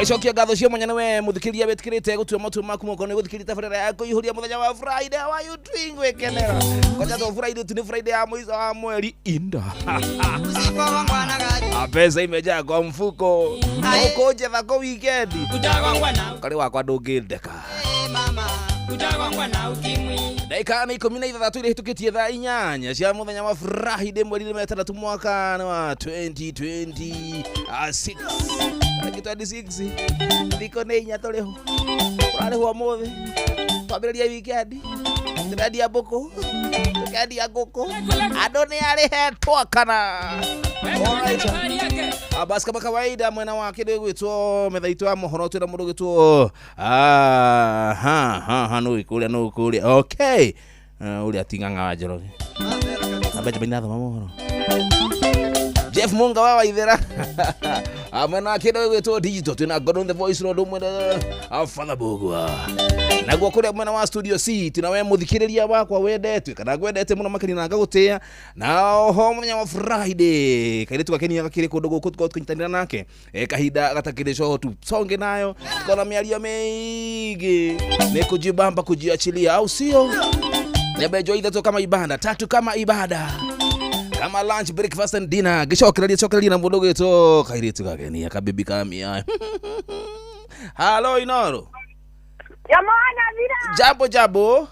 Ngacokia ngatho cia mwanya nĩwe mũthikĩrĩria wĩtĩkĩrĩte gũtua matua maku moko nĩ gũthikĩrĩria tabarĩra ya kũihũria mũthenya wa Friday. How are you doing? Gwĩkenera koja to Friday tu nĩ Friday ya mũico wa mweri inda. Pesa imejaa kwa mfuko. Ũkũnjetha kũ weekend karĩ wakwa ndũngĩndeka. Dakika nĩ 16 iria hĩtũkĩtie thaa 8 cia mũthenya wa Friday mweri 6 mwaka wa 2026 tarĩki 26 thikũ nĩ 4 tũrĩho tũrarĩhwo ũmũthĩ twambĩrĩria weekend tũrendia mbũkũ tũkendia ngũkũ andũ nĩ arĩhetwo kana. Alright. Basi kama kawaida mwena wa kĩndũ gĩgwĩtwo metha itũ ya mohoro twĩna mũndũ ũgwĩtwo ha ha ha no ikuria no ikuria okay uria ting'ang'a wa Njoroge na Benjamin athoma mohoro Jeff Munga wa Waithera. Mwena wa kĩndũ gĩgwĩtwo digital twĩna God on the voice no ndũmwe Father Bugwa naguo kũrĩa mwena wa studio C twĩna we mũthikĩrĩria wakwa wendetwe kana ngwendete mũno makĩria na ngagũtĩa na oho mũthenya wa Friday kairĩtu gakenia gakĩrĩ kũndũ gũkũ tũkorwo tũkĩnyitanĩra nake kahinda gatakĩrĩ coho tusonge nayo tukona mĩario mĩingĩ nĩ kujibamba kujiachilia au sio? Nebejo ithatũ kama ibada tatu kama ibada kama lunch breakfast and dinner gicokereria cokereria na mũndũ ũgwĩtwo kairĩtu gakenia kabibi kamia. Halo Inoro. Jamana vira. Jambo jambo.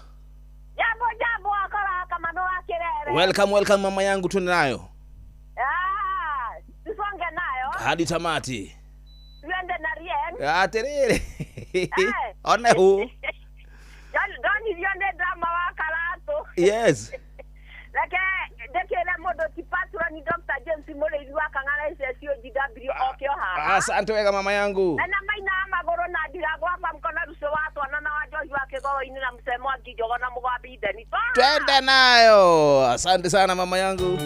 Jambo jambo akora kama no akirere. Welcome welcome mama yangu tuende nayo. Tusonge nayo. Hadi tamati. Tuende na rien. Aterere. One hu. Doni vionde drama wa Karato. Yes. Leke ndekere mundu ti patron ni Dr. James Mureithi wa Kang'ara SSOGW okio haha. Asante wega mama yangu. Na maina magoro na ndiragwa kwa mkono rucio wa twana na wa njohi wa kigoro-inĩ na msemo wa ngijogo na mũgambi Itheni. Twende nayo. Asante sana mama yangu.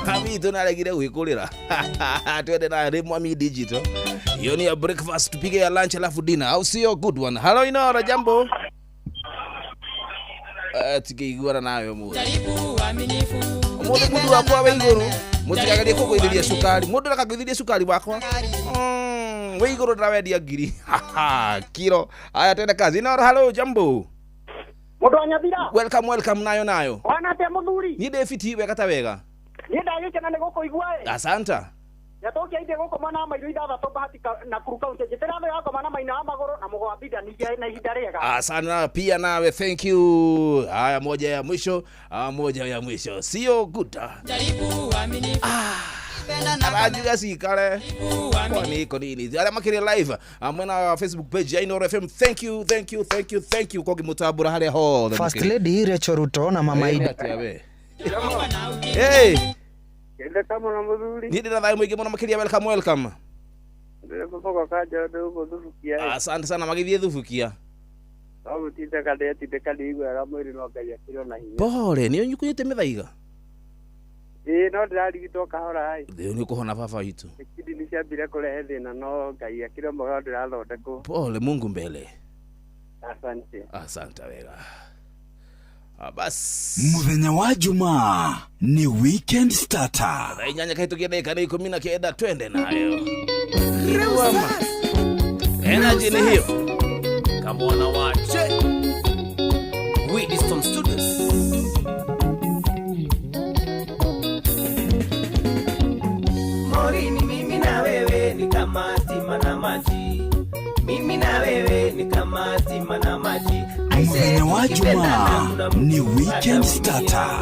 Kami tunaregire gwikurira. Twende nayo ni Mwami Digital. Hiyo ni ya breakfast tupige ya lunch alafu dinner. Au sio? Good one. Hello Inoro, jambo. Tigeiguana nayo mũthĩ. Mũthĩ mũndũ wakwa wĩ igũrũ mũtigagerie kũgũithĩria cukari mũndũ ndakagũithĩrie cukari wakwa wĩ igũrũ ndĩrawendia ngiri kiro. Aya twende kazi. Inoro, hello, jambo. Mũndũ wa Nyathira. Welcome welcome nayo nayo. Wana atĩa mũthuri? Niĩ ndĩ fiti wega ta wega. Niĩ ndagĩkena nĩ gũkũigua ĩ. Asanta. Nyatũkia ithĩ gũkũ mwena wa Mairu 6 Bahati na Nakuru County njĩtĩra thũ yakoma na maina wa magũrũ na mũgwambi na ihinda rĩega. Asante pia nawe, thank you. Haya moja ya mwisho, moja ya mwisho. Sio good. Arajuga sikare. Kwani iko nini? Ara makiri live mwena wa Facebook page ya Inoro FM. Thank you, thank you, thank you, thank you kwa kimutabura hale ho. First Lady Rachel Ruto na Mama Ida. Hey. Kende kama na muthuri. Ni ndira thayo mwingi muno makiria. Welcome welcome. Ndĩrĩ kaja ndũgũ thubukia. Asante sana magithie thubukia. No gũtindĩka ndetindĩka ndĩiguaga mwĩrĩ no Ngai akĩrĩ ona hinya. Pole, nĩ ũnyukuĩte mĩthaiga? Ĩĩ no ndĩrarigitwo kahora ĩ. Nĩ ũkũhona baba witũ. Kidney ciambire kũrehe thĩna no Ngai akĩrĩ mwega ndĩrathondekwo. Pole, Mungu mbele. Asante. Asante wega. Bas. Muthenya wa Jumaa ni weekend starter. Thaa 8 kahĩtũkia ndagĩka nĩ 19 twende nayo. Energy ni hiyo. Kamwana wache. Wisdom Studios. Morini mimi na wewe ni kama stima na maji. Mimi na wewe ni kama stima na maji. Muthenya wa Jumaa ni weekend starter.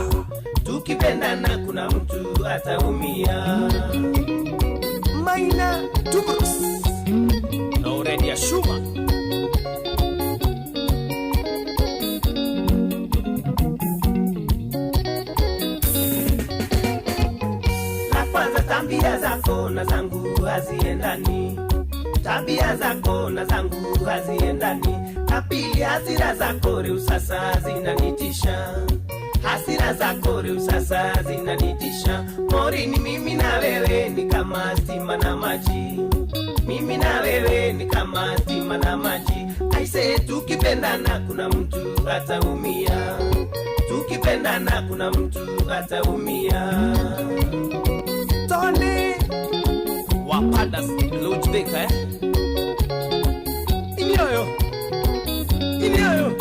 Tukipendana kuna mtu ataumia. Maina Tubrus na Aurelia Shuma. La kwanza tabia zako na zangu haziendani. Tabia zako na zangu haziendani. La pili hasira zako reu sasa zinanitisha. Hasira zako reu sasa zinanitisha. Morini mimi na wewe ni kama stima na maji. Mimi na wewe ni kama stima na maji. Aise tukipendana kuna mtu ataumia. Tukipendana kuna mtu ataumia. Tony Wapadas Lodge. Thika eh? Inioyo. Inioyo.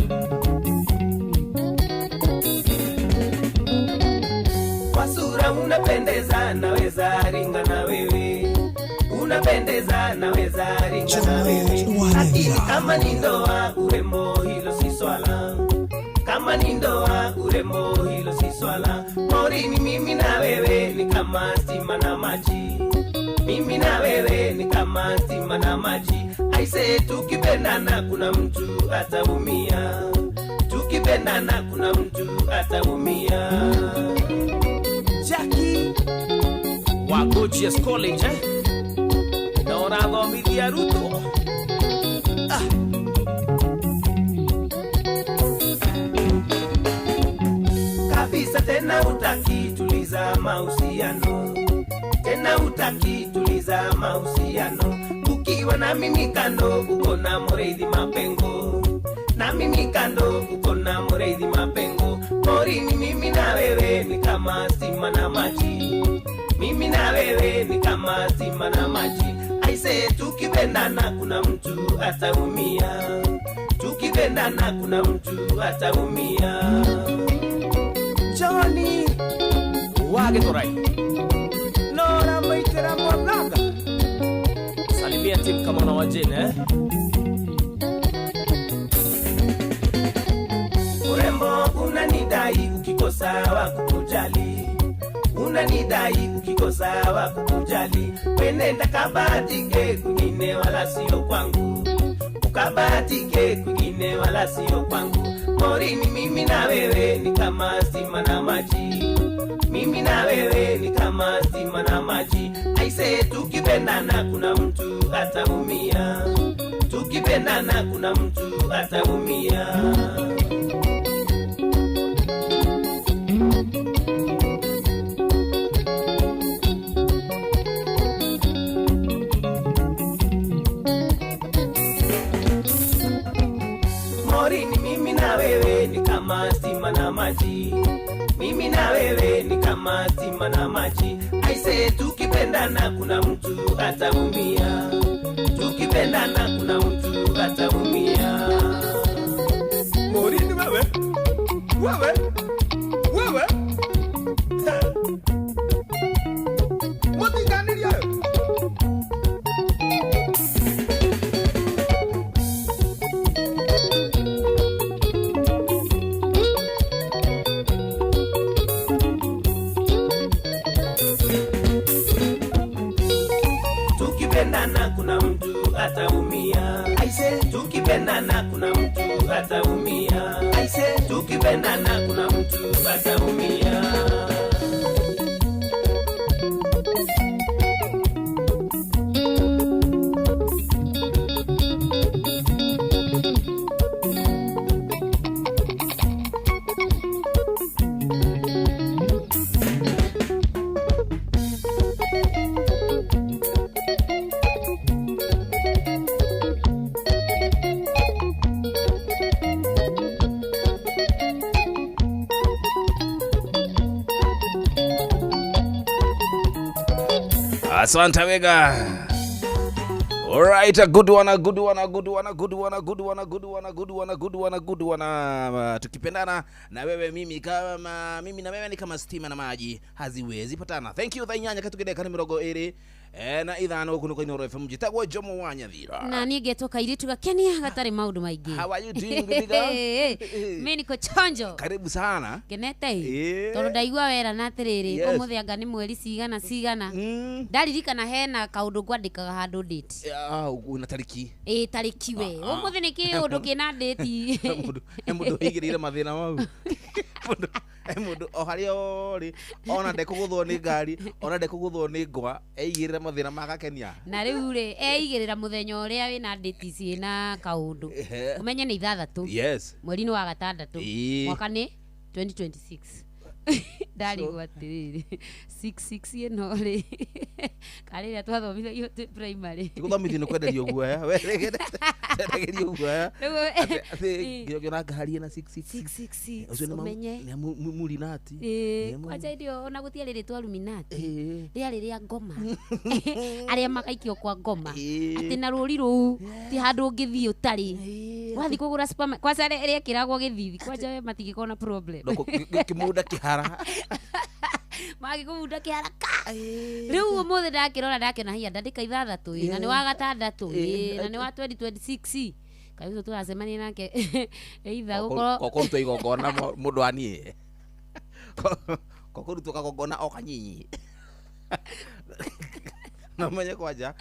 Kwa sura unapendeza, naweza ringa na wewe. Unapendeza, naweza ringa na wewe. Lakini kama ni ndoa, urembo hilo si swala. Kama ni ndoa, urembo hilo si swala. Morini mimi na wewe ni kama stima na maji. Mimi na wewe ni kama stima na maji. Aise, tukipendana kuna mtu ataumia. Tukipendana kuna mtu ataumia. Jackie wa Gorgeous College eh? Na orathomithia Ruto. Ah. Kabisa tena utaki tuliza mahusiano. Tena utaki tuliza mahusiano. Ukiwa na mimi kando uko na Mureithi mapengo. Na mimi kando uko na Mureithi mapengo. Morini mimi na wewe ni kama stima na maji. Mimi na wewe ni kama stima na maji. Aise, tukipendana kuna mtu ataumia. Tukipendana kuna mtu ataumia. Johnny Wagetorai Nora maitera mwathanga. Salimia timu kama na wajene eh? Urembo unanidai ukikosa wa kukujali. Unanidai ukikosa wa kukujali. Wenenda kabatike kwingine wala sio kwangu. Ukabatike kwingine wala sio kwangu. Morini mimi na wewe ni kama stima na maji. Mimi na wewe ni kama stima na maji. Aise, tukipendana kuna mtu ataumia. Tukipendana kuna mtu ataumia. Morini mimi na wewe ni kama stima na maji. Mimi na wewe ni kama stima na maji. Aise, tukipendana kuna mtu ataumia. Tukipendana kuna mtu ataumia. Morini wewe. Wewe. Wewe. Mutinganiria. Tukipendana kuna mtu ataumia. Aise, tukipendana kuna mtu ataumia. Aise, tukipendana kuna mtu ataumia. Asante wega. All right, a good one, a good one, a good one, a good one, a good one, a good one, a good one, a good one, a good one. Tukipendana na wewe mimi kama mimi na wewe ni kama stima na maji haziwezi patana. Thank you thainyanya katukideka ni mirongo iri na ithano kuno kwa Inooro FM jitagwo Jomo wa Nyathira. Na niĩ ngetoka iritu gakenia gatari maundu maingi. How are you doing baby girl? Mimi niko chonjo. Karibu sana. Ngenete. Tondu ndaigua wera na atiriri umuthi anga ni mweri cigana cigana. Ndaririkana hena kaundu ngwandikaga handu date. Ah, una tariki. Tariki we. Umuthi ni kiundu kina date. Mundu igirire mathina mau. Mundu o haria ori ona ndekuguthwo ni ngari ona ndekuguthwo ni ngwa eigirire mathina magakenia. Na riu ri eigirira muthenya uria wina date ciina kaundu. Umenye ni 6. Yes. Mweri-ini wa 6. Mwaka ni 2026. Ndarigwo atĩrĩrĩ 66 ĩno rĩ karĩrĩa twathomithagio twĩ primary. Tigũthomithio nĩ kwenderio guoya. We endagĩrio guoya. Rĩu Atĩ nginya ũngĩona ngari ĩna 666 666 ũcio nĩ ũmenye. nĩ murinati. Ĩĩ, kwanja irio ona gũtiarĩ rĩtwa Luminati rĩarĩ rĩa ngoma arĩa magaikio kwa ngoma atĩ na rũri rũu ti handũ ũngĩthiĩ ũtarĩ wathiĩ kũgũra supermarket kwanja rĩekĩragwo gĩthithi kwanja we matingĩkorwo na problem Kĩmunda kĩhara. Mangĩkũmunda kĩhara ka rĩu ũmũthĩ ndakĩrora ndakĩona hiya ndandĩka ithathatũ ĩ na nĩ wa gatandatũ ĩ na nĩ wa 2026 kaĩ ũcio tũracemania nake either gũkorwo Kokũrutwo igongona mũndũ wa niĩ. Kokũrutwo kagongona o kanyinyi. Na menye kwanja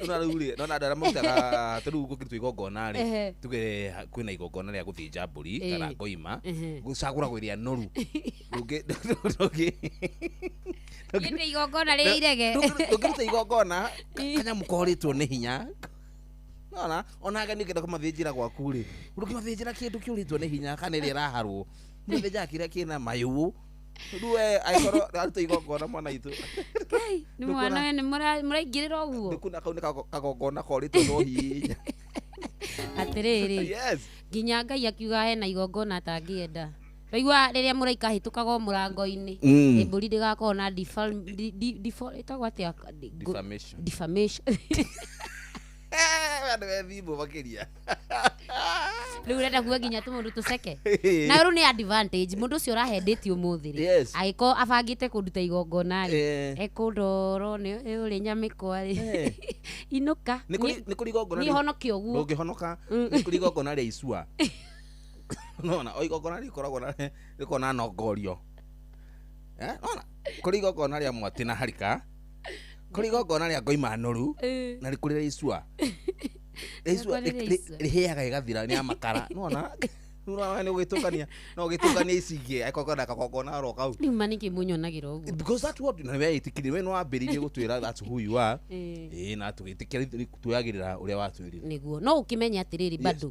na rĩu rĩ nona andũ arĩa marutaga ta rĩu gũkĩrutwo igongona rĩ tuge kwĩna igongona rĩa gũthĩnja mbũri kana ngoima gũcagũragwo ĩrĩa noru. Ndũngĩ igongona rĩa irege. Ndũngĩruta igongona kanyamũ korĩtwo nĩ hinya. Nona ona ageni ũngĩenda kũmathĩnjĩra gwaku rĩ ndũngĩmathĩnjĩra kĩndũ kĩũrĩtwo nĩ hinya kana ĩrĩa ĩraharwo mũthĩnjaga kĩrĩa kĩna mayũ. Rĩu we angĩkorwo aruta igongona mwana itũ nĩ mwana we nĩ mũraingĩrĩra ũguo ndũkuona kau nĩ kagongona korĩtwo no hinya. Atĩrĩrĩ yes nginya Ngai akiuga hena igongona atangĩenda waigua rĩrĩa mũraika hĩtũkaga o mũrango-inĩ mbũri ndĩgakorwo na ĩtagwo atĩa defamation defamation andũ ethimbo makĩria rĩu ũrenda kuga nginya tũmũndũ tũceke na rĩu nĩ advantage mũndũ ũcio ũrahendĩtie ũmũthĩ rĩ Yes. angĩkorwo abangĩte kũnduta igongona rĩ ekũndorwo nĩ ũrĩ nyamĩkwa rĩ inũka nĩ kũrĩ igongona niĩ honoke ũguo ndũngĩhonoka nĩ kũrĩ igongona rĩa icua nona o igongona rĩkoragwo na rĩkoragwo na nongorio nona kũrĩ igongona rĩa mwatĩ na harika kũrĩ igongona rĩa ngoima noru na rĩ kũrĩ rĩa icua icua rĩhĩaga ĩgathira nĩ ya makara nona nona nĩ ũgĩtũkania no ũgĩtũkania ici ingĩ angĩkorwo kwenda kagongona oro kau rĩu ma nĩkĩ mũnyonagĩra ũguo because that's what na wetĩkirie we nĩwambĩrĩirie gũtwĩra that's who you are ĩĩ na tũgĩtĩkĩra tuoyagĩrĩra ũrĩa watwĩrire nĩguo no ũkĩmenye atĩrĩrĩ bado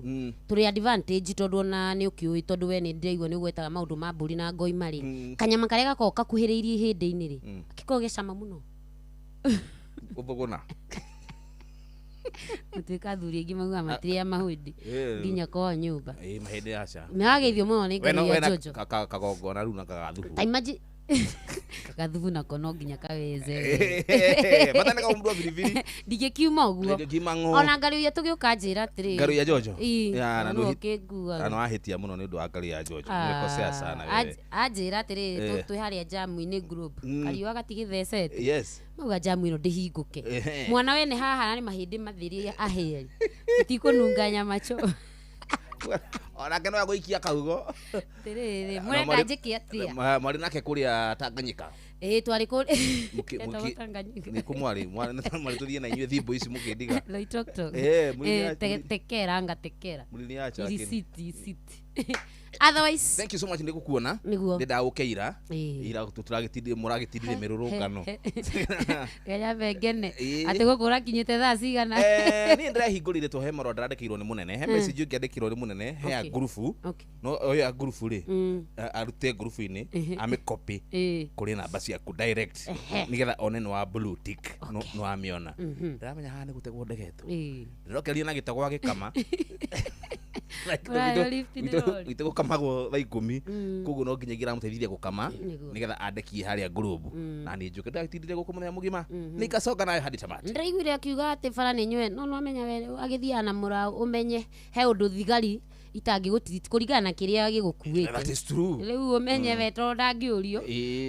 tũrĩ advantage tondũ ona nĩ ũkĩũĩ tondũ we nĩ ndĩraigua nĩ ũgwetaga maũndũ ma mbũri na ngoima rĩ kanyama karĩa gakoragwo kakuhĩrĩirie ihĩndĩ-inĩ rĩ gakĩkoragwo ge cama mũno gũthũgũna gũtuĩka athuri aingĩ maugaga matirĩa mahĩndĩ nginya kwao nyũmba ĩĩ mahĩndĩ aca nĩwageithio mũno nĩ ngari ya Jojo kagongona rĩu na kagathubu ta imagine gathubu nako no nginya kaweze batane kaumndwa biribiri ndingĩkiuma ũguo ndingĩkiuma ng'o ona ngari ya tũgĩũka njĩra atĩrĩrĩ ngari ya Jojo ya na ũkĩnguaga na wahĩtia mũno nĩ ũndũ wa ngari ya Jojo nĩkosea sana wewe anjĩra atĩrĩrĩ twĩ harĩa jamu-inĩ group kariũa gatigĩthecete yes mauga jamu ĩno ndĩhingũke mwana wene haha nĩ mahĩndĩ mathirie ahĩe ũtikũnunga nyama cho onake no agũikia kaugo atĩrĩrĩ mũrenda njĩke atĩa mwarĩ nake kũrĩa Tanganyika ĩĩ twarĩ kũrĩa nĩkũ mwarĩ mwarĩ tũthiĩ na inyuĩ thimbo ici mũkĩndiga Loitoktok tekera anga tekera irisiti isiti otherwise thank you so much nĩgũkuona nĩguo nĩndagũkeira ira tũragĩtindire mũragĩtindire mĩrũrũngano kenya ngene atĩ gũkũ ũrakinyĩte thaa cigana niĩ ndĩrahingũrire to he marũa ndĩrandĩkĩirwo nĩ mũnene he message ũngĩ andĩkĩirwo nĩ mũnene he ya ngurubu no ũyũ ya ngurubu rĩ arute ngurubu-inĩ amĩcopy kũrĩ namba ciaku direct nĩgetha one nĩ wa blue tick nĩ wamĩona ndĩramenya haha nĩ gũtegwo ndegetwo ndĩrokeria na gĩtegwa gĩkama gwitũ gũkamagwo thaa ikũmi koguo no nginya ingĩramũteithirie gũkama nĩgetha andekie harĩa ngurubu na niĩ njũke ndagĩtindire gũkũ mũthenya mũgima nĩngacoka nayo hadi tamati ndĩraiguire akiuga atĩ bara nĩ nyue no nĩwamenya we agĩthiaga na mũraũ ũmenye he ũndũ thigari itangĩgũtiriti kũringana na kĩrĩa gĩgũkuĩte that is true rĩu ũmenye we tondũ ndangĩũrio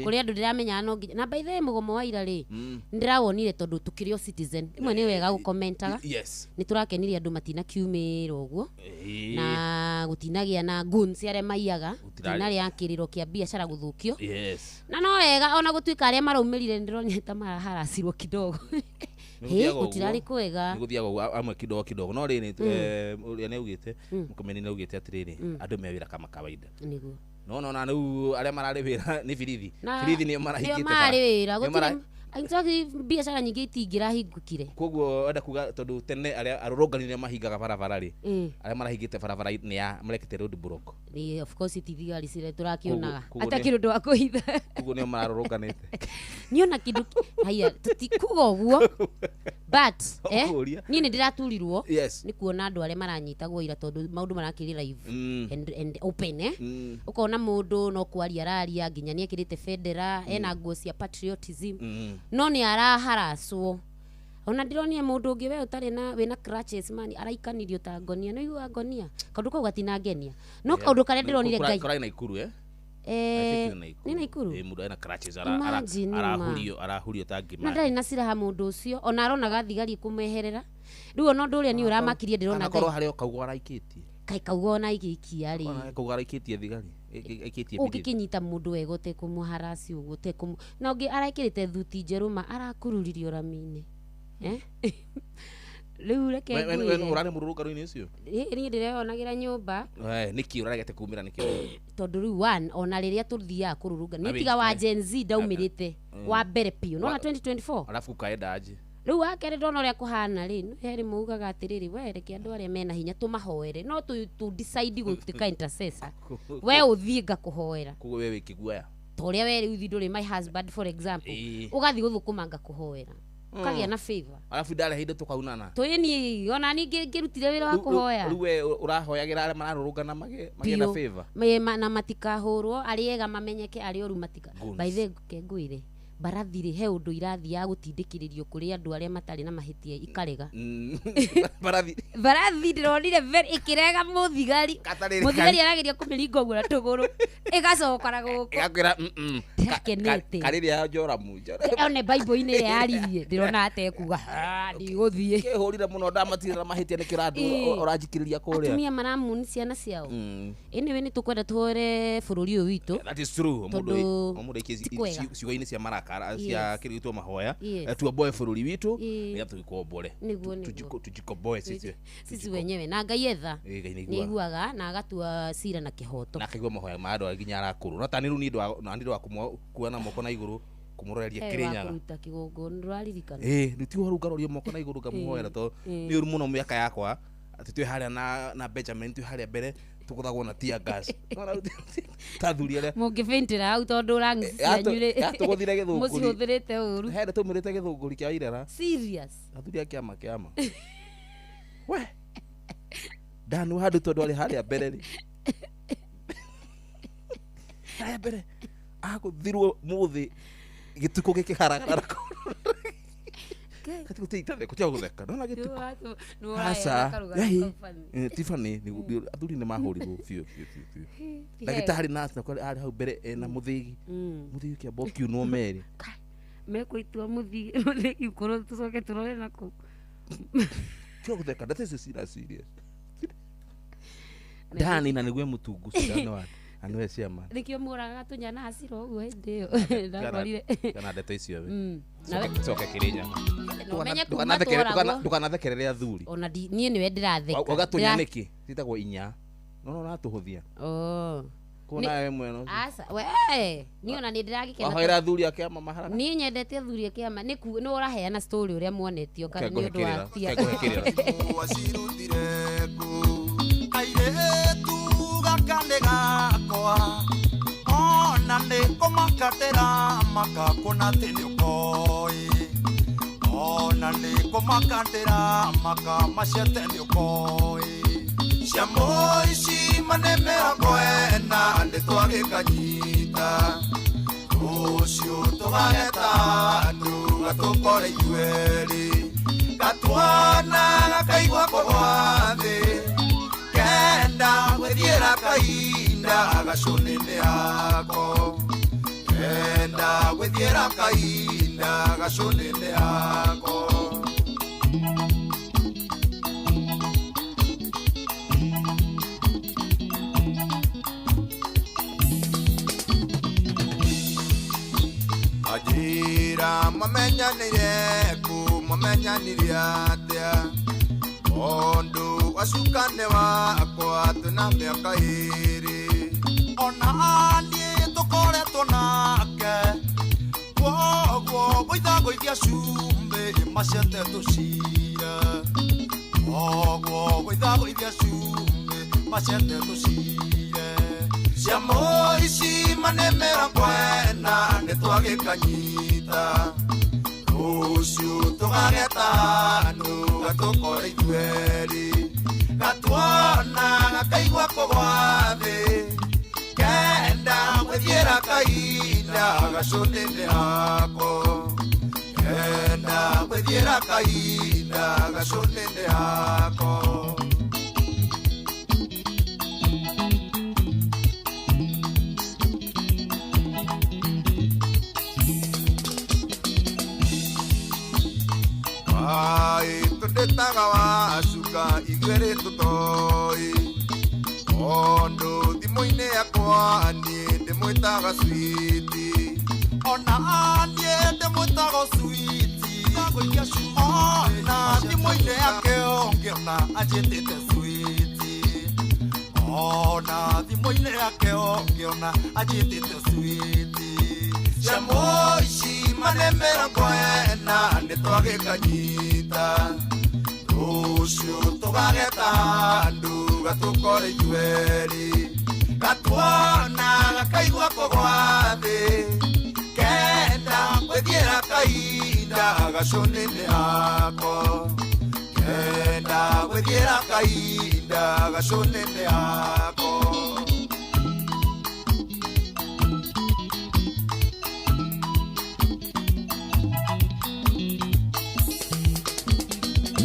kũrĩ andũ ndĩramenyaga no nginya na by the way mũgomo wa ira rĩ nĩndĩrawonire tondũ tũkĩrĩ o Citizen rĩmwe nĩ wega gũkomentaga yes nĩ tũrakenirie andũ matinakiumĩra ũguo na gũtinagĩa na goons arĩa maiyaga gũtinarĩa kĩrĩro kĩa biacara gũthũkio yes na no wega ona gũtuĩka arĩa maraumĩrire nĩndĩronire ta maraharacirwo kidogo gũtirarĩ kwega nĩgũthiaga ũguo amwe kidogo kidogo no rĩrĩ ũrĩa nĩaugĩte mũkomeni nĩaugĩte atĩrĩrĩ andũ me wĩra kama kawaida nĩguo no no na rĩu arĩa mararĩ wĩra nĩ birithi birithi nĩo marahingĩte mararĩ wĩra gũtirĩ In fact, biacara nyingĩ itingĩrahingũkire. Koguo wenda kuga tondũ tene arĩa arũrũngani nĩo mahingaga barabara rĩ, Mm. arĩa marahingĩte barabara nĩ a marekĩte road block? Ĩ, of course ti thigari cire tũrakĩonaga. Koguo atakĩrĩ ũndũ wa kũhitha. Koguo nĩo mararũrũnganĩte. Niona kĩndũ haya tũtikuga ũguo, but Ũkũria. niĩ nĩ ndĩraturirwo Yes. nĩ kuona andũ arĩa maranyitagwo ira tondũ maũndũ marakĩrĩ live and open, eh? Ũkona mũndũ no kwaria araria nginya nĩ ekĩrĩte bendera, ena nguo cia patriotism, no nĩ araharacwo. Ona ndĩronire mũndũ ũngĩ we ũtarĩ na wĩna crutches man araikanirio ta ngonia. Nĩ ũiguaga ngonia kaũndũ kau gatinangenia, no kaũndũ karĩa ndĩronire Ngai. Kũrarĩ Naikuru, eh? Eh, I think nĩ Naikuru. Ĩ, mũndũ ena crutches Imagine, ma. arahurio ta ngima. Na ndarĩ na silaha mũndũ ũcio, ona aronaga thigari kũmeherera. Rĩu ona ũndũ ũrĩa niĩ ũramakirie ndĩrona Anakorwo Ngai. harĩ o kaugo araikĩtie. Kaĩ kauga ona igĩikia rĩ? Ona kaugo araikĩtie thigari. Aikĩtie bidii. Ũngĩkĩnyita mũndũ wega ũtekũmũharasi ũguo, ũtekũmũ na ũngĩ arekĩrĩte thuti njerũ ma arakururirio rami-inĩ. Eh? Rĩu reke We ngwĩre. ũrarĩ mũrũrũngano-inĩ ũcio? Ĩ, niĩ ndĩreyonagĩra nyũmba. Eh, nĩkĩ ũraregete kumĩra nĩkĩ? Tondũ rĩu one, ona rĩrĩa tũthiaga kũrũrũngana Na nĩ tiga wa Gen Z ndaumĩrĩte wa mbere biũ nona 2024. Arabu kaenda aje? Rĩu wa kerĩ ndona ũrĩa kũhana rĩ, nĩ herĩ maugaga atĩrĩrĩ, we reke andũ arĩa mena hinya tũmahoere, no tũ decide gũtuĩka intercessor, we ũthiĩ ngakũhoera. Koguo we wĩ kĩguoya. Ta ũrĩa we rĩu ithuĩ ndũrĩ my husband, for example, ũgathiĩ gũthũkũma ngakũhoera, ũkagĩa na favor. Arabu ndarehe indo tũkaunana. Tũĩ niĩ ona niĩ ngĩrutire wĩra wa kũhoya. Rĩu we ũrahoyagĩra arĩa mararũrũngana magĩe na Biũ. favor. Na matikahũrwo, arĩa ega mamenyeke, arĩa oru matika. Goons. By the way, ke ngwĩre, mbarathi rĩ, he ũndũ irathiaga gũtindĩkĩrĩrio kũrĩ andũ arĩa matarĩ na mahĩtia ikarega. Mbarathi. Mbarathi ndĩronire ĩkĩrega mũthigari. Katarĩ. Mũthigari arageria kũmĩringa ũguo na tũgũrũ, ĩgacoka na gũkũ. Ĩgakwĩra Ndĩrakenete. Karĩrĩa Joramu. One Bible-inĩ ĩrĩa yaririe ndĩrona atekuga "Ah, ndigũthiĩ." Kĩhũrire mũno ndamatirĩra mahĩtia nĩkĩo Ĩ. ũranjikĩrĩria kũrĩa. Atumia maramuni ciana ciao. Anyway, nĩ tũkwenda tũhore bũrũri ũyũ witũ. That is true. Tondũ Mũndũ aikie ti kwega. ciugo-inĩ cia marakara cia kĩrĩa gĩtwo mahoya. Yes. Tuomboe bũrũri witũ Ĩ. nĩgetha tũgĩkombore. Nĩguo, nĩguo. Tujikomboe sisi. Sisi wenyewe na Ngai etha. Ĩ, Ngai nĩ nĩaiguaga. aiguaga na agatua cira na kĩhoto. Na akaigua mahoya ma andũ arĩa nginya arakũrũ no tani rĩu nĩ wa kũmuoya na moko na igũrũ kũmũroreria He wa Kĩrĩnyaga. kũruta kĩgongona ndũraririkana? Ĩ, rĩu ti ũhoro ngaroria moko na igũrũ ngamuhoera to Ĩ. nĩ ũru mũno mĩaka yakwa atĩ twĩ harĩa na Benjamin twĩ harĩa mbere tũgũthagwo na tear gas ta athuri arĩa Mũngĩbĩntĩra hau tondũ rangi cianyu rĩ yatũgũthire gĩthũngũri. Mũcihũthĩrĩte ũru. He tũmĩrĩte gĩthũngũri kĩa irera. Serious. Athuri a kĩama kĩama we ndanu handũ tondũ arĩ harĩa mbere rĩ, harĩa mbere agũthirwo mũthĩ gĩtukũ gĩkĩharagara gũtiga gũtheka nona gĩtukũ. Aca. Ĩĩ, ti funny, athuri nĩ mahũrirwo biũ biũ biũ biũ. Ndagĩtarĩ nurse nako arĩ hau mbere ena mũthĩgi, mũthĩgi ũkĩamba ũkiunwo merĩ. Mekũitua mũthĩgi ũkorwo tũcoke tũrore nakũu. Tiga gũtheka, that is serious, serious. Ndani na nĩgue mũtungu cindano wa na nĩwe ciama. Nĩkĩo mũragaga tũnyana hacira ũguo hĩndĩ ĩyo ndakorire. Kana ndeto icio we. Nawe- Coke Kĩrĩnyaga. Na ũmenye kuma tworagwo. Ndũkanathekerere athuri. Ona niĩ nĩwe ndĩratheka. Ũgatunya nĩkĩ citagwo inya no ũratũhũthia. Oh. Kuona we mwena ũcio. Aca we niĩ ona nĩ ndĩragĩkena. Wahoera athuri a kĩama maharaga. Niĩ nyendete athuri a kĩama nĩ nĩ ũraheana story ũrĩa muonetio kana nĩ ũndũ wa Kengũhe kĩrĩra. Wacirutire kũ kairĩtu gaka nĩ gakwa ona nĩ kũmakatĩra makakũna atĩ nĩ ũkoĩ ona nĩ kũmakatĩra makamacete nĩ ũkoĩ cia mũici mane 40 nĩ twagĩkanyita rũciũ tũgageta andũ gatũkore ithuerĩ gatuona gakaigua kũgwa thĩ kenda gwĩthiĩra kahinda gacũnĩ-inĩ yako kenda gwĩthiĩra kahinda gacũnĩ-inĩ yako. Ajira mamenyanire kũ mamenyanire atĩa tondũ wacukane wakwa twĩna mĩaka ĩrĩ ona niĩ tũkoretwo nake Kwoguo gũithagũithia cumbĩ macete tũcire. Kwoguo gũithagũithia cumbĩ macete tũcire. Cia mũici mane mĩrongo ĩna nĩtwagĩkanyita. Rũciũ tũgageta andũ gatũkore ithuerĩ. Gatuona gakaigua kũgwa thĩ. Kenda gwĩthiĩra kahinda gacũnĩnĩ hako. Kenda gwĩthiĩra kahinda gacũnĩnĩ hako. Ai, tũndĩtaga wacuka ithuerĩ tũtoĩ. Tondũ thimũ-inĩ yakwa niĩ ndĩmwĩtaga switi. Ona niĩ ndĩmwĩtaga switi. Ona thimũ-inĩ yake ũngĩona anjĩtĩte switi. Ona thimũ-inĩ yake ũngĩona anjĩtĩte switi. Cia mũici mane mĩrongo ĩna nĩtwagĩkanyita. Rũciũ tũgageta andũ gatũkore ithuerĩ. Gatuona gakaigua kũgwa thĩ. Kenda gwĩthiĩra kahinda gacũnĩnĩ hako. Kenda gwĩthiĩra kahinda gacũnĩnĩ hako.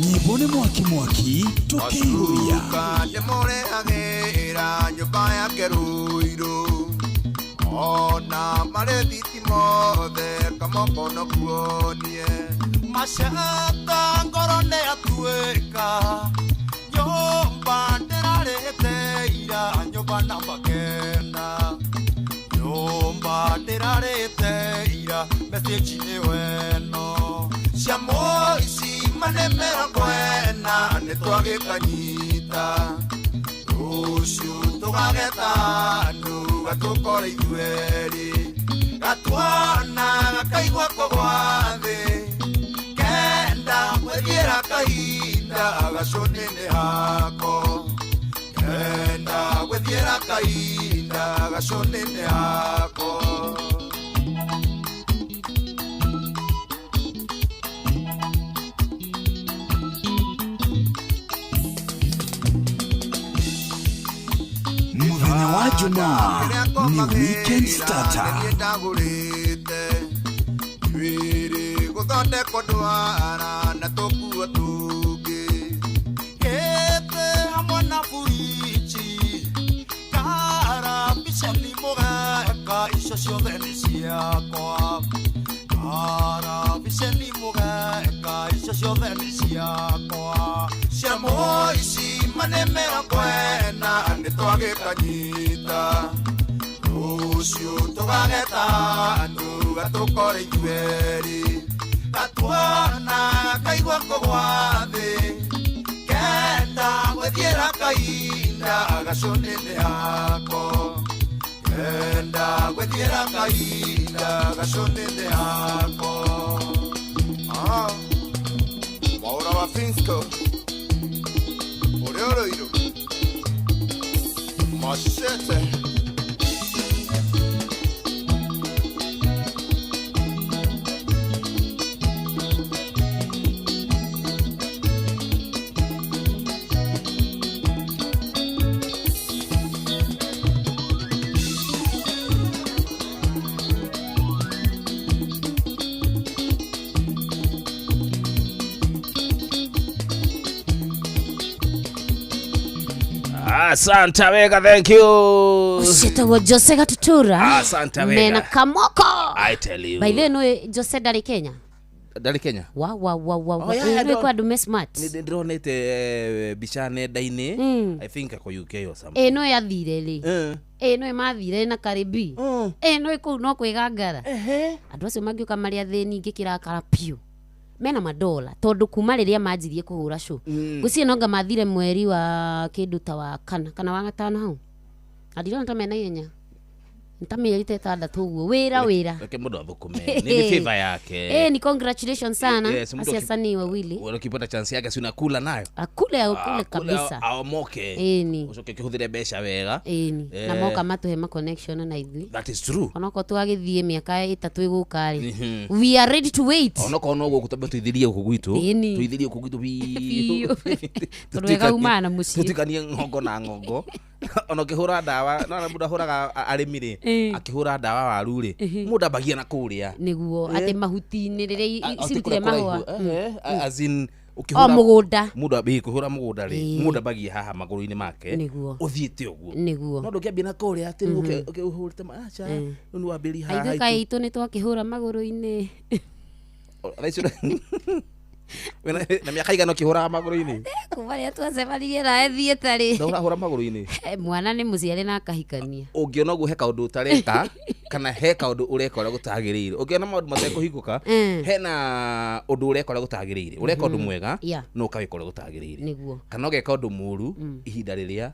Nyĩmbo nĩ mwaki mwaki tũkĩihũria. Wacuka ndĩmũrehagĩra nyũmba yake Ruiru. Ona marĩthiti mothe kamoko no kuonie. Macata ngoro nĩyatuĩka. Nyũmba ndĩrarĩte ira nyũmba namba kenda. Nyũmba ndĩrarĩte ira message nĩ weno. Cia mũici mane mĩrongo ĩna nĩtwagĩkanyita. Rũciũ tũgageta andũ gatũkore ithuerĩ. Gatuona gakaigua kũgwa thĩ. Kenda gwĩthiĩra kahinda gacũnĩnĩ hako. Kenda gwĩthiĩra kahinda gacũnĩnĩ hako. Mũthenya wa Jumaa ni weekend starter. Nĩ ndagũrĩte njuĩrĩ gũthondekwo ndwara na tũkuo tũngĩ. Gĩtĩ hamwe na buriji karabiceni mũgeka icio ciothe nĩ ciakwa. Karabiceni mũgeka icio ciothe nĩ ciakwa. Cia mũici mane mĩrongo ĩna nĩtwagĩkanyita. Rũciũ tũgageta andũ gatũkore ithuerĩ. Gatuona kaigua kũgwa thĩ. Kenda gwĩthiĩra kahinda gacũnĩnĩ hako. Kenda gwĩthiĩra kahinda gacũnĩnĩ hako. Mwaũra wa Finsco ũrĩa ũrũirũ macete. Asante wega, thank you. Ũcĩtagwo Jose Gatutura. Asante wega. Mena kamoko. I tell you. By the way, no Jose ndarĩ Kenya. Ndarĩ Kenya. Wa wa wa wa. Oh, yeah, Nĩ kwa andũ me smart. Nĩ ndĩronete mbica nenda-inĩ. I think ako UK or something. Ĩ no yathire rĩ. Ĩ no mathire na Karibi. Ĩ no kũu no kwĩgangara. Andũ acio mangĩũka marĩ athĩni ngĩkĩrakara piũ. Mena madola tondu kuma riria manjirie kuhura show ngwiciria no nga mathire mweri wa kindu ta wa kana kana wa gatano hau andirona ta mena ihenya Nĩ ta mĩeri ta 6 ũguo wĩra Reke mũndũ athũkũme. Nĩ favor yake. Ni congratulations sana. Yes, mtu Asia wasanii wawili. Wewe ukipata chance yake si unakula nayo. Akule akule Akule kabisa. aomoke. Ĩni. Ucoke ũkĩhũthĩre mbeca wega. Ĩni. Na moka matũhe ma connection na ithuĩ. That is true. Onokorwo tũgagĩthiĩ mĩaka 3 ĩgũka rĩ. We are ready to wait. Onokorwo no gũkũ twambe tũithirie gũkũ gwitũ. Ĩni. Tũithirie gũkũ gwitũ Biũ. biũ. Tondũ wega umaga na mũciĩ. Tũtikanie ng'ongo na ng'ongo. Ona ũkĩhũra ndawa, no mũndũ ahũraga arĩmi rĩ, akĩhũra ndawa waru rĩ, mũndũ ambagia na kũrĩa. Nĩguo atĩ mahuti-inĩ rĩrĩa cirutire mahũa. As in O ũkĩhũra mũgũnda. Mũndũ ambie kũhũra mũgũnda rĩ, mũndũ ambagia haha magũrũ-inĩ make. Nĩguo. Ũthiĩte ũguo. Nĩguo. No ndũngĩambia na kũrĩa atĩ rĩu ũkĩhũrĩte aca, rĩu nĩ wambĩrĩria haha Aithuĩ kaĩ itũ nĩ twakĩhũra magũrũ-inĩ. Thaa ici na mĩaka igana ũkĩhũraga magũrũ-inĩ? Kuma rĩrĩa twacemanirie nawe thiĩta rĩ. Na ũrahũra magũrũ-inĩ? Mwana nĩ mũciare na akahikania. Ũngĩona ũguo he kaũndũ ũtareka kana he kaũndũ ũreka ũrĩa gũtagĩrĩire. Ũngĩona maũndũ matekũhingũka, hena ũndũ ũreka ũrĩa gũtagĩrĩire. Ũreka ũndũ mwega, no ũkawĩka ũrĩa gũtagĩrĩire. Nĩguo. Kana ũgeka ũndũ mũũru ihinda rĩrĩa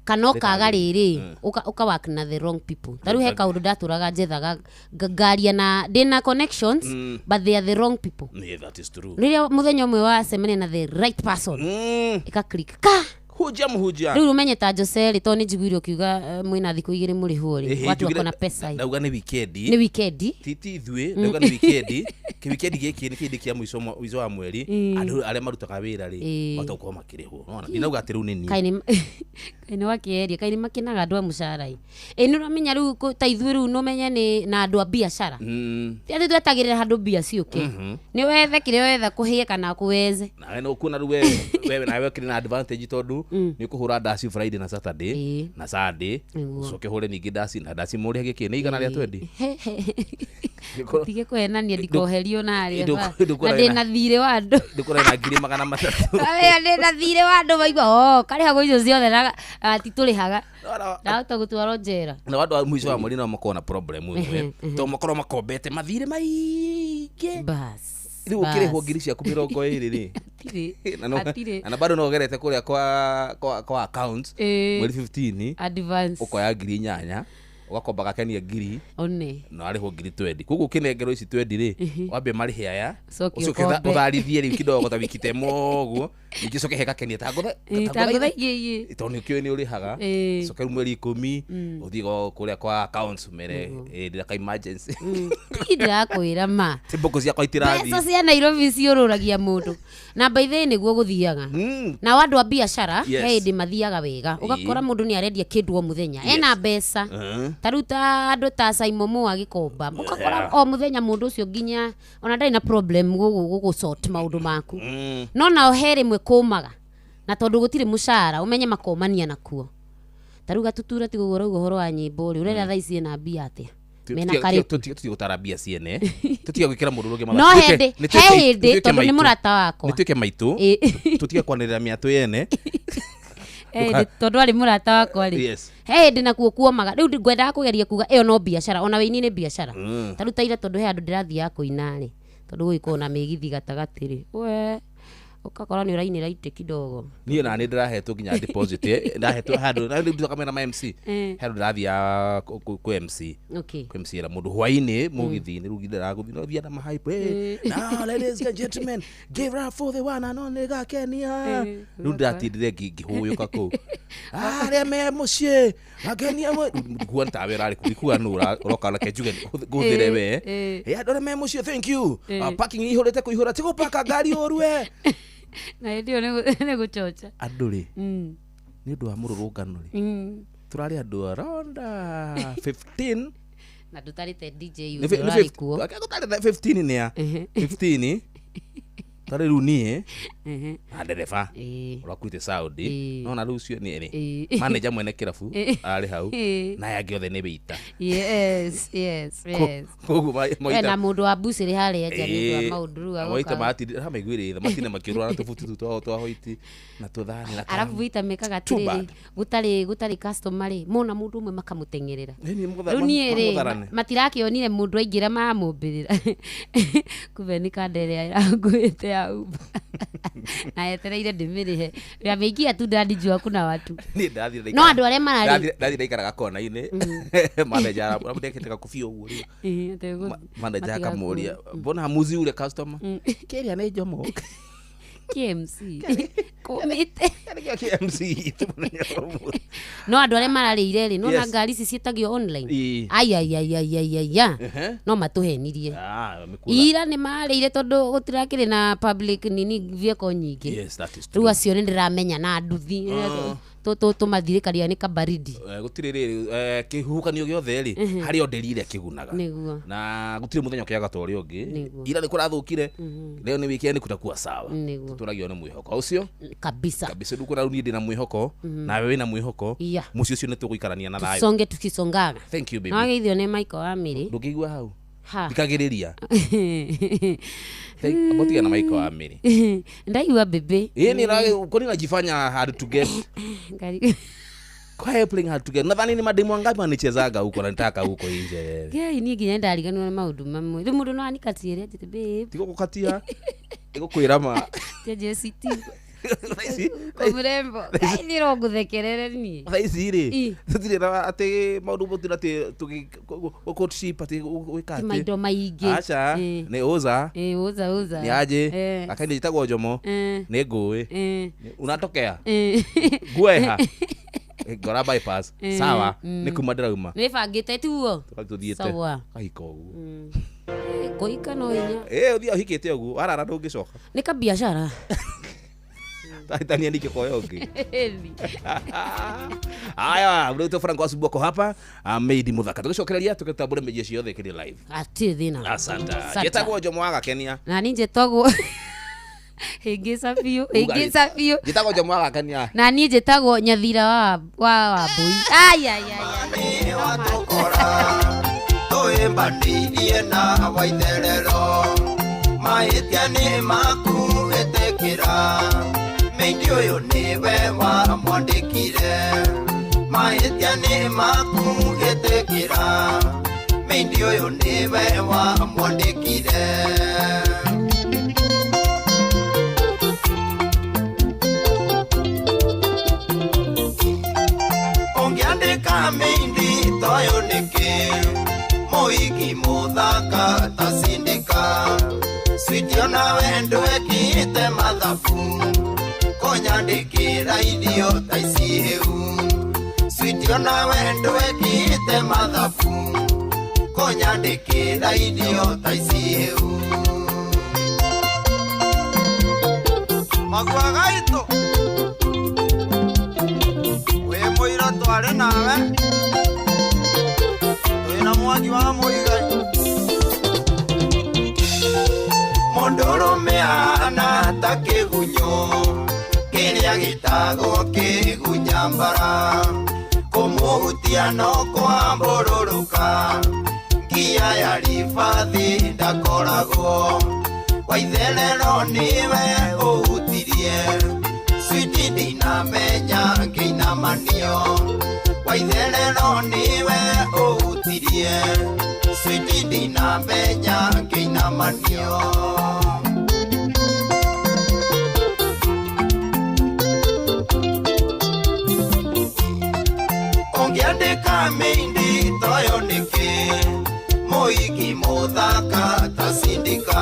Kana ũkaga rĩrĩ, ũka work na the wrong people. Ta rĩu he kaũndũ ndatũraga njethaga ngaria na ndĩna connections, but they are the wrong people. Yeah, that is true. Rĩrĩa mũthenya ũmwe wacemania na the right person, ĩka click ka. Hujia mhujia. Rĩu ũmenye ta Jose rĩ, tondũ nĩ njiguire ũkiuga mwĩna thikũ 2 mũrĩhwo rĩ, watu wako na pesa. Ndauga nĩ wikendi. Nĩ wikendi. Ti ithuĩ, ndauga nĩ wikendi. Kĩ wikendi gĩkĩ nĩ kĩndĩ kĩa mũico wa mweri, andũ arĩa marutaga wĩra rĩ, matagũkorwo makĩrĩhwo. Nĩwona? Ndinauga atĩ rĩu nĩ niĩ. Kaĩ nĩ wakĩeria, kaĩ nĩ makenaga andũ a mũcara ĩ. Ĩ nĩ ũramenya rĩu ta ithuĩ rĩu no menye nĩ na andũ a biacara. Ti atĩ twetagĩrĩra handũ mbia ciũke. Nĩ wethe kĩrĩa wetha kũhĩe kana kũweze. Nawe no kuona rĩu wewe nawe ũkĩrĩ na advantage tondũ nĩ ũkũhũra ndaci Friday na Saturday na Sunday, ũcoke ũhũre ningĩ ndaci na ndaci mũrĩhe gĩkĩ nĩ igana rĩa 20. Tige kũhenania ndikoherio narĩa na ndĩna thirĩ wa andũ. Ndũkũra na 300,000. Ndĩna thirĩ wa andũ maigua, karĩhagwo icio ciothe na titũrĩhaga. Ndahota gũtwarwo njera. Na andũ a mũico wa mweri no makorwo na problem ĩmwe, tondũ makorwo makombete mathirĩ maingĩ. Bas. Rĩu ũkĩrĩhwo ngiri ciaku 20 rĩ. Hatirĩ. Na bado no ũgerete kũrĩa kwa accounts mweri 15 advance ũkoya ngiri 8 ũgakomba gakenia ngiri one na arĩhwo ngiri 20. Koguo ũkĩnengerwo ici 20 rĩ, wambe marĩhe aya, Ũcoke ũcoke ũkombe. ũtharithie rĩu kidogo ta wiki ta ĩmwe ũguo, ningĩ ũcoke he gakenia ta ngũtha ngũtha tondũ nĩ ũkĩũĩ nĩ ũrĩhaga. Ũcoke rĩu mweri 10 ũthiĩ kũrĩa kwa accounts ũmere ndĩra ka emergency. Niĩ ndĩrakwĩra ma. Ti mbũkũ ciakwa itirathiĩ. Mbeca cia Nairobi ciũrũragia mũndũ. Na by the way nĩguo gũthiaga. Nao andũ a biacara he hĩndĩ mathiaga wega. Ũgakora mũndũ nĩ arendia kĩndũ o mũthenya. Ena mbeca. Ta rĩu ta andũ ta Simon Mo agĩkomba. Ũgakora o mũthenya mũndũ ũcio nginya ona ndarĩ na problem gũgũ sort maũndũ maku. No nao he rĩmwe kũmaga. Na tondũ gũtirĩ mũcara ũmenye makomania nakuo. Ta rĩu Gatutura ti gũgũra ũhoro wa nyĩmbo rĩ, ũrera thaa ici ena mbia atĩa? Mena karĩku. Tũtige gũtara mbia ciene. Tũtige gwĩkĩra mũndũ ũngĩ mathaa. No hĩndĩ, he hĩndĩ tondũ nĩ mũrata wakwa. Nĩtuĩke maitũ. Tũtige kwanĩrĩra mĩatũ yene. Tondũ arĩ mũrata wakwa rĩ. He hĩndĩ nakuo kuomaga. Rĩu ngwendaga kũgeria kuga ĩyo no biacara, ona wĩini nĩ biacara. Ta rĩu ta ira tondũ he handũ ndĩrathiaga kũina rĩ, tondũ gũgĩkorwo na mĩgithi gatagatĩ rĩ. We ũgakora nĩ ũrainĩra itĩ kidogo. Niĩ na nĩ ndĩrahetwo nginya deposit, ndahetwo handũ, na rĩu kamera ma MC. Handũ ndĩrathiaga kũ MC. Kũ MC ra mũndũ hwaĩ-inĩ mũgithi-inĩ, rĩu ndĩragũthiĩ, no thiĩ na mahype. Now ladies and gentlemen, give up for the one and only Gakenia. Rĩu ndĩratindire ngĩhũyũka kũu. Arĩa me mũciĩ, Gakenia ndikuga nĩ tawe ũrarĩ kũu, ndikuga nũ ũroka reke njuge ngũhũthĩre we. Andũ arĩa me mũciĩ, thank you. Parking ĩihũrĩte kũihũra, ti gũpaka ngari ũru we. Na hĩndĩ ĩyo nĩ gũchocha. Andũ rĩ, nĩ ũndũ wa mũrũrũngano rĩ, tũrarĩ andũ around 15. Na ndũtarĩte DJ ũcio ũrarĩ kuo. Gũtarĩ 15 nĩ a 15 tarĩ rĩu niĩ na ndereba ũrakuĩte Saudi, no na rĩu ũcio nĩ rĩ manager mwene kĩrabu arĩ hau, na aya angĩ othe nĩ wĩita. Yes, yes, yes. Koguo maita na mũndũ wa bucĩrĩ harĩa nja nĩ ũndũ wa maũndũ rĩu agoka. Maita matiraiguĩrĩ tha, matinda makĩũrũra na tũbuti tũu twao twa hoiti na tũthani na arabu wĩita mekaga atĩrĩrĩ, gũtarĩ customer rĩ, mona mũndũ ũmwe makamũteng'erera. Rĩu niĩ rĩ matirakĩonire mũndũ aingĩra mamũmbĩrĩra. Kumbe nĩ kanda ĩrĩa ĩranguĩte ya Uber. Na etereire ndĩmĩrĩhe. Ameingia tu ndandijua kuna watu. Niĩ ndathire No andũ arĩa mararĩ ndathire ndaikaraga kona-inĩ, manager aramũndekete gakobia ũguo rĩu. Ĩĩ, atĩ Manager matigakuue. akamũria, "Mbona hamuzi ule customer?" Kĩrĩa nĩ Jomo. KMC kũmĩte. Kĩrĩa KMC itũ mũthenya wa ũmũthĩ. No andũ arĩa mararĩire rĩ, nona Yes. ngari ici ciĩtagio online. Ĩĩ. Aiaiaiaiaia. Ehe. No matũhenirie. Ah, mĩkura. Ira nĩ marĩire tondũ gũtirakĩrĩ na public nini vehicle nyingĩ. Yes, that is Rĩu true. acio nĩ ndĩramenya na nduthi tũmathirĩkaria nĩ kabaridi. Gũtirĩ rĩrĩ, kĩhuhũkanio gĩothe rĩ, harĩ o ndĩri ĩrĩa kĩgunaga. Nĩguo. Na gũtirĩ mũthenya ũkĩaga ta ũrĩa ũngĩ. Nĩguo. Ira nĩ kũrathũkire, leo nĩ weekend, kutakuwa sawa. Nĩguo. Tũragio nĩ mwĩhoko ũcio. Kabisa. Kabisa, rĩu kũrau niĩ ndĩna mwĩhoko, nawe wĩna mwĩhoko. Yeah. Mũciĩ ũcio nĩ tũgũikarania na thayũ. Tusonge tukisongaga. Thank you, baby. Nawageithio nĩ Michael wa Mĩrĩ. Ndũngĩigua hau. Ha. Thikagĩrĩria. Thank na Michael wa Mĩrĩ. Ndaigua bebe. Ĩĩ nĩ kwani najifanya hard to get? Ngari. Kwa hiyo playing hard to get. Nadhani ni mademu wangapi wanichezaga huko na nitaka huko nje. Ngai, niĩ nginya ndariganĩrwo nĩ maũndũ mamwe. Rĩu mũndũ no anikatie njĩte babe. Tigo gũkatia. Ĩgũkwĩra ma. Tia JCT. Thaa ici. Ko mrembo. Ngai, nĩ rongũthekerere niĩ. Thaa ici rĩ, Ĩ. tũtirĩ na atĩ maũndũ mũtirĩ atĩ tũgĩ courtship atĩ gwĩka Ti atĩ. maindo maingĩ. Aca, Ĩ. nĩ ũza. Ĩ, uza uza. Nĩ aje. Eh. Akaini njĩtagwo Jomo. Eh. Nĩ ngũĩ. Eh. Unatokea? Eh. Ngweha. Ngora bypass. Eh, Sawa, nĩ kuma ndĩrauma. Nĩbangĩte tuo. Tũthiĩte. Sawa. Kahika ũguo. Kũhika no hinya. Ĩ, ũthiaga ũhikĩte ũguo, warara ndũngĩcoka. Nĩ kabiacara. Tania nike kwa yogi. Aya, mrito Franco Asubuhi hapa, Meidi Muthaka. Tugicokereria tugitambure meji ciothe kiri live. Atirĩ thĩna. Asante. Asante. Njĩtagwo Jomo wa Gakenia. Na niĩ njĩtagwo hĩngĩca biũ, hĩngĩca biũ. Njĩtagwo Jomo wa Gakenia. Na niĩ njĩtagwo Nyathira wa Wambũi. Ai ai ai. Tũĩmbanĩirie na waitherero, mahĩtia nĩ maku ĩtĩkĩra, mĩindi ũyũ nĩwe wamwandĩkire, mahĩtia nĩ maku ĩtĩkĩra, mĩindi ũyũ nĩwe wamwandĩkire. Ũngĩandĩka mĩindi toyũ nĩkĩ, mũhiki mũthaka ta sindika, switi onawe ndwekĩte mathabu, kũnyandĩkĩra irio ta ici hĩu, switi onawe ndwekĩte mathabu, kũnyandĩkĩra irio ta ici hĩu. Magua gaitũ wĩ mũira twarĩ nawe, twĩna mwaki wa mũigai. Mũndũrũme ahana ta kĩgunyũ kĩrĩa gĩtagwo kĩgunyambara, kũmũhutia no kwambũrũrũka, ngia ya ribathi ndakoragwo, waitherero nĩwe ũhutirie, switi ndinamenya ngĩinamanio, waitherero nĩwe ũhutirie, switi ndinamenya ngĩinamanio. Ũngĩandĩka mĩindi toyo nĩkĩ, mũhiki mũthaka ta sindika,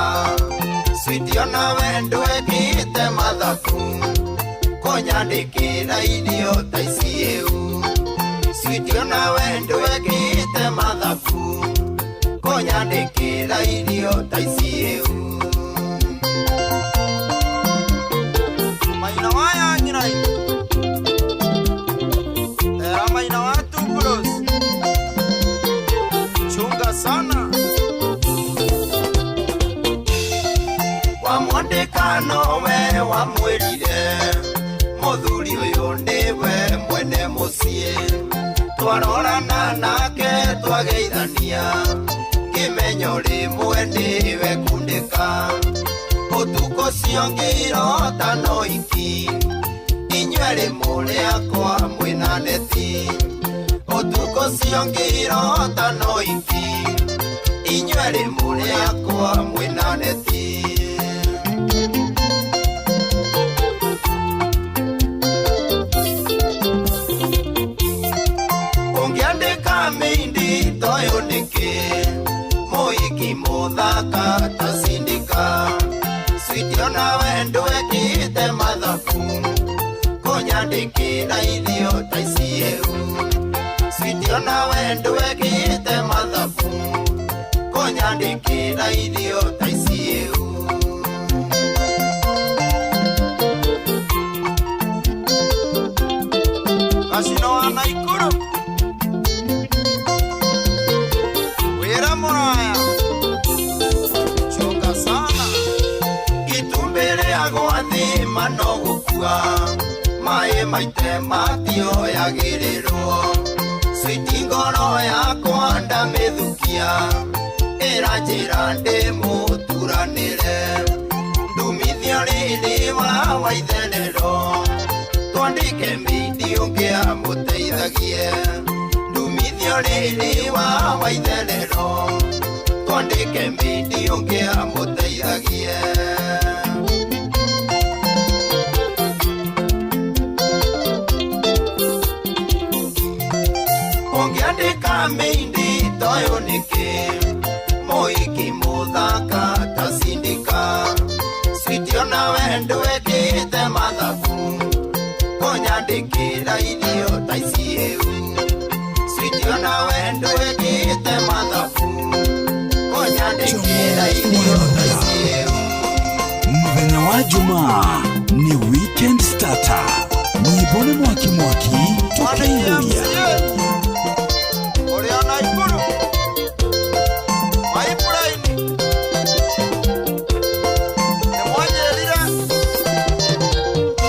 switi onawe ndwekĩte mathabu, kũnyandĩkĩra irio ta ici hĩu, switi onawe ndwekĩte mathabu, kũnyandĩkĩra irio ta ici hĩu. Maina wa yangirai era maina wa tubros, chunga sana wamwandĩka nowe wamwĩrire, mũthuri ũyũ nĩwe mwene mũciĩ, twarorana nake twageithania, kĩmenyo rĩmwe nĩwe kundĩka, ũtukũ ũcio ngĩirota no iki, inyuerĩ mũrĩ akwa mwĩna neti, ũtukũ ũcio ngĩirota no iki, inyuerĩ mũrĩ akwa mwĩna neti. nawe ndwekĩte mathabu kũnyandĩkĩra irio ta ici ĩu Switi onawe ndwekĩte mathabu kũnyandĩkĩra irio ta ici ĩu. Kasino wa Naikuru wĩra mũraya chunga sana itumbĩ rĩagwa thĩ mano gũkua maĩ maite matioyagĩrĩrwo switi ngoro yakwa ndamĩthukia ĩranjĩra ndĩmũturanĩre ndumithio rĩrĩ wa waitherero twandĩke mĩindi ũngĩ amũteithagie ndumithio rĩrĩ wa waitherero twandĩke mĩindi ũngĩ amũteithagie. Ũngĩandĩka mĩindi toyũ nĩkĩ mũhiki mũthaka ta sindika switi onawe ndwekĩte mathabu kũnyandĩkĩra irio ta ici ĩu switi onawe ndwekĩte mathabu kũnyandĩkĩra irio ta ici ĩu. Mũthenya wa Jumaa ni weekend starter. Nyĩmbo nĩ mwaki mwaki tũkaihũria. Ũrĩa Naikuru Maiburaini nĩ mwanjĩrire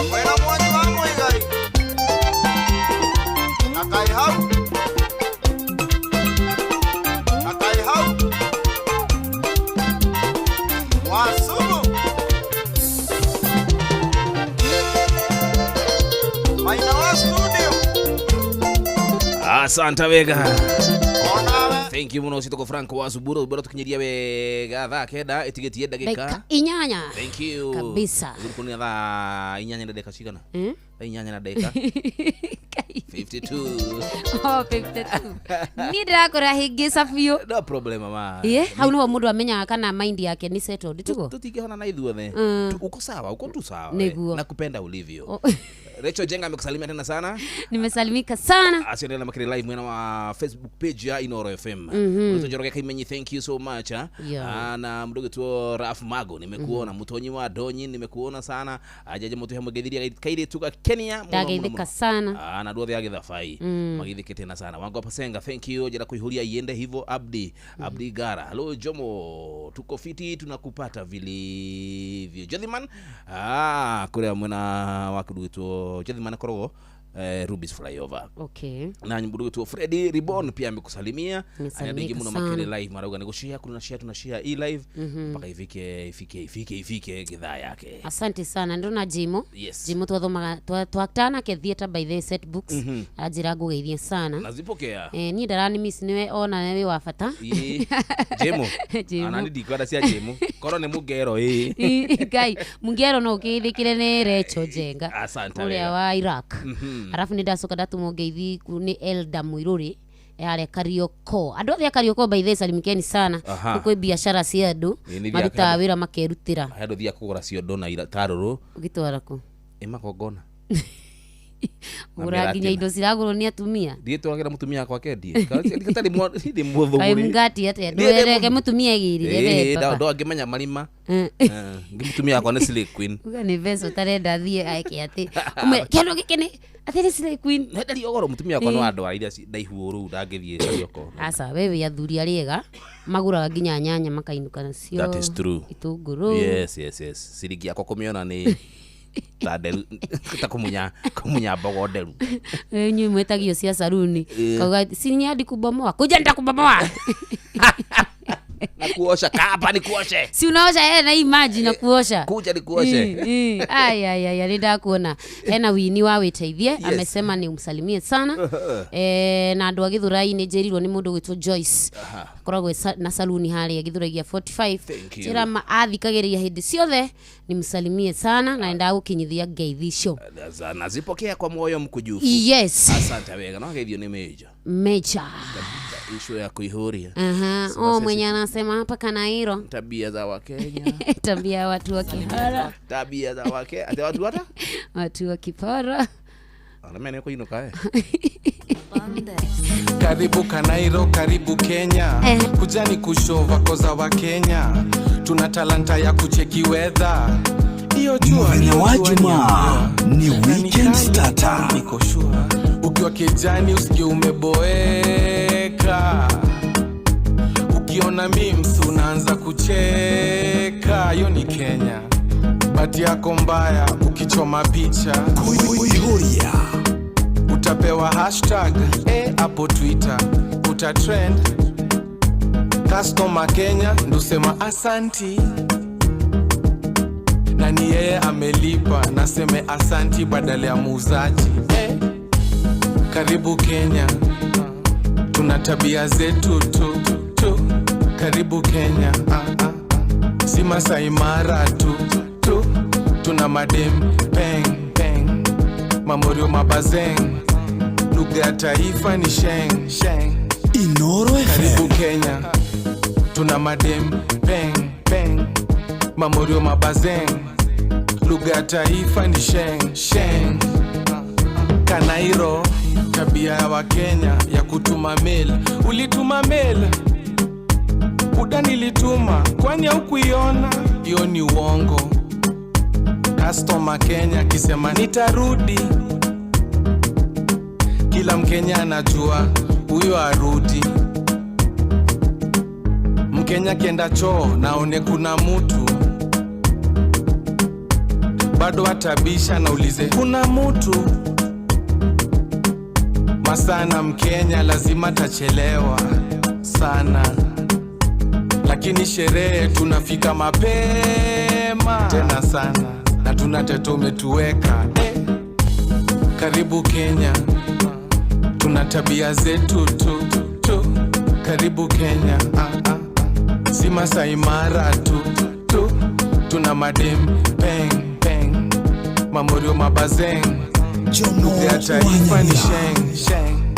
mwĩna mwanyi wa Mũigai na kaĩ hau na kaĩ hau Wasumu Maina wa studio. Asante wega. Onawe Thank you muno citoko Frank wa Suburo bora tukinyiria wega thaa kenda itigitie ndagika. Dakika inyanya. Thank you. Kabisa. Kunia thaa inyanya na ndagika cigana? Thaa inyanya na ndagika 52. Oh, 52. Niĩ ndĩrakora hĩngĩca biũ. No problem mama. Ĩĩ, hau nĩho mũndũ amenyaga kana mind yake ni settled tiguo? Tutingĩhona na ithuothe. Uko sawa, uko tu sawa. we. Nĩguo. Nakupenda ulivyo. Oh. Rachel Jenga amekusalimia tena sana. Nimesalimika sana. Acio nĩ makĩrĩ live mwena wa Facebook page ya Inoro FM. Ruto Njoroge Kaimenyi, thank you so much. Ah. Yeah. Ah, na mdogo tu Raf Mago nimekuona, Mutonyi wa Donyi nimekuona sana. Ajaje mutu hamwe gethiria kairitu ga Kenya muno, muno, Ndageithĩka muno. sana. Ah, na andũ othe a gĩthabai magithĩke tena sana. Wango Pasenga, thank you. Jera kuihuria iende hivyo. Abdi Abdi Gara, hello Jomo, tuko fiti, tunakupata vilivyo. Jothiman, kuria mwena wa kĩndũ Jothiman akoragwo Rubis Flyover Okay. na nyimbo tu Freddy Ribbon pia amekusalimia. Nimesalimika Anadingi muno sana. makere live marauga ni gushare kuna share tuna share e live mpaka ifike ifike ifike ifike githaa yake. Asante sana ndona Jimo. Yes. Jimo twathomaga twakutana nake theatre by the set books. Anjĩra ngũgeithie sana. Nazipokea. Niĩ ndarani miss niwe ona wĩ wa bata. Ii, Jimo. Jimo. Anani ndikwenda cia Jimo. Korwo nĩ mũngero ĩ. Ngai mungero no ũkĩithĩkĩre nĩ Recho Njenga Asante ũrĩa wega. wa Iraq. Arabu nĩ ndacoka ndatũmwo ngeithi ku nĩ Elda Mũirũrĩ harĩa Karioko. Andũ othe a Karioko by the way salimikeni sana. Aha. Kũu kwĩ biacara cia andũ Ĩ, nĩ marutaga thiaga- wĩra makerutĩra. He andũ thiaga kũgũra ciondo na tarũrũ Ũgĩtwara kũ? ĩ magongona. Gũra nginya indo ciragũrwo nĩ atumia. Ndiĩtwaragĩra mũtumia wakwa kendie. Gatarĩ ndĩ Kaĩ mũthũgũri. mũngati atĩa? Niĩ ndĩ Ndũreke mũtumia egĩrire we baba. Ndo angĩmenya marima. Ngĩ mũtumia wakwa nĩ slay queen. Uga nĩ mbeca ũtarenda thiĩ eke atĩ. Ũmwĩre kĩndũ gĩkĩ nĩ atĩ nĩ slay queen. Ndenderio goro mũtumia wakwa no andwara iria ndaihu ũru ndangĩthiĩ Karioko. Aca we wĩ athuri arĩa ega magũraga nginya nyanya makainũka nacio. That is true. Itũngũrũ. Yes, yes, yes. Ciringi yakwa kũmĩona nĩ ta nderu ta kũmunya kũmunya mbogo nderu. Inyuĩ mwetagio cia saruni. Kauga si ni hadi kubomoa. Kuja nitakubomoa. Na kuosha kapa ni kuoshe. Si unaosha yeye na hii maji na kuosha. Kuja ni kuoshe. Ai ai ai nĩ ndakuona hena wini wa wĩteithie amesema ni umsalimie sana na andũ a Gĩthũrai nĩ njĩrirwo nĩ mũndũ gwĩtwo Joyce akoragwo na saluni harĩa Gĩthũrai 45 Thank you. njĩra athikagĩrĩria hĩndĩ ciothe nimsalimie sana na ndagũkinyithia ngeithi icio. Nazipokea kwa moyo mkujufu. Yes. Asante wega. No geithio nĩ Major. Major. Issue ya kuihuria. Aha, Sema oh, sisi mwenye anasema hapa Kanairo. Tabia za Wakenya. Tabia ya watu wa Kihara. Tabia za Wakenya. Ati watu hata? Watu wa Kipara. Anamene kwa inuka eh. Karibu Kanairo, karibu Kenya. Kujani kushova koza wa Kenya. Tuna talanta ya kucheki weather. Hiyo jua Muthenya wa Jumaa ni weekend starter. Niko sure ukiwa kijani usikie umeboeka. Ukiona memes unaanza kucheka. Hiyo ni Kenya. Bati yako mbaya ukichoma picha Kuihuria. Utapewa hashtag hapo Twitter utatrend. Customer Kenya ndusema asanti, na ni yeye amelipa, naseme asanti badala ya muuzaji. Karibu Kenya, tuna tabia zetu tu tu. Karibu Kenya, si Masai Mara tu tu. Tuna madem peng peng, mamorio mabazeng, lugha ya taifa ni sheng sheng. Inoro FM. Karibu Kenya, tuna madem peng peng, mamorio mabazeng, lugha ya taifa ni sheng sheng. Kanairo, tabia ya Wakenya ya kutuma mail. Ulituma mail buda, nilituma, kwani haukuiona? Hiyo ni uongo. Customer Kenya akisema nitarudi, kila Mkenya anajua huyo arudi. Mkenya kienda choo naone kuna mutu, bado atabisha na ulize kuna mutu. Masana Mkenya lazima tachelewa sana, lakini sherehe tunafika mapema tena sana, na tunateta umetuweka. Karibu Kenya, tuna tabia zetu tu tu. Karibu Kenya, si Masai Mara tu tu. Tuna madem peng peng, mamorio mabazeng, lugha ya taifa ni sheng sheng.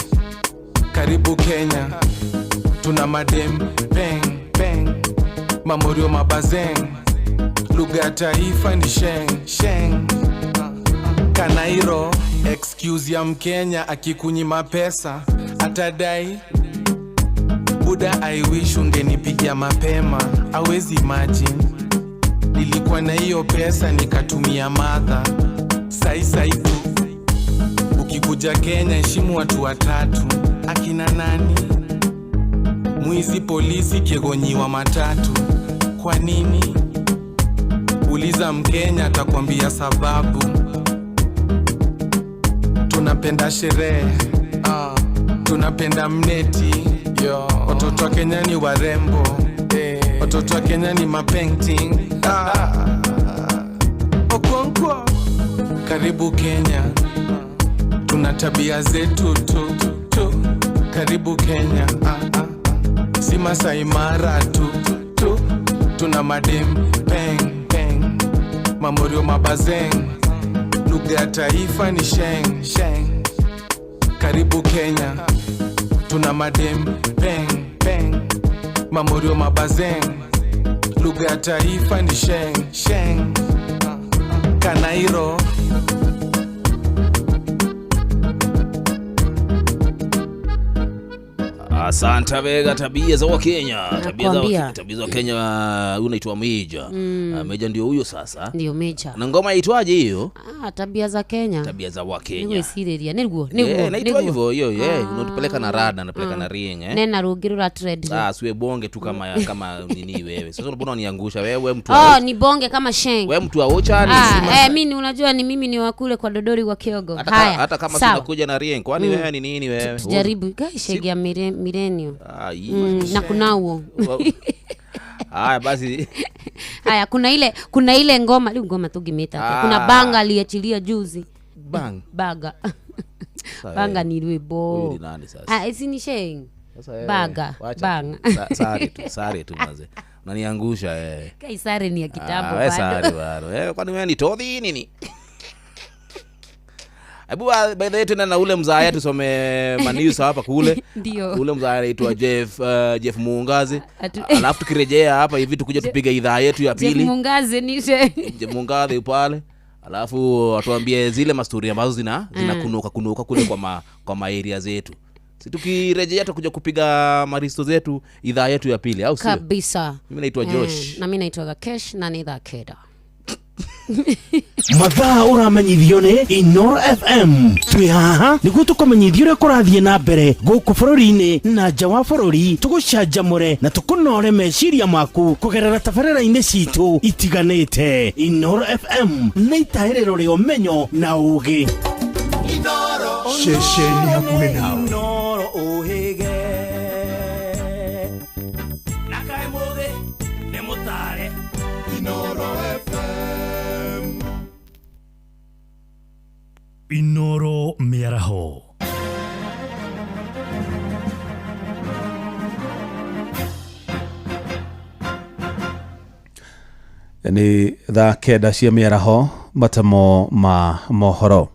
Karibu Kenya, tuna madem peng peng, mamorio mabazeng, lugha ya taifa ni sheng sheng. Kanairo, excuse ya Mkenya akikunyima pesa atadai buda, I wish ungenipigia mapema, awezi imagine nilikuwa na hiyo pesa nikatumia madha sai sai tu. Ukikuja Kenya heshimu watu watatu, akina nani? Mwizi, polisi, kiegonyiwa matatu. Kwa nini? Uliza Mkenya atakwambia sababu. Tunapenda sherehe, tunapenda mneti. Watoto wa Kenya ni warembo, watoto wa Kenya ni mapainting. Okonkwo. Karibu Kenya, tuna tabia zetu tu tu. Karibu Kenya, si Masai Mara tu tu. Tuna madem peng peng, mamorio mabazeng, lugha ya taifa ni sheng sheng. Karibu Kenya, tuna madem peng peng, mamorio mabazeng, lugha ya taifa ni sheng sheng. Kanairo. Asante Vega, tabia za Wakenya, Nakwambia. Tabia za Wakenya. Huyu unaitwa Meja. Meja ndio huyo sasa. Ndio Meja. Na ngoma itwaje hiyo? Tabia za Kenya. Tabia za Wakenya. Nigwiciriria niguo niguo. Naitwa hivyo hiyo, unatupeleka na rada, napeleka na ring Nena rungi rura trend. Siwe bonge tu kama nini wewe. Sasa mbona unaniangusha wewe mtu? Ni bonge kama sheng. Wewe mtu wa ocha ni mimi unajua ni mimi ni wakule kwa dodori wa Kiogo. Haya. Hata kama tunakuja na ring, kwani wewe ni nini wewe? Tujaribu. Guys, sheng ya millennium. Na kunao. Haya basi. Haya kuna ile ngoma, ile ngoma tugimeta. Kuna banga aliachilia juzi. Bang. Baga. Banga ni rwimbo. Huyu ni nani sasa? Si ni sheng. Baga, bang. Sare tu maze. Unaniangusha Kai sare ni ya kitambo bado. Sare bado. Kwani wewe ni todhi nini? Hebu by the way tena na ule mzaya tusome manews hapa kule. Ndio. Ule mzaya anaitwa Jeff Jeff Muungazi. Alafu tukirejea hapa hivi tukuja tupige idhaa yetu ya Jeff pili. Muungazi ni Jeff Muungazi pale. Alafu atuambie zile mastori ambazo zina kunuka kunuka kule kwa ma area zetu. Si tukirejea tutakuja kupiga maristo zetu idhaa yetu ya pili, au sio? Kabisa. Mimi naitwa Josh. Na mimi naitwa Kesh na ni idhaa Keda. Mathaa ũramenyithio nĩ Inoro FM. Twĩ haha nĩguo tũkũmenyithia ũrĩa kũrathiĩ na mbere gũkũ bũrũri-inĩ na nja wa bũrũri, tũgũcanjamũre na tũkũnore meciria maku kũgerera tabarĩra-inĩ citũ itiganĩte. Inoro FM nĩ itaĩrĩro rĩa ũmenyo na ũũgĩ. Ceceni hakuhĩ nawe. Inoro ũhĩge. Na kaĩ mũthĩ nĩ mũtare. Inoro FM. Inoro mĩaraho. Nĩ thaa 9 cia mĩaraho, matemo ma mohoro.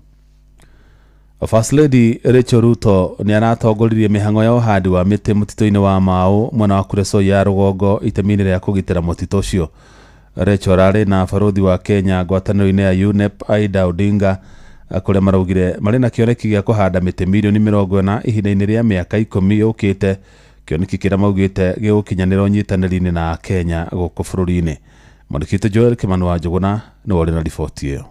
First Lady Rachel Ruto nĩ aratongoririe mĩhang'o ya ũhandi wa mĩtĩ mũtitũ-inĩ wa Mau mwena wa Kuresoi ya rũgongo itemi-inĩ rĩa kũgitĩra mũtitũ ũcio. Rachel arĩ na barũthi wa Kenya ngwatanĩro-inĩ ya UNEP Aida Odinga kũrĩa maraugire marĩ na kĩoneki gĩa kũhanda mĩtĩ mirioni 40 ihinda-inĩ rĩa mĩaka 10 yũkĩte, kĩoneki kĩrĩa maugĩte gĩgũkinyanĩra ũnyitanĩri-inĩ na Kenya gũkũ bũrũri-inĩ. Mwandĩki witũ Joel Kimani wa Njũgũna nĩwe ũrĩ na riboti ĩyo.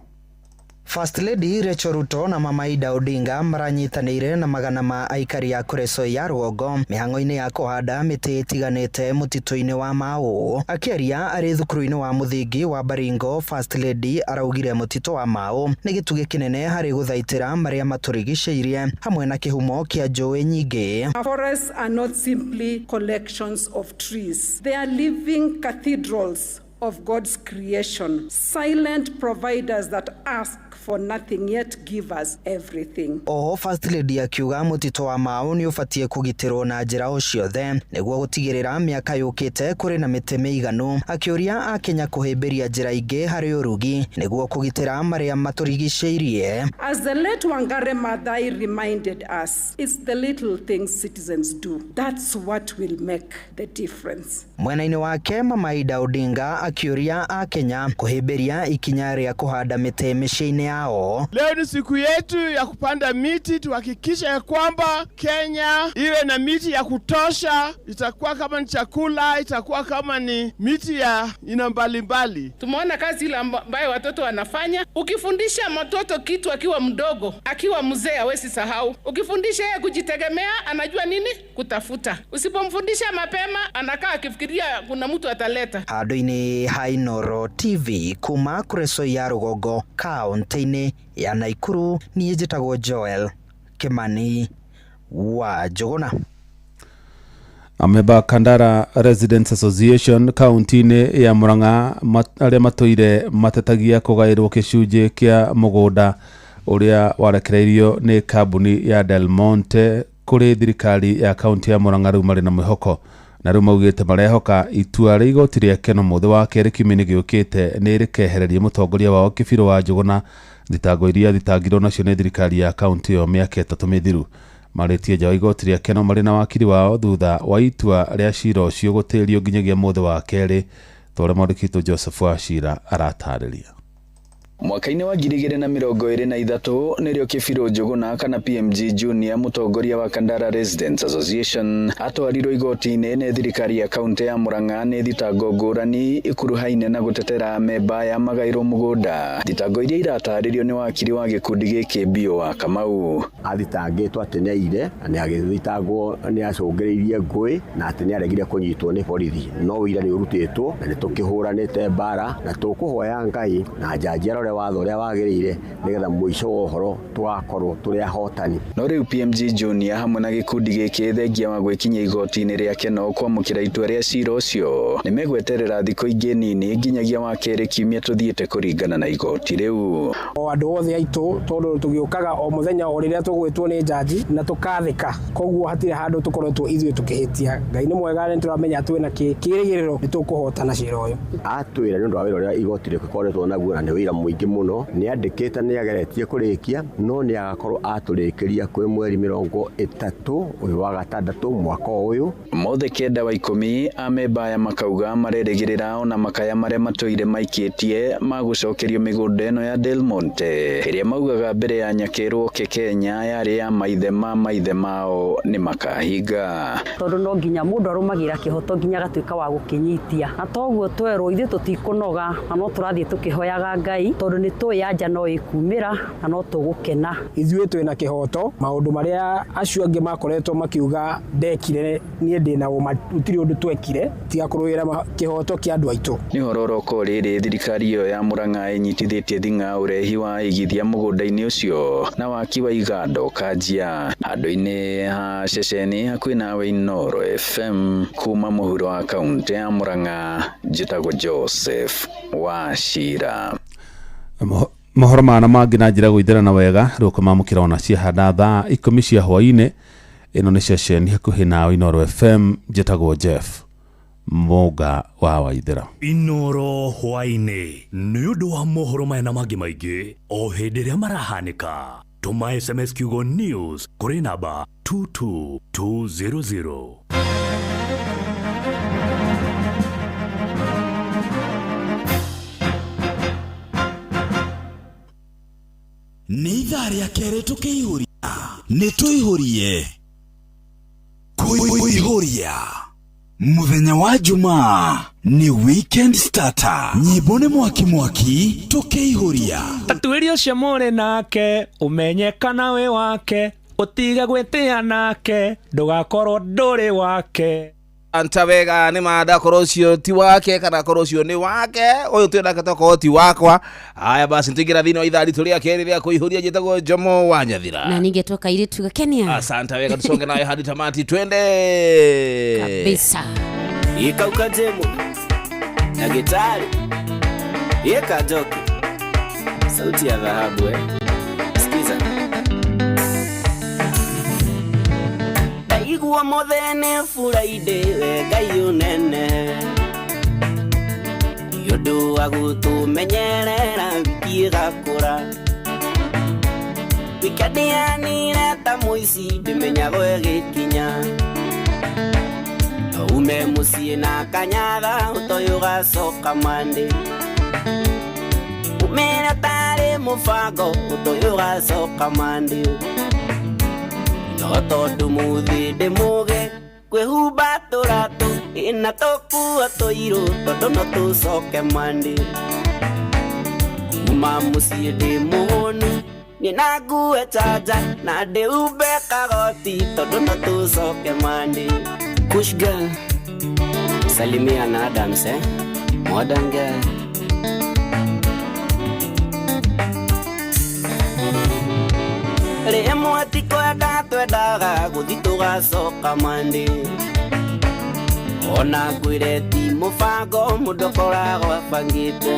First Lady Rachel Ruto na Mama Ida Odinga maranyitanĩire na magana ma aikari a Kuresoi ya rũgongo mĩhang'o-inĩ ya kũhanda mĩtĩ ĩtiganĩte mũtitũ-inĩ wa Mau. Akĩaria arĩ thukuru-inĩ wa mũthingi wa Baringo, First Lady araugire mũtitũ wa Mau nĩ gĩtugĩ kĩnene harĩ gũthaitĩra marĩa matũrigicĩirie hamwe na kĩhumo kĩa njũĩ nyingĩ. Forests are not simply collections of trees. They are living cathedrals of God's creation, silent providers that ask for nothing yet give us everything. Oho First Lady akiuga mũtitũ wa Mau nĩ ũbatiĩ kũgitĩrwo na njĩra o ciothe nĩguo gũtigĩrĩra mĩaka yũkĩte kũrĩ na mĩtĩ mĩiganu. Akĩũria akenya kũhĩmbĩria njĩra ingĩ harĩ ũrugi nĩguo kũgitĩra marĩa matũrigicĩirie. As the late Wangari Maathai reminded us, it's the little things citizens do. That's what will make the difference. Mwena-inĩ wake Mama Ida Odinga akĩũria akenya kũhĩmbĩria ikinya rĩa kũhanda mĩtĩ mĩciĩ-inĩ yao. Leo ni siku yetu ya kupanda miti, tuhakikishe ya kwamba Kenya iwe na miti ya kutosha. Itakuwa kama ni chakula, itakuwa kama ni miti ya aina mbalimbali. Tumeona kazi ile ambayo watoto wanafanya. Ukifundisha mtoto kitu akiwa mdogo, akiwa mzee hawezi sahau. Ukifundisha yeye kujitegemea, anajua nini kutafuta. Usipomfundisha mapema, anakaa akifikiria kuna mtu ataleta. Handũ-inĩ ha Inoro TV kuma Kuresoi ya rũgongo kaunti-inĩ ya Naikuru, niĩ njĩtagwo Joel Kimani wa Njũgũna. Amemba Kandara Residents Association kaunti-inĩ ya Murang'a arĩa matũire matetagia kũgaĩrwo gĩcunjĩ kĩa mũgũnda ũrĩa warekereirio nĩ kambuni ya Del Monte kũrĩ thirikari ya kaunti ya Murang'a rĩu marĩ na mwĩhoko na rĩu maugĩte marehoka itua rĩa igoti rĩa Keno mũthĩ wa kerĩ kiumia-inĩ gĩũkĩte nĩ rĩkehereria mũtongoria wao Kĩbirũ wa Njũgũna thitango iria thitangirwo nacio nĩ thirikari ya kaunti ĩyo mĩaka 3 mĩthiru. Marĩtie nja wa igoti rĩa Keno marĩ na wakiri wao thutha wa itua rĩa cira ũcio gũtĩrio nginyagia mũthĩ wa kerĩ, ta ũrĩa mwandĩki witũ Joseph Wachira aratarĩria. Mwaka-inĩ wa 2023 nĩrĩo Kĩbirũ Njũgũna kana PMG Junior mũtongoria wa Kandara Residents Association atwarirwo igoti-inĩ nĩ thirikari ya kaunti ya Murang'a nĩ thitango ngũrani ikuruhaine na gũtetera amemba aya magairwo mũgũnda. Thitango iria iratarĩrio nĩ wakiri wa gĩkundi gĩkĩ Bio wa Kamau. Athitangĩtwo atĩ nĩ aire na nĩ agĩthitangwo nĩ acũngĩrĩirie ngũĩ na atĩ nĩ aregire kũnyitwo nĩ borithi, no ũira nĩ ũrutĩtwo na nĩ tũkĩhũranĩte mbara na tũkũhoya Ngai na njanji arore watho ũrĩa wagĩrĩire nĩgetha mũico wa ũhoro tũgakorwo tũrĩ ahotani. No rĩu PMG Junior hamwe na gĩkundi gĩkĩ thengia wa gwĩkinyia igoti-inĩ rĩa Keno kwamũkĩra itua rĩa cira ũcio nĩ megweterera thikũ ingĩ nini nginyagia wa kerĩ kiumia tũthiĩte kũringana na igoti rĩu. O andũ othe aitũ tondũ tũgĩũkaga o mũthenya o rĩrĩa tũgwĩtwo nĩ njanji na tũkathĩka, koguo hatirĩ handũ tũkoretwo ithuĩ tũkĩhĩtia. Ngai nĩ mwega, nĩ tũramenya twĩna kĩĩrĩgĩrĩro nĩ tũkũhotana cira ũyũ. Atwĩra nĩ ũndũ wa wĩra ũrĩa igoti rĩkoretwo naguo na nĩ wĩra mũingĩ mĩingĩ mũno, nĩ andĩkĩte, nĩ ageretie kũrĩkia, no nĩ agakorwo atũrĩkĩria kwĩ mweri 30 ũyũ wa gatandatũ mwaka ũyũ. Mothe 9 wa 10 amemba aya makauga marerĩgĩrĩra ona makaya marĩa matũire maikĩtie magũcokerio mĩgũnda ĩno ya Del Monte ĩrĩa maugaga mbere ya Nyakerwo ke Kenya yarĩ ya maithe ma maithe mao nĩ makahinga. Tondũ no nginya mũndũ arũmagĩra kĩhoto nginya agatuĩka wa gũkĩnyitia, na toguo twerwo ithuĩ tũtikũnoga na no tũrathiĩ tũkĩhoyaga Ngai tondũ nĩ tũĩ anja no ĩkumĩra na no tũgũkena. Ithuĩ twĩna kĩhoto, maũndũ marĩa acio angĩ makoretwo makiuga ndekire niĩ ndĩna ũma gũtirĩ ũndũ twekire tiga kũrũĩra kĩhoto kĩa andũ aitũ. Nĩ ũhoro ũroka rĩrĩ thirikari ĩyo ya Murang'a ĩnyitithĩtie thing'a ũrehi wa igithia mũgũnda-inĩ ũcio na waki wa iganda ũkanjia handũ-inĩ ha ceceni hakuhĩ nawe Inooro FM kuma mũhuro wa kaunti ya Murang'a, njĩtagwo Joseph Wachira. Mohoro mana mangĩ na njĩra gũitherana wega rĩu ũkamamũkĩra ona ciahanda thaa 10 cia hwaĩ-inĩ. Ĩno nĩ ceceni hakuhĩ nawe Inooro FM, njĩtagwo Jeff Mũnga wa Waithera. Inooro hwaĩ-inĩ nĩ ũndũ wa mohoro maya na mangĩ maingĩ o hĩndĩ ĩrĩa marahanĩka. Tũma SMS kiugo news kũrĩ namba 22200. Nĩ ithaa rĩa kerĩ tũkĩihũria, nĩ tũihũrie kũihũria mũthenya wa Jumaa nĩ weekend starter, nyĩmbo nĩ mwaki mwaki tũkĩihũria. Tatuĩria ũcio mũrĩ nake ũmenye kana wĩ wake, ũtige gwĩtĩa nake ndũgakorwo ndũrĩ wake. Anta wega nĩ manda korwo ũcio ti wake kana korwo ũcio nĩ wake, ũyũ twĩ nake tokorwo ti wakwa. Haya basi tũingĩra thĩinĩ wa ithaa ritũ rĩa kerĩ rĩa kũihũria, njĩtagwo Jomo wa Nyathira na ningĩ twa kairĩtu gakenia. Asante wega, tuconge nawe hadi tamati, twende kabisa. Ikauka jemo na gitari yeka joki sauti ya dhahabu sikiza ndaigua muthene Friday we Ngai unene nĩ ũndũ wa gũtũmenyerera wiki ĩgakũra wikendi yanire ta mũici ndĩmenyagwo ĩgĩkinya no ume mũciĩ na kanyatha ũtoĩ ũgacoka Monday umĩre ũtarĩ mũbango ũtoĩ ũgacoka Monday no tondũ mũthĩ ndĩ mũgĩ kwĩhumba tũratũ ĩna tũkuo tũirũ tondũ no tũcoke Monday kuma mũciĩ ndĩ mũhũnu niĩ na ngue chanja na ndĩhumbe kagoti tondũ no tũcoke Monday. Kush girl salimia na Adams modern girl. Rĩmwe ti kwenda twendaga gũthiĩ tũgacoka Monday ona ngwĩre ti mũbango mũndũ akoragwo abangĩte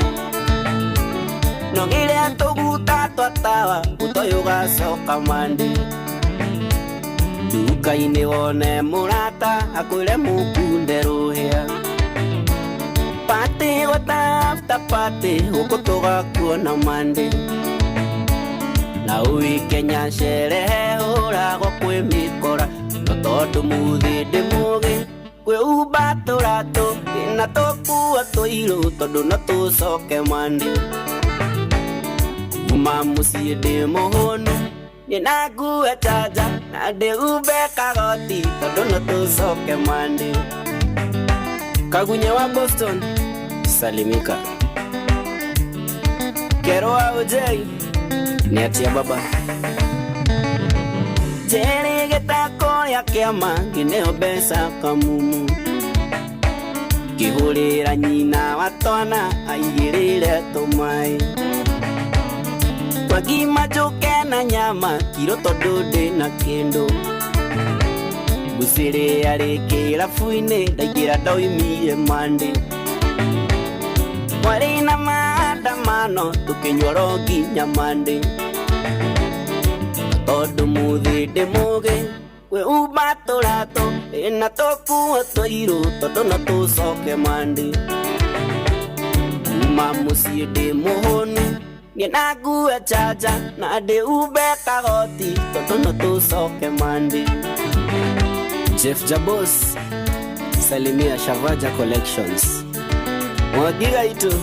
no rĩrĩa tũguta twa tawa ũtoĩ ũgacoka Monday nduka-inĩ wone mũrata akwĩre mũkunde rũhĩa party gwata after party gũkũ tũgakuona Monday na ũĩ Kenya sherehe hũragwo kwĩ mĩkora no tondũ mũthĩ ndĩ mũgĩ kwĩhumba tũratũ na tũkuo tũirũ tondũ no tũcoke Monday kuma mũciĩ ndĩ mũhũnu niĩ na ngue chanja na ndĩhumbe kagoti tondũ no tũcoke Monday. Kagunye wa Boston salimika Kero wa Ujei nĩ atia baba Njeri gĩtako rĩa kĩama ngĩneo mbeca kamumu ngĩhũrĩra nyina wa twana aigĩrĩre tũmaĩ twagima njũke na nyama kiro tondũ ndĩna kĩndũ ngucĩrĩ arĩ kĩrabu-inĩ ndaingĩra ndoimire Monday kwarĩ na maandamano tũkĩnyua ro nginya Monday tondũ mũthĩ ndĩ mũgĩ kwĩhumba tũratũ ĩna tũkuo tũirũ tondũ no tũcoke Monday kuma mũciĩ ndĩ mũhũnu Niĩ na ngue chanja na ndĩhumbe kagoti tondũ no tũcoke Monday. Jeff Jabos, salimia Shavaja Collections. Mwangiga itu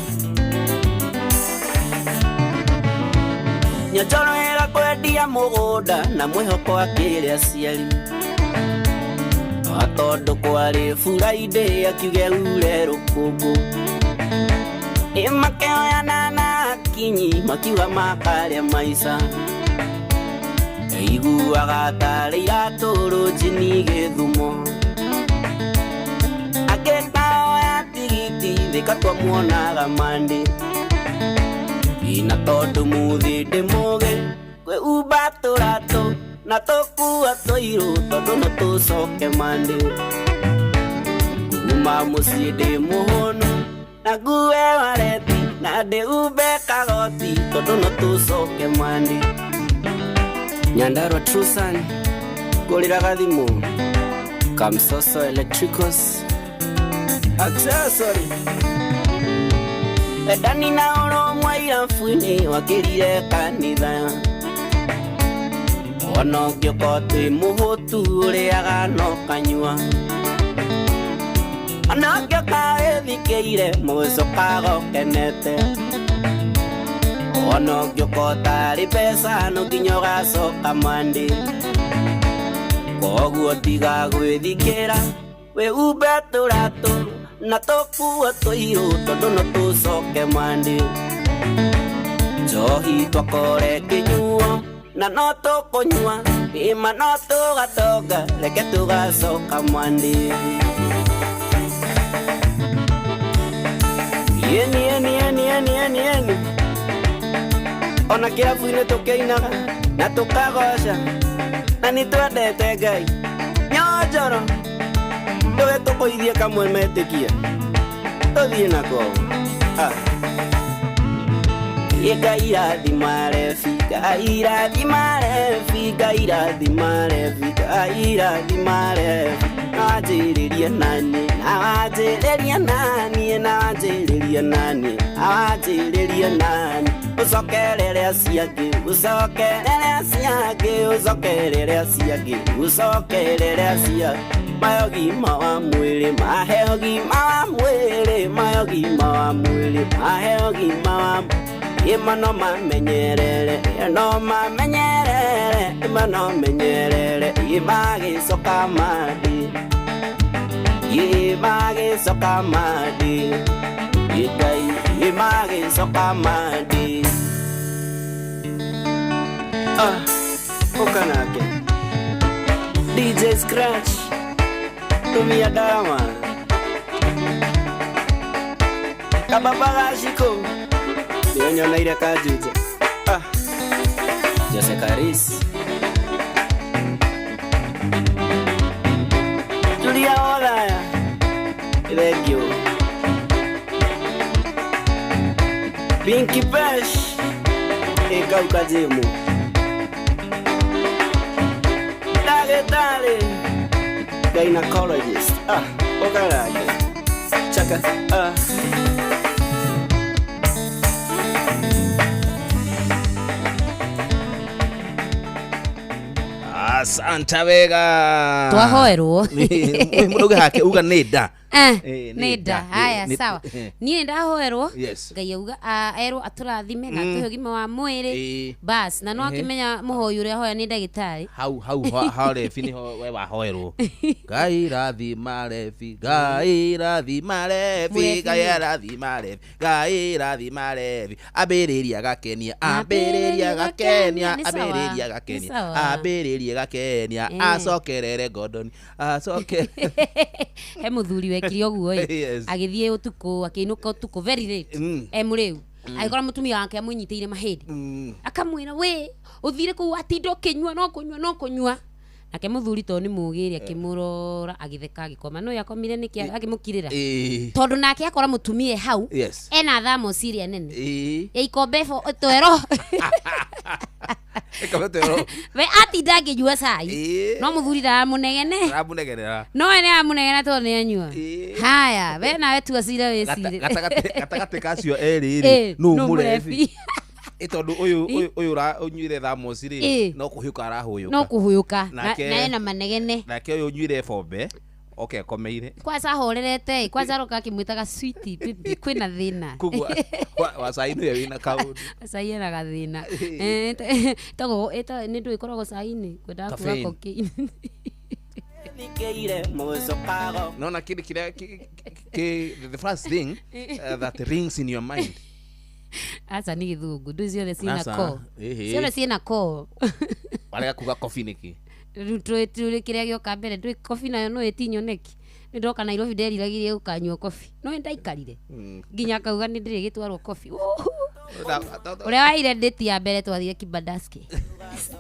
nyochorwera kwendia mũgũnda na mwĩhoko akĩrĩ aciari tondũ kwarĩ Friday akiuge ure rũkũngũ ĩ makĩoyana na akinyi makiuga makarĩa maica iguaga tarĩ iratũ rũnjini gĩthumo akĩtaoya tigiti thika twamuonaga Monday ina tondũ mũthĩ ndĩ mũgĩ kwĩhumba tũratũ na tũkua tũirũ tondũ no tũcoke Monday kuma mũciĩ ndĩ mũhũnu na ngue wareti na ndĩhumbe kagoti tondũ no tũcoke Monday. Nyandarua Trusan ngũrĩraga thimũ Kamsoso Electricals accessory Edani na ũrũmwe irabu-inĩ wakĩrire kanitha ona ũngĩũka twĩ mũhũtu ũrĩaga no kanyua ona ũngĩũka wĩthikĩire mũgĩcokaga ũkenete ona ũngĩũka ũtarĩ mbeca no nginya ũgacoka Monday koguo tiga gwĩthikĩra wĩhumbe tũratũ na tũkuo tũirũ tondũ no tũcoke Monday njohi twakore kĩnyuo na no tũkũnyua ĩma no tũgatonga reke tũgacoka Monday. Yeni yeni yeni yeni yeni yeni ona kĩrabu-inĩ tũkĩinaga na tũkagoca na nĩ twendete Ngai nyonjoro ndũge tũkũithie kamwe metĩkie tũthiĩ nako. Ngai rathima rebi, Ngai rathima rebi, Ngai rathima rebi, Ngai rathima rebi. Na wanjĩrĩrie nani, na wanjĩrĩrie nani, na wanjĩrĩrie nani, na wanjĩrĩrie nani. Ũcokerere acio angĩ, ũcokerere acio angĩ, ũcokerere acio angĩ, ũcokerere acio angĩ. Mahe ũgima wa mwĩrĩ, mahe ũgima wa mwĩrĩ, mahe ũgima wa mwĩrĩ, mahe ũgima wa mwĩrĩ. Ima no mamenyerere, no mamenyerere, ima no menyerere, ima gĩcoka Monday, ima gĩcoka Monday, Ngai ima gĩcoka Monday. Ah, ũka nake DJ Scratch tumia dawa kababa gaciko nĩonyoneire kanjunja. Ah, Jose Karis Julia Olaya thank you Pinky Pesh ĩkauka jimu ndagĩtarĩ gynecologist. Ah, ũkarage chaka. Ah, Asanta wega twahoerwo mũndũ hake uga nĩ nda. Nĩ nda. Haya sawa niĩ nĩ ndahoerwo Ngai auga erwo atũrathime na atũhe ũgima wa mwĩrĩ bas na no akĩmenya mũhoi ũrĩa ahoya nĩ ndagĩtarĩ hau hau ha rebi nĩho we wahoerwo Ngai rathima rebi, Ngai rathima rebi, Ngai rathima rebi, Ngai rathima rebi, ambĩrĩria gakenia, ambĩrĩria gakenia, ambĩrĩria gakenia, ambĩrĩria gakenia, acokerere Gordon, acokerere he mũthuri wekire ũguo ĩ agĩthiĩ ũtukũ akĩinũka ũtukũ very late e mũrĩu agĩkora mũtumia wake amũnyitĩire mahĩndĩ akamwĩra we ũthire kũu atinda ũkĩnyua no kũnyua no kũnyua nake mũthuri tondũ nĩ mũgĩrĩ akĩmũrora agĩtheka agĩkoma no yakomire nĩkĩ akĩmũkirĩra tondũ nake akora mũtumia hau ena thermos ĩrĩa nene ya ikombe twero we atinda akĩnyua cai no mũthuri ndaramũnegene no we nĩaramũnegena tondũ nĩanyua. Haya we nawe tua cira wĩcire gatagatĩ kacio erĩ rĩ nũ mũrebi. Ĩ tondũ ũyũ ũyũ ũyũ ũnyuire thamosi rĩ, Ĩ. no kũhũyũka arahũyũka. No kũhũyũka na Nake- na ena manegene. Nake ũyũ ũnyuire bombe oke akomeire. Kwanza ahorerete ĩ, kwanza aroka akĩmwĩtaga sweetie baby kwĩna thĩna. Koguo wa cai nĩwe wĩna kaũndũ. Cai ena gathĩna. Eh, ĩtagwo nĩ ndũĩ ĩkoragwo cai-inĩ, ngwendaga kuga Caffeine. cocaine. Thikeire mũcokago Nona kĩndũ kĩrĩa the first thing that rings in your mind. Aca nĩ gĩthũngũ, ndũĩ ciothe ciĩna Aca, ko. ĩhĩ. Ciothe ciĩna ko. Warega kuga coffee nĩkĩ? Rĩu tũĩ kĩrĩa gĩoka mbere, ndũĩ kobi nayo no ĩti nyoneki. Nĩ ndoka Nairobi nderiragĩria gũkanyua kobi. No ndaikarire. Nginya akauga nĩ ndĩrĩgĩtwarwo kobi. Ũrĩa waheire ndĩti ya mbere twathire Kibandaski.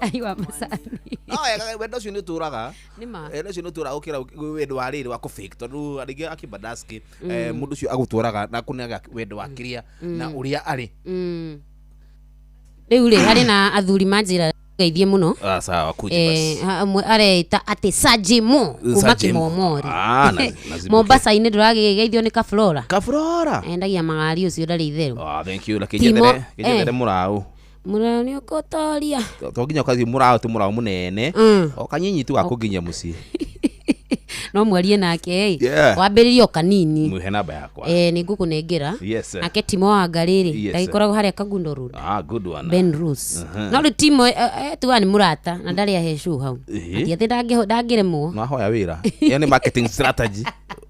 Cai wa macani. No wega, wendo ũcio nĩ ũtũraga. Nĩ ma. Wendo ũcio nĩ ũtũraga gũkĩra wendo wa rĩrĩ wa kũfake, tondũ rĩngĩ akĩbandaski mũndũ ũcio agũtwaraga na kũneaga wendo wa kĩrĩa na ũrĩa arĩ. Rĩu rĩ harĩ na athuri manjĩra geithie mũno. Ah, sawa, kuja Eh, basi. amwe areita atĩ Sajimo kuma Sajimo. Kĩmomori. Ah, na Mombasa-inĩ ndũragĩgeithio nĩ Kaflora. Kaflora. Endagia magari ũcio ndarĩ itherũ. Ah, thank you. Reke Timo, njethere eh. mũraũ. Mũraũ nĩ ũkũtoria. To nginya ũkathiĩ mũraũ ti mũraũ mũnene. O kanyinyi tu gakũnginyia mũciĩ. No mwarie nake ĩ. Yeah. Wambĩrĩrie o kanini. Mwĩhe namba yakwa. Eh, nĩ ngũkũnengera. Yes. Nake Timo Wanga rĩrĩ Yes. ndagĩkoragwo harĩa Kangundo Road. Ah, good one. Ben Rose. Mhm. No rĩu Timo tuga nĩ mũrata na ndarĩ ahe show hau. Ĩhĩ. Ati atĩ ndangĩremwo. No ahoya wĩra. Ĩyo nĩ marketing strategy.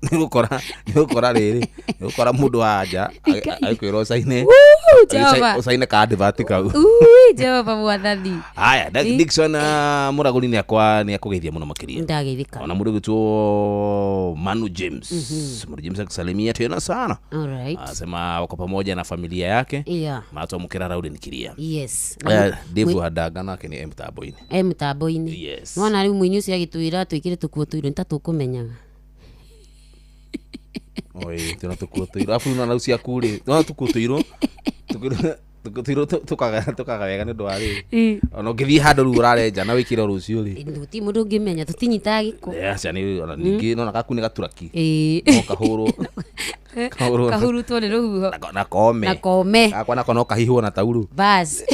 Nĩ gũkora rĩrĩ. Nĩ gũkora mũndũ wa nja agĩkwĩra ũcaine. Woo, Jehova. Ũcaine ka advert kau. Ui, Jehova mwathani. Haya, Dickson Mũragũri nĩ akwa nĩ akũgeithia mũno makĩria. Ndageithĩka. Ona mũndũ ũgwĩtwo Manu James. Manu James akusalimia tena sana. Alright. Anasema wako pamoja na familia yake. Yeah. Matwamũkĩra Raudi Nikiria. Yes. Dave Wandanga nake nĩ mtambo-inĩ. E mtambo-inĩ. Yes. Nĩwona rĩu mũini ũcio agĩtwĩra twĩkĩre tũkuo tũirũ nĩ ta tũkũmenyaga. Oi, tũna tũkuo tũirũ. Arabu nona rĩu ciaku rĩ, nona tũkuo tũirũ. Tũkuo tũirũ tũkaga wega nĩ ũndũ wa rĩrĩ. Ona ũngĩthiĩ handũ rĩu ũrarenja na wĩkĩre o rũciũ rĩ. Gũtirĩ mũndũ ũngĩmenya tũtinyitaga gĩko. Aca nĩ ona ningĩ nona gaku nĩ gaturaki. Ĩĩ. No kahũrwo. Kahũrwo. Kahurutwo nĩ rũhuho. Na kome. Na kome. Gakwa nako no kahihwo na taurũ. Bas.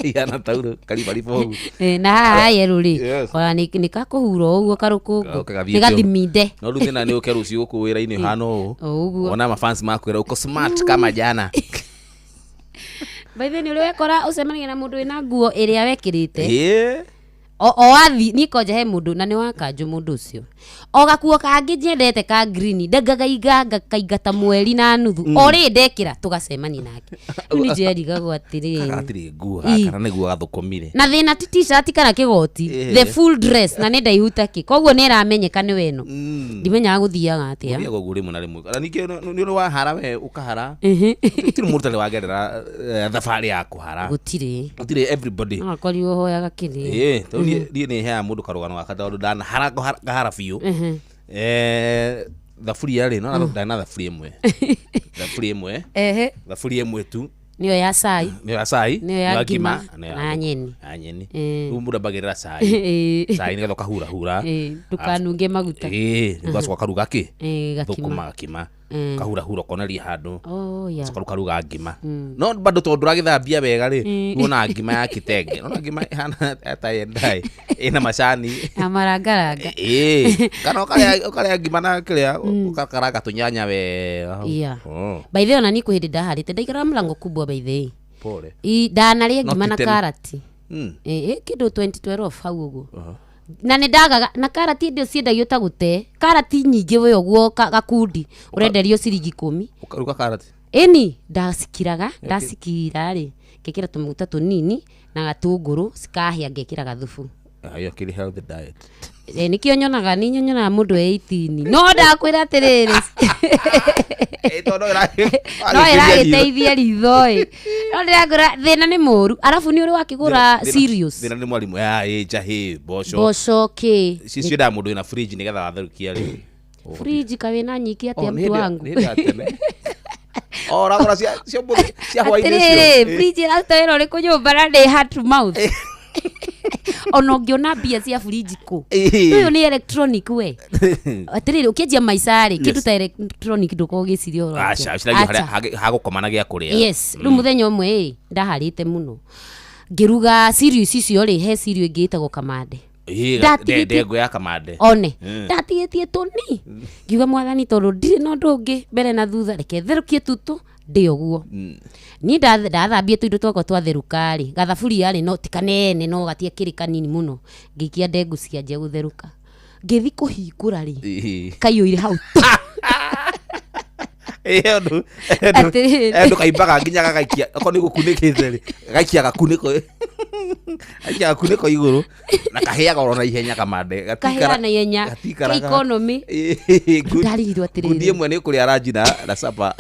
Kahihia na taurũ karibariba ũguo. Eh, na haha yerũ rĩ Yes. ona nĩ kakũhura ũguo karũkũngũ Goke gathiĩ nĩ gathiminde. No rĩu thĩna nĩ ũke rũciũ gũkũ wĩra-inĩ ũhana ũũ. O ũguo. Wona mafans makwĩra uko smart kama jana. By the way, nĩ ũrĩ wekora ũcemanagia na mũndũ wĩna nguo ĩrĩa wekĩrĩte. Ĩĩ. O wathi niĩ konja he mũndũ na nĩ wa kanjũ mũndũ ũcio. O gakuo kangĩ nyendete ka green ndangagaiga ngakaingata mweri na nuthu. O rĩ ndekĩra tũgacemania nake. Rĩu nĩ njerigagwo atĩrĩrĩ. Gatirĩ nguo Ii. gaka na nĩguo gathũkũmire. Na thĩna ti t-shirt kana kĩgoti. Ĩĩ. The full dress na nĩ ndaihu ta kĩ. Koguo nĩ ĩramenyeka nĩ weno. Ndimenyaga gũthiaga atĩa. Gũthiaga ũguo rĩmwe na rĩmwe. Na ningĩ nĩ ũrĩ wahara we ũkahara. Gũtirĩ mũndũ ũtarĩ wagerera thabarĩ ya kũhara. Gũtirĩ. Gũtirĩ everybody. No akorirwo ũhoyaga kĩrĩa. Ĩĩ, tondũ niĩ nĩ heaga mũndũ karũgano gaka tondũ ndanahara ngahara biũ. Thaburia rĩ, no ndarĩ na thaburia ĩmwe. Thaburia ĩmwe. Ehe. Thaburia ĩmwe tu. Nĩyo ya cai. Nĩyo ya cai. Nĩyo ya ngima nĩyo na nyeni. Na nyeni. Ĩĩ. Rĩu mũndũ ambagĩrĩra cai. Ĩĩ. Cai nĩgetha ũkahurahura. Ĩĩ, ndũkanunge maguta. Ĩĩ, rĩu ũgacoka ũkaruga kĩ? Ĩĩ, gakima. Thũkũma gakima. Ũkahurahura ũkoneria handũ. Oh, yeah. Ũgacoka ũkaruga ngima. No bado tondũ ndũragĩthambia wega rĩ, wonaga ngima ya kitenge. Nona ngima ĩhana ta yendai ĩna macani. Na marangaranga. Ĩĩ, kana ũkarĩa ngima na kĩrĩa ũgakaranga tũnyanya wega. Yeah. Oh, By the way, ona niĩ kwĩ hĩndĩ ndaharĩte ndaikaraga mlango kubwa by the way. pole. Ndanarĩa Not ngima na ten. karati. Ĩĩ, kĩndũ 2012 hau ũguo. Na nĩ ndagaga na karati hĩndĩ ĩyo ciendagio ta gũte. Karati nyingĩ we ũguo gakundi ũrenderio ciringi 10. Ũkaruga karati. Ĩni ndacikiraga, ndacikira rĩ ngekĩra tũmaguta tũnini na gatũngũrũ cikahĩa ngekĩra gathubu. Ah, ĩyo kĩrĩ healthy diet. Nĩkĩo nyonaga nĩ nyonaga mũndũ e 18 no ndakwĩra atĩrĩrĩ no ĩragĩteithia ritho ĩ no ndĩrakwĩra thĩna nĩ mũru arabu nĩ ũrĩ wakĩgũra cereals Thĩna nĩ mwarimũ ya ĩ njahĩ mboco. mboco kĩ Ci ciendaga mũndũ wĩna fridge nĩgetha watherũkia rĩ. fridge kawĩna nyingĩ Oh, atĩa nĩ mtu wangu hĩndĩ ya tene. Oh, ũragũra cia mũthĩ cia hwaĩ-inĩ atĩrĩrĩ ũcio. fridge ĩraruta wĩra ũrĩkũ nyũmba na ndĩ hand to mouth. Ona ũngĩona mbia cia burinji kũ. Ĩĩ. Ũyũ nĩ electronic we. Atĩrĩrĩ, ũkĩanjia maica rĩ, kĩndũ Yes. ta electronic ndũkoragwo ũgĩciria ũhoro wakĩo. Aca, ũciragia Acha. harĩa hagũkoma na gĩa kũrĩa. Yes, rĩu mũthenya ũmwe ĩ, ndaharĩte mũno. Ngĩruga cereal ici icio rĩ, he cereal ĩngĩ ĩtagwo kamande. Ĩĩ, Ndatigĩtie- ndengũ ya kamande. One. Mm. Ndatigĩtie tũni. Ngiuga mwathani tondũ ndirĩ na ũndũ ũngĩ mbere na thutha, reke therũkie tutu ndĩe ũguo. Niĩ ndathambie tũindo twakwa twatherũka rĩ, gathaburia rĩ, no ti kanene no gatiakĩrĩ kanini mũno. Ngĩikia ndengũ cianjia gũtherũka. Ngĩthiĩ kũhingũra rĩ, Ĩĩ. kaiyũire hau. Ĩĩ, ũndũ Atĩrĩrĩ. ũndũ kaimbaga nginya gagaikia okorwo nĩ gũkunĩkĩte rĩ, gaikia gakunĩko, gaikia gakunĩko igũrũ na kahĩaga oro na ihenya kamande. Kahĩaga na ihenya, gatikaraga. ka economy. Ĩĩ, Ndarigirwo atĩrĩrĩ. ngundi ĩmwe nĩ kũrĩa ranji na sapa.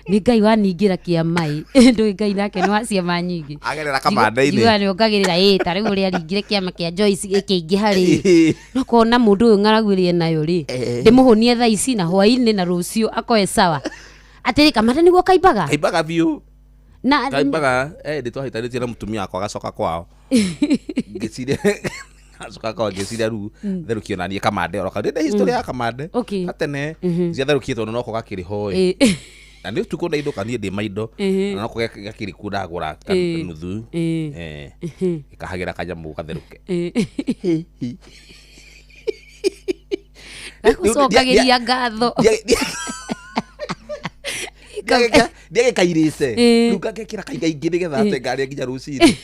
Nĩ Ngai waningĩra kĩama ĩ. Ndũĩ Ngai nake nĩ wa ciama nyingĩ. Agerera kamande-inĩ. Njiugaga nĩ ongagĩrĩra ĩ, ta rĩu ũrĩa aringire kĩama kĩa Joyce gĩkĩingĩha rĩ. No kona mũndũ ũyũ ng'aragu ĩrĩa enayo rĩ, ndĩmũhũnie thaa ici na hwaĩ-inĩ na rũciũ akoe sawa. Atĩrĩ, kamande nĩguo kaimbaga? Kaimbaga biũ. Na Kaimbaga, ndĩ twahĩtanĩtie na mũtumia wakwa agacoka kwao. Ngĩciria acoka kwao ngĩciria rĩu therũkio na niĩ kamande oro kau. Ndĩ history ya kamande. Okay. Gatene ciatherũkio tondũ noko gakĩrĩ ho ĩ. Ĩ. Na nĩ ũtukũ ndaindũka niĩ ndĩ maindo. Na noko gakĩrĩ kuo ndagũra nuthu. Gĩkahagĩra kanyamũ gatherũke. Gagũcokagĩria ngatho. Ndiagĩkairĩte. Ĩ. Rĩu ngagekĩra kaingaingĩ nĩgetha ate ngarĩa nginya rũcinĩ.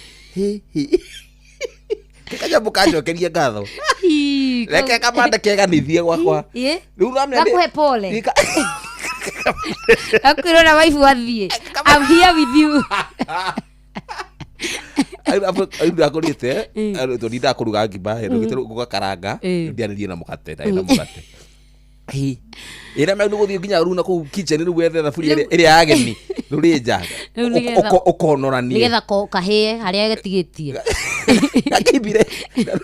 Kanyamũ kanjokeria ngatho. Ii, Reke kamande keganithie gwakwa. Ĩ. Rĩu ũramenya nĩ- Gakũhe pole. Gakwĩra ona waifu athiĩ. I'm here with you. Rĩu ndakũrĩte tondũ ndakũruga ngima ngũgakaranga ndianĩrie na mũgate ndarĩ na mũgate. Ĩrĩa nĩ gũthiĩ nginya rĩu na kũu kitchen rĩu wethe thaburia ĩrĩa ya ageni rũrĩ nja Rĩu nĩgetha- ũkonoranie Nĩgetha kahĩe harĩa gatigĩtie. gakĩimbire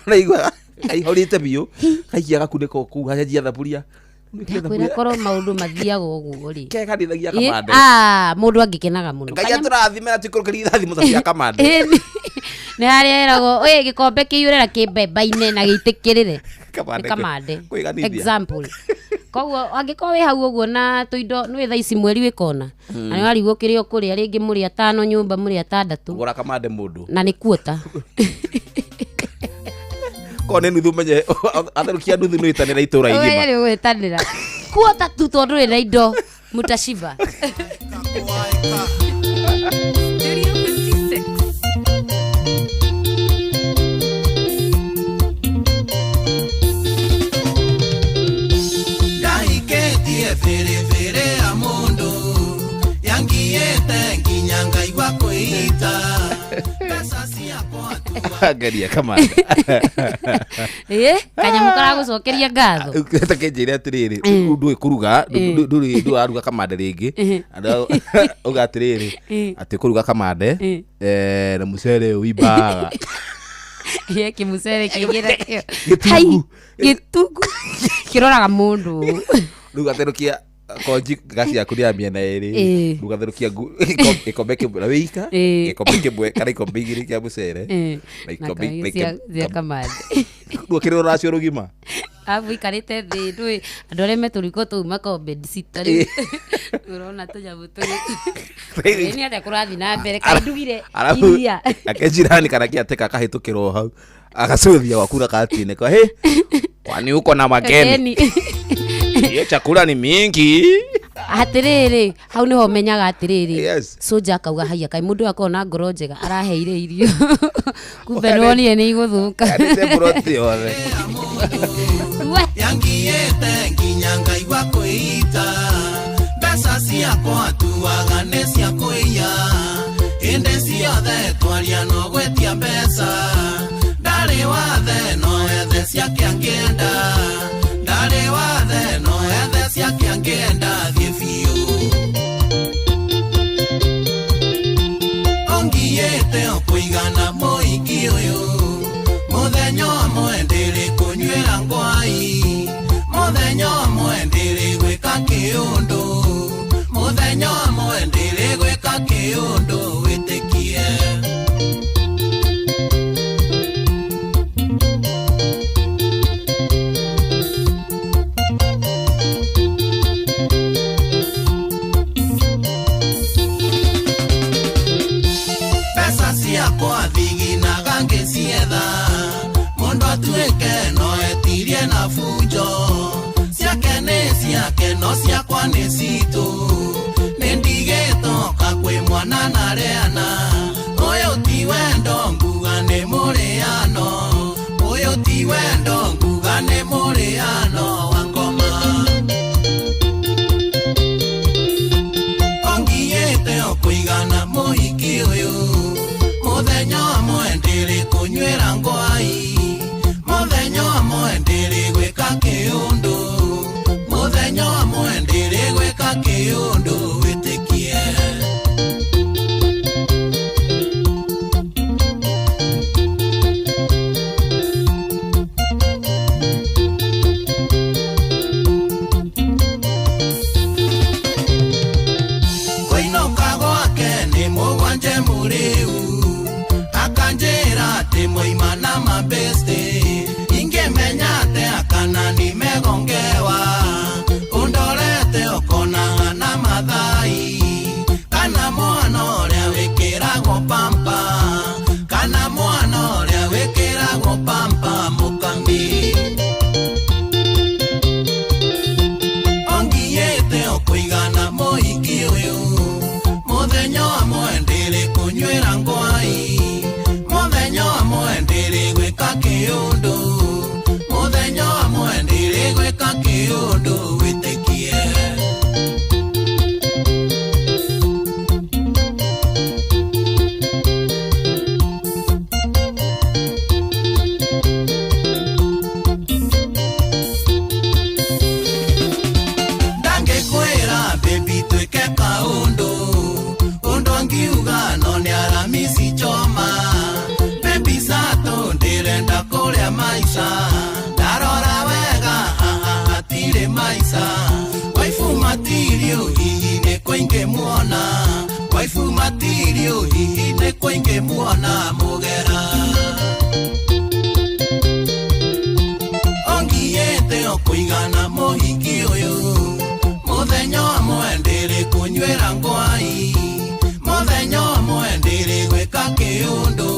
naigua kaihũrĩte biũ gaikia gakunĩko kũu gacenjia thaburia. Ndakwĩra korwo maũndũ mathiaga ũguo rĩ. Keganithagia Ĩ, kamande. ah, mũndũ angĩkenaga mũno. Ngai atũrathime na tũikũrũkĩrie irathimo ta cia kamande. Ĩ, nĩ harĩa ĩragwo ĩ gĩkombe kĩiyũre na kĩmbemba-inĩ na gĩitĩkĩrĩre. Kamande Nĩ kamande. kwĩganithia. Example. Koguo angĩkorwo wĩ hau ũguo na tũindo nĩ thaa ici mweri wĩ kona. Na nĩ warigwo kĩrĩa ũkũrĩa rĩngĩ mũrĩ atano nyũmba mũrĩ atandatũ. Gũra kamande mũndũ. Na nĩ kuota. Korwo nĩ nuthu menye atherũkia nuthu nĩ wĩtanĩra itũra Ũmenye igima. nĩ ũgwĩtanĩra. Kuota tu tondũ ndũrĩ na indo mũtashiba. Studio 56. Ndahikĩtie biribiri ya mũndũ yangiĩte nginya ngaigua kwĩita mbeca ciakwa Ngeria kamande. Ĩ, kanyamũ karagũcokeria ngatho. Takenjĩre atĩrĩrĩ, rĩu ndũĩ kũruga, ndũrĩ ndũraruga kamande rĩngĩ. Uga atĩrĩrĩ, atĩ kũruga kamande na mũcere ũimbaga. Ĩ, kĩmũcere kĩingĩ nakĩo. Gĩtungu. Hai, gĩtungu. Kĩroraga mũndũ. Rĩu gatherũkia konji ngaci yaku nĩ ya mĩena ĩrĩ. Ĩ. Rĩu gatherũkia gĩkombe kĩmwe na wĩika, gĩkombe kĩmwe kana ikombe igĩrĩ kĩa mũcere. Ĩ. Na Na ikombe kaĩ cia kamande. Rĩu ũkĩrĩ rũracio rũgima. Arabu ikarĩte thĩ ndũĩ andũ arĩa me tũriko tũu makombe cita rĩu. Ũrona tũnyamũ tũrĩ. Nĩ atĩa kũrathiĩ na mbere kaĩ ndugire Arabu iria. nake jirani kana kĩateka akahĩtũkĩra o hau agacũthia gwaku na katinĩka, "Hĩ, kwani uko na mageni? Hiyo chakula ni mingi." Atĩrĩrĩ, hau nĩho menyaga atĩrĩrĩ. Yes. Soja akauga haiya kaĩ mũndũ ũyũ akoragwo na ngoro njega araheire irio. Kumbe nĩwonire nĩ igũthũka. Yanĩte mburoti yothe. yangiĩte nginya ngaigua kwĩita mbeca ciakwa tuaga nĩ cia kũiya hĩndĩ ciothe twaria no gwĩtia mbeca ndarĩ wathe no ethe ciake angĩenda ndarĩ wathe no ethe ciake angĩenda thiĩ biũ ongiĩte o kũigana mũingĩ ũyũ mũthenya ũmwe ndĩrĩ kũnyuĩra ngwai mũthenya ũmwe ndĩrĩ gwĩka kĩũndũ mũthenya ũmwe ndĩrĩ gwĩka kĩũndũ wĩtĩkie. bunjo ciake nĩ ciake no ciakwa nĩ citũ nĩ ndigĩtoka kwĩ mwana na rĩana ũyũ ti wendo nguga nĩ mũrĩano ũyũ ti wendo nguga nĩ mũrĩano wa ngoma ongiĩte o kũigana mũhiki ũyũ mũthenya ũmwe ndĩrĩ kũnywĩra ngwai mũthenya ũmwe ndĩrĩ gwĩka kĩũndũ mũthenya ũmwe ndĩrĩ gwĩka kĩũndũ wĩtĩkie. Kũinũka gwake nĩ mũgwanje mũrĩu akanjĩra atĩ mwaima na mabeste ingĩmenya atĩa kana nimegongewa ũndorete ũkonaga na mathai kana mwana ũrĩa wĩkĩragwo pampa kana mwana ũrĩa wĩkĩragwo pampa mũkami ongiĩte o kũigana mũhiki ũyũ mũthenya ũmwe ndĩrĩ kũnywĩra ngwai mũthenya ũmwe ndĩrĩ gwĩka kĩũndũ mũthenya ũmwe ndĩrĩ gwĩka kĩũndũ wĩtĩkie. Ndangĩkwĩra baby twĩke kaũndũ ũndũ angiuga no nĩ aramisi choma baby sato ndĩrenda kũrĩa maica ndarora wega haha hatirĩ maica waifu matirio hihi nĩ kũingĩmuona waifu matirio hihi nĩ kũingĩmuona mũgera ongiĩte o kũigana mũhiki ũyũ mũthenya ũmwe ndĩrĩ kũnywĩra ngwai mũthenya ũmwe ndĩrĩ gwĩka kĩũndũ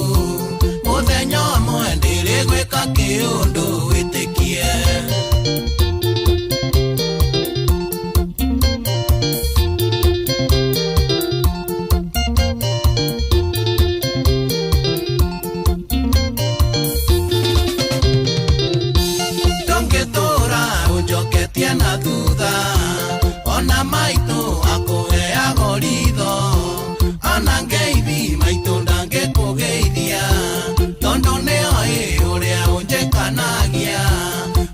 mũthenya ũmwe ndĩrĩ gwĩka kĩũndũ wĩtĩkie. Ndũngĩtũra ũnjoketie na thutha ona maitũ akũheago ritho ona ngeithi maitũ ndangĩkũgeithia tondũ nĩoĩ ũrĩa ũnjĩkanagia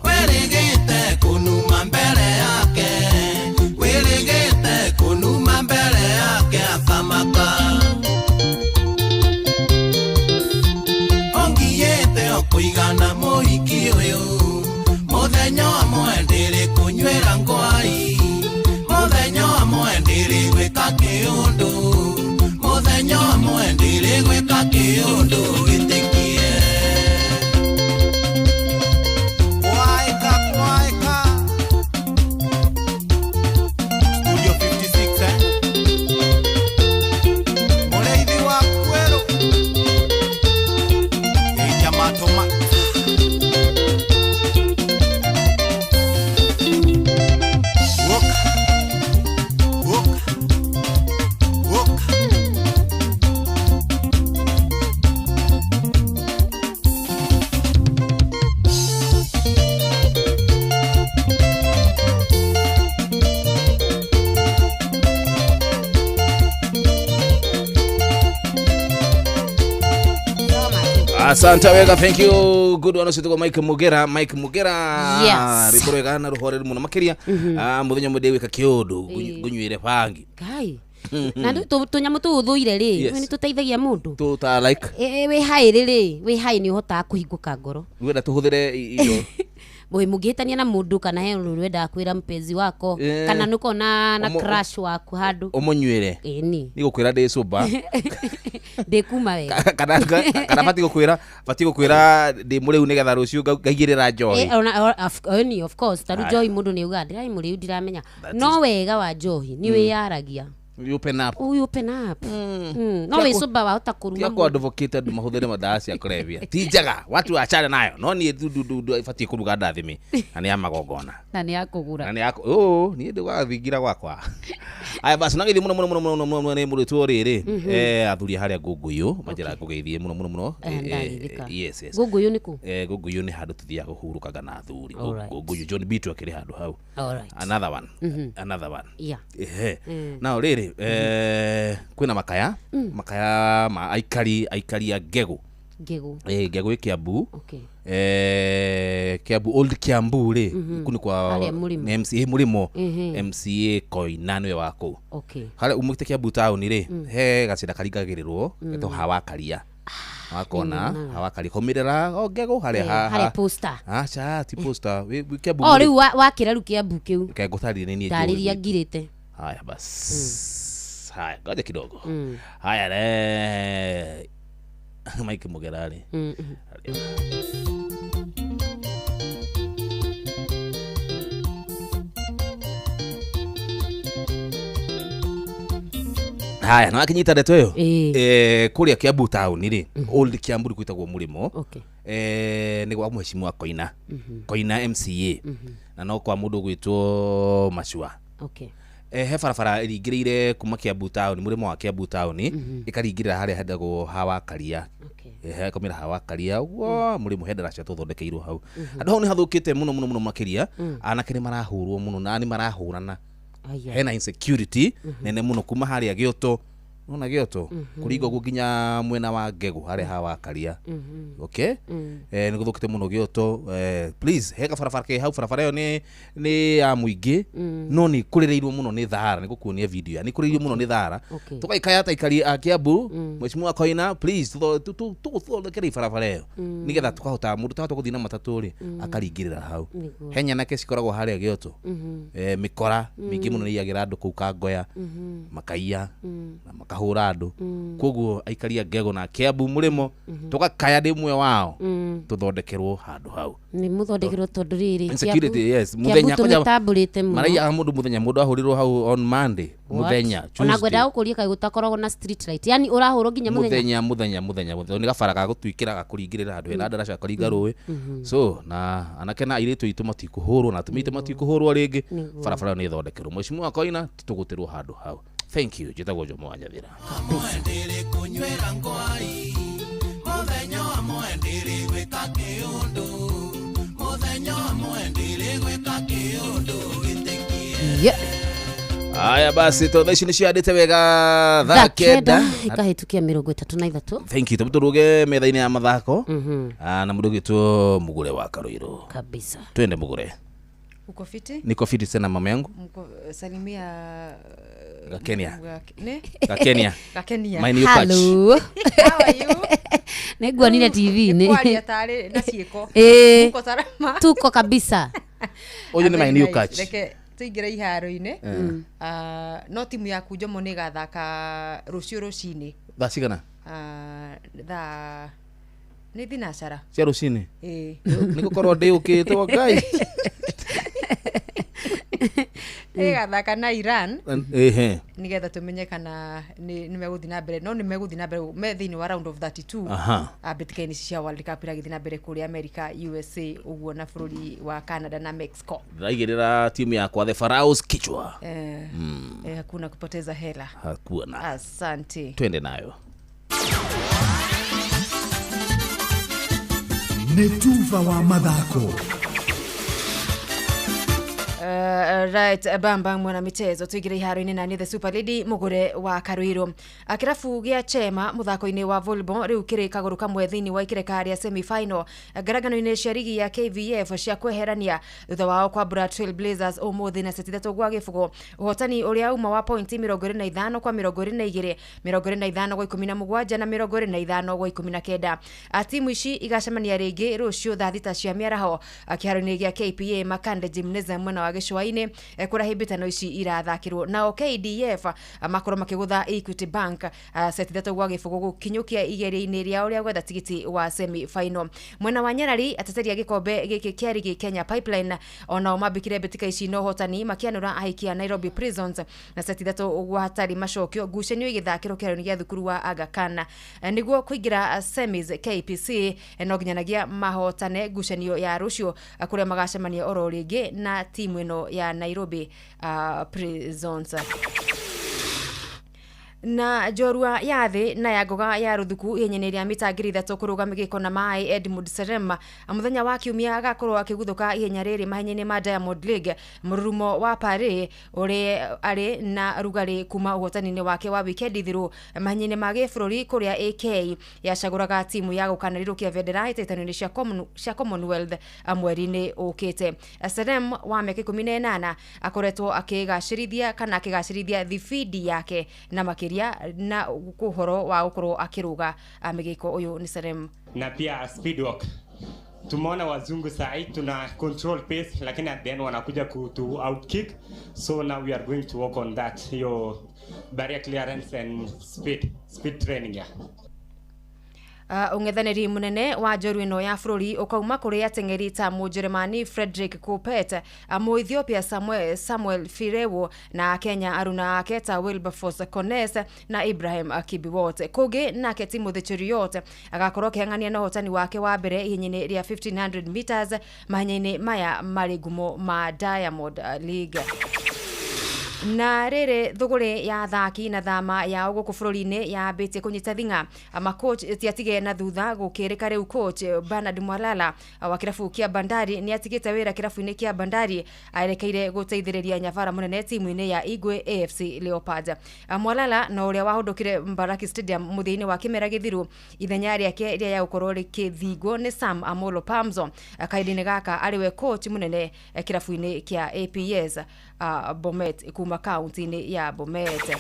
wĩrĩgĩte kũnuma mbere yake wĩrĩgĩte kũnuma mbere yake akamaka ongiĩte o kũigana mũhiki ũyũ mũthenya ũmwe ndĩrĩ kũnywĩra ngwai mũthenya ũmwe ndĩrĩ gwĩka kĩũndũ mũthenya ũmwe ndĩrĩ gwĩka kĩũndũ wĩtĩkie. Kwaĩka kwaĩka Studio 56 eh? Mũrĩithi wa kwerũ Ĩnyamatoma Woka Woka Woka Asante wega, thank you. Good one ucio Mike Mugera, Mike Mugera. Yes. Rwĩmbo rwega na rũhoreru mũno makĩria. Mũthenya ũmwe ndĩgwĩka kĩũndũ ngũnyuĩre bangi. Ngai na rĩu tũnyamũ tũu ũthũire rĩ Yes. nĩ tũteithagia mũndũ Tũ ta like wĩ haĩ rĩ wĩ haĩ nĩ ũhotaga kũhingũka ngoro wenda tũhũthĩre indo. Wĩ mũngĩhĩtania na mũndũ kana he ũndũ ũrenda kwĩra mpenzi wako kana nĩ ũkoragwo na crush waku handũ Ũmũnyuĩre. Ĩni. Nĩgũkwĩra ndĩ sober. Ndĩkuma wega. Kana batiĩ gũkwĩra batiĩ gũkwĩra ndĩ mũrĩu nĩgetha rũciũ ngaigĩrĩra njohi. Ĩni, of course ta rĩu Aya. njohi mũndũ nĩ augaga ndĩrarĩ mũrĩu ndiramenya no wega wa njohi nĩ wĩyaragia. You open up. You open up. No Tia wĩ kũ- sober wahota kũruma tia mũndũ. kũ advocate andũ mahũthĩre madawa cia kũrebia ti njega watu wachana nayo no niĩ batiĩ kũruga ndathimi na nĩ ya magongona na nĩ yakũgũra na nĩ yako ũ niĩ ndĩgathingira gwakwa aya basi nagĩthiĩ mũno mũno mũno mũno mũno nĩ mũrĩtwo rĩrĩ athuri a harĩa ngũngũyũ manjĩra ngũgeithie mũno mũno mũno Ndagithĩka. Yes. Ngũngũyũ nĩ kũ? Ngũngũyũ nĩ handũ tũthiaga kũhurũkaga na athuri. Alright. Ngũngũyũ John Bitu akĩrĩ handũ hau. Alright. Another one. Another one. Yeah. Ehe. Now rĩrĩ kwĩna makaya makaya ma aikari a Ngegũ. Ngegũ. Ngegũ ĩ Kiambu. Okay. Kiambu Old Kiambu rĩ kuu nĩ kwa Harĩa Mũrĩmo. nĩ MCA Mũrĩmo. MCA Koina nĩwe wa kũu. Okay. Harĩa umĩte Kiambu town rĩ he gacĩra karingagĩrĩrwo getwo Hawakaria wakona. Nĩnyonaga. Hawakaria kaumĩrĩra o Ngegũ harĩa Harĩa poster. Aca ti poster wĩ Kiambu O rĩ. rĩu wakĩra rĩu Kiambu kĩu. Reke ngũtarĩrie nĩ niĩ njũĩ. Ndarĩria ngirĩte. Haya bas. Haya, ngoja kidogo. Haya le. Mike Mugerari. Haya, na wakinyita ndeto ĩyo kũrĩa Kiambu town rĩ, Old Kiambu gwĩtagwo Mũrĩmo. Okay. Nĩ gwa mheshimiwa Koina. Koina MCA. Na no kwa mũndũ gwĩtwo Machua. Okay. He barabara ĩringĩrĩire kuma Kiambu town, mũrĩmo wa Kiambu town ĩkaringĩrĩra harĩa hendagwo Hawakaria. He kamĩra Hawakaria ũguo mũrĩmo he ndaraca tũthondekeirwo hau. Handũ hau nĩ hathũkĩte mũno mũno mũno makĩria. Anake nĩ marahũrwo mũno na nĩ marahũrana. Aya. Hena insecurity nene mũno kuma harĩa Gĩoto, nona Gĩoto kũringa ũguo nginya mwena wa Ngegũ harĩa Hawakaria. Okay. Nĩ gũthũkĩte mũno Gĩoto. Please he gabarabara ke hau, barabara ĩyo nĩ ya mũingĩ no nĩ kũrĩrĩirwo mũno nĩ thara, nĩ gũkuonia video ya nĩ kũrĩrĩirwo mũno nĩ thara. Okay. Tũgaikaya ta aikari a Kiambu, mheshimiwa Koina, please tũthondekere barabara ĩyo nĩgetha tũkahota mũndũ tahota gũthiĩ na matatũ rĩ akaringĩrĩra hau. Nĩguo. He nyanake cikoragwo harĩa Gĩoto. Mĩkora mĩingĩ mũno nĩ iyagĩra andũ kũu Kangoya makaiya na makahũra andũ. Koguo aikari a Ngegũ na Kiambu Mũrĩmo tũgakaya ndĩ ũmwe wao tũthondekerwo handũ hau. Nĩ mũthondekerwo tondũ rĩrĩ Insecurity, yes. Kiambu Mũthenya kwanja tũmĩtambũrĩte mũno. maraiyaga mũndũ mũthenya, mũndũ ahũrirwo hau on Monday mũthenya What? Ona Tuesday. ngwendaga gũkũria kaĩ gũtakoragwo na street light, yani ũrahũrwo nginya mũthenya. Mũthenya mũthenya mũthenya mũthenya nĩ gabara ga gũtuĩkĩra gakũringĩrĩra handũ hena ndaraca karinga rũĩ. So na anake na airĩtu aitũ matikũhũrwo na atumia aitũ matikũhũrwo rĩngĩ. Nĩguo. Barabara ĩyo nĩ ĩthondekerwo mheshimiwa Koina tũgũtĩrwo handũ hau. Thank you. Njĩtagwo Jomo wa Nyathira. Mwendere kũnywĩra ngwai mũthenya wa mwendere gwĩka kĩũndũ mũthenya wa mwendere gwĩka kĩũndũ gĩtĩkie. Yeah. Haya basi to thaa ici nĩ ciandĩte wega thaa Thaa 9 ikahĩtũkia 33. Thank you. Tũrũge metha-inĩ ya mathako. Na mũndũ ũgĩtwo Mũgũre wa Karũirũ. Kabisa. Twende Mũgũre. Uko fiti? Niko fiti sana mama yangu. Mko salimia Gakenia. Ne? Gakenia. Gakenia. My new catch. Hello. How are you? Nĩ nguonire TV-inĩ. Kwaria tarĩ na ciĩko. Mko salama? Tuko kabisa. Ũyũ nĩ my Very new nice. catch. Reke tũingĩre iharo-inĩ. No timu yaku Jomo nĩ ĩgathaka rũciũ rũcinĩ. Thaa cigana? Thaa nĩ thinacara. Cia rũcinĩ? Ĩĩ. Nĩ gũkorwo ndĩũkĩte wa Ngai. Ĩgathaka na Iran. Ehe. Nigetha tumenye kana nĩ megũthiĩ na mbere, no nĩ megũthiĩ na mbere me thĩinĩ wa round of 32. Mbĩtĩka-inĩ ici cia World Cup iragĩthiĩ na mbere kũrĩa America, USA ũguo na bũrũri wa Canada na Mexico. Ndĩraigĩrĩra timu yakwa the Pharaohs kichwa. Hakuna kupoteza hela. Hakuna. Asante. Twende nayo. Nĩ tuba wa mathako. Right, bamba mwana michezo tuingire iharo-inĩ na nĩ the super lady Mũgũre wa Karũirũ. Kĩrabu gĩa Chema mũthako-inĩ wa volleyball rĩu kĩrĩ kagũrũ kamwe thĩinĩ wa ikĩreka rĩa semi final ngarangano-inĩ cia rigi ya KVF cia kweherania thutha wao kwambũra Trail Blazers ũmũthĩ na seti 3-0. Ũhotani ũrĩa uma wa pointi 25 kwa 22, 25 gwa 17 na 25 gwa 19. Timu ici igacemania rĩngĩ rũciũ thaa 6 cia mĩaraho kĩharo-inĩ gĩa KPA Makande Gymnasium mwena wa gĩcũa. gĩcũa-inĩ kũrĩa hĩmbĩtano ici irathakĩrwo. Nao KDF makorwo makĩgũtha Equity Bank seti 3-0 gũkinyũkia igeria-inĩ rĩao rĩa gwetha tigiti wa semi final. Mwena wa Nyarari ateteri a gĩkombe gĩkĩ kĩa rigi Kenya Pipeline onao mambĩkire mbĩtĩka ici na ũhotani makĩanũra ahiki a Nairobi Prisons na seti 3 macokio ngucanio igĩthakĩrwo kĩharo-inĩ gĩa thukuru wa Aga Khan. Nĩguo kũingĩra semis KPC no nginyanagia mahotane ngucanio ya rũciũ kũrĩa magacemania oro rĩngĩ na timu ĩno ya Nairobi Prisons. Na njorua ya thĩ na ya ngoga ya rũthuku ihenya-inĩ rĩa mita 3,000 kũrũga mĩgĩko na maĩ Edmund Serem mũthenya wa kiumia agakorwo akĩguthũka ihenya rĩrĩ mahenya-inĩ ma Diamond League. Mũrurumo wa Paris ũrĩa arĩ na rugarĩ kuma ũhotani-inĩ wake wa wikendi thiru mahenya-inĩ ma gĩbũrũri kũrĩa AK yacagũraga timu ya gũkanarĩrũkia bendera hĩtahĩtano-inĩ cia Commonwealth mweri-inĩ ũkĩte. Serem wa mĩaka 18 akoretwo akĩgacĩrithia kana akĩgacĩrithia thibindi yake na makĩria na ũhoro wa gũkorwo akĩrũga mĩgĩko ũyũ nĩ Serem. Na pia speed walk, tumeona wazungu sahi tuna control pace, lakini at the end wanakuja to outkick, so now we are going to work on that, hiyo barrier clearance and speed training yeah. Ung'ethanĩri mũnene wa njorua ĩno ya bũrũri ũkauma kũrĩ ateng'eri ta Mũjerumani Frederick Kopet, Mũethiopia Samuel Firewo na Kenya aruna ake ta Wilberforce Kones na Ibrahim Kibiwot. Kũngĩ nake Timothy Cheruiyot agakorwo akĩhang'ania na ũhotani wake wa mbere ihenya-inĩ rĩa 1500 meters mahenya-inĩ maya marĩ ngumo ma Diamond League. Na rĩrĩ thũgũrĩ ya athaki na thama yao gũkũ bũrũri-inĩ yambĩtie kũnyita thing'a. Macoach tiatige na thutha gũkĩrĩka rĩu coach Bernard Mwalala wa kĩrabu kĩa Bandari nĩ atigĩte wĩra kĩrabu-inĩ kĩa Bandari arekeire gũteithĩrĩria nyabara mũnene timu-inĩ ya Igwe AFC Leopards. Mwalala na ũrĩa wahũndũkire Mbaraki Stadium mũthia-inĩ wa kĩmera gĩthiru ithenya rĩake rĩa ya gũkorwo rĩkĩthingwo nĩ Sam Amolo Pamzo. Kahinda-inĩ gaka arĩ we coach mũnene kĩrabu-inĩ kĩa APS Bomet kuma kaunti-inĩ ya Bomet.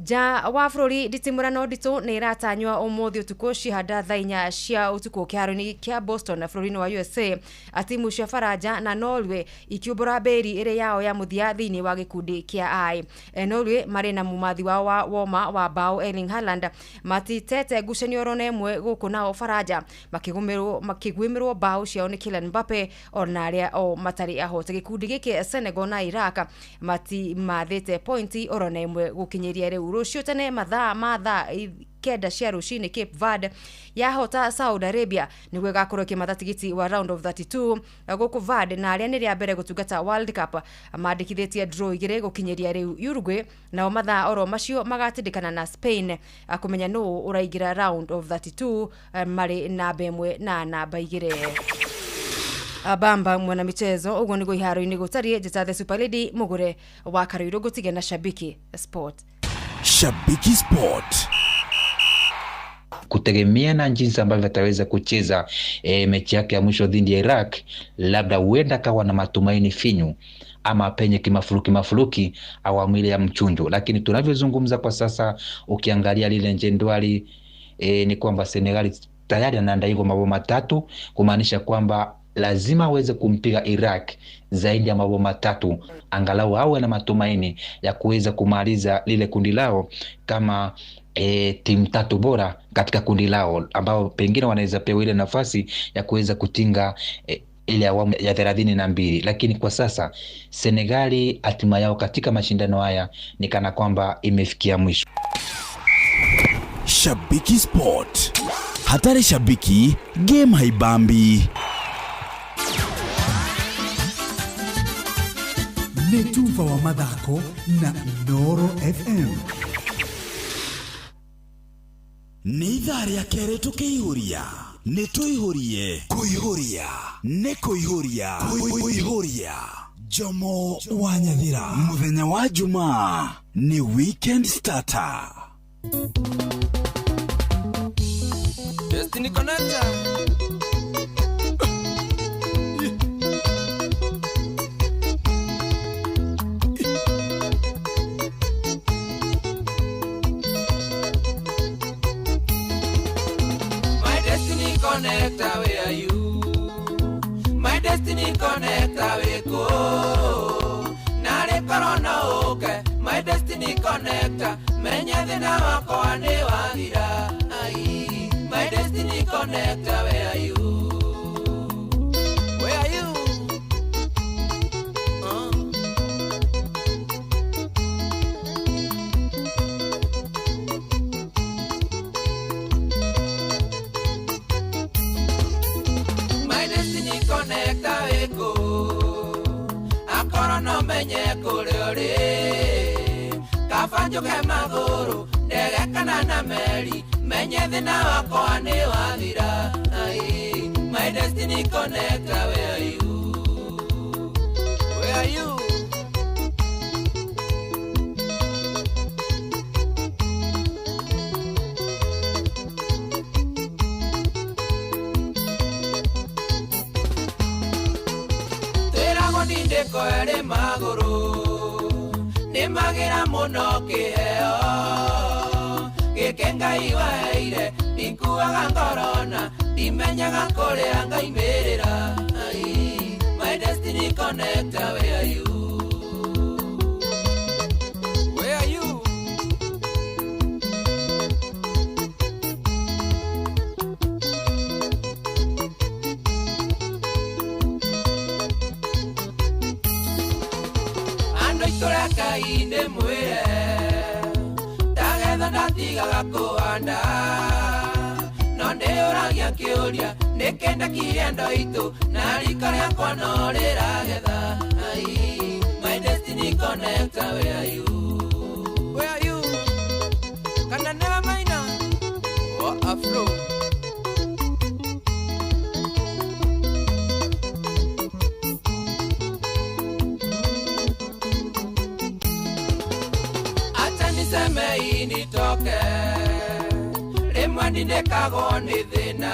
Ja wa bũrũri nditimũrano nditũ nĩ ĩratanywa ũmũthĩ ũtukũ cihanda thaa 4 cia ũtukũ kĩharo-inĩ kĩa Boston bũrũri-inĩ wa USA. Timu cia Faranja na Norway ikiũmbũra mbĩri ĩrĩ yao ya mũthia thĩinĩ wa gĩkundi kĩa I. Norway marĩ na mũmathi wao wa woma wa bao Erling Haaland matitete ngucanio orona ĩmwe gũkũ nao Faranja makĩgwĩmĩrwo bao ciao nĩ Kylian Mbappe ona arĩa o matarĩ ahote. Gĩkundi gĩkĩ Senegal na Iraq matimathĩte pointi orona ĩmwe gũkinyĩria rĩu. Rũciũ tene mathaa ma thaa 9 cia rũcinĩ Cape Verde yahota Saudi Arabia nĩguo ĩgakorwo ĩkĩmatha tigiti wa round of 32 gũkũ Verde na arĩa nĩ rĩa mbere gũtungata World Cup mandĩkithĩtie draw 2 gũkinyĩria rĩu. Uruguay nao mathaa oro macio magatindĩkana na Spain kũmenya nũũ ũraingĩra round of 32 marĩ namba 1 na namba 2. Bamba mwana michezo ũguo nĩguo iharo-inĩ gũtariĩ. Njĩta the Super Lady mũgũre wa Karũirũ ngũtige na Shabiki Sport. Shabiki Sport. Kutegemea na jinsi ambavyo ataweza kucheza mechi yake ya mwisho dhidi ya Iraq, labda huenda kawa na matumaini finyu ama penye kimafuluki awamu ile ya mchunjo. Lakini tunavyozungumza kwa sasa, ukiangalia lile njendwali ni kwamba Senegal tayari anaandaa mabao 3, kumaanisha kwamba lazima aweze kumpiga Iraq zaidi ya mabao 3 angalau awe na matumaini ya kuweza kumaliza lile kundi lao kama timu 3 bora katika kundi lao, ambao pengine wanaweza pewa ile nafasi ya kuweza kutinga ile awamu ya 32. Lakini kwa sasa Senegali hatima yao katika mashindano haya ni kana kwamba imefikia mwisho. Shabiki Sport. Hatari shabiki, game haibambi. Nĩ tuba wa mathako na Inooro FM. Nĩ ithaa rĩa kerĩ tũkĩihũria. Nĩ tũihũrie. Kũihũria. Nĩ kũihũria. Kũihũria. Jomo wa Nyathira. Mũthenya wa Jumaa nĩ Weekend Starter. Destiny Connector. Connector, where are you? My Destiny Connector wĩkũ narĩ korwo no ũke My Destiny Connector menye thĩna wakwa nĩ wathira. Ai, My Destiny Connector, where are you? Where are you? My Destiny Connector wĩkũ akorwo no menye kũrĩa ũrĩ kaba njũke magũrũ ndege kana na meri menye thĩna wakwa nĩ wathira. Ai, My Destiny Connector, where are you? Where are you? Twĩragwo ndindĩko ĩrĩ magũrũ nĩ magĩra mũno kĩheo gĩkĩ Ngai waheire ndikuaga ngorona ndimenyaga kũrĩa ngaimĩrĩra. Ai, My Destiny Connector, where are you? Where are you? Andũ aitũ Ngai ndĩmwĩre ndagetha ndatigaga kũhanda no ndĩũragia kĩũria nĩkĩ ndakire andũ aitũ na rika rĩakwa no rĩragetha. Ai, My Destiny Connector, where are you? Where are you? Kana nĩwe Maina wa Afro? Acha niseme hii nitoke rĩmwe ndindĩkagwo nĩ thĩna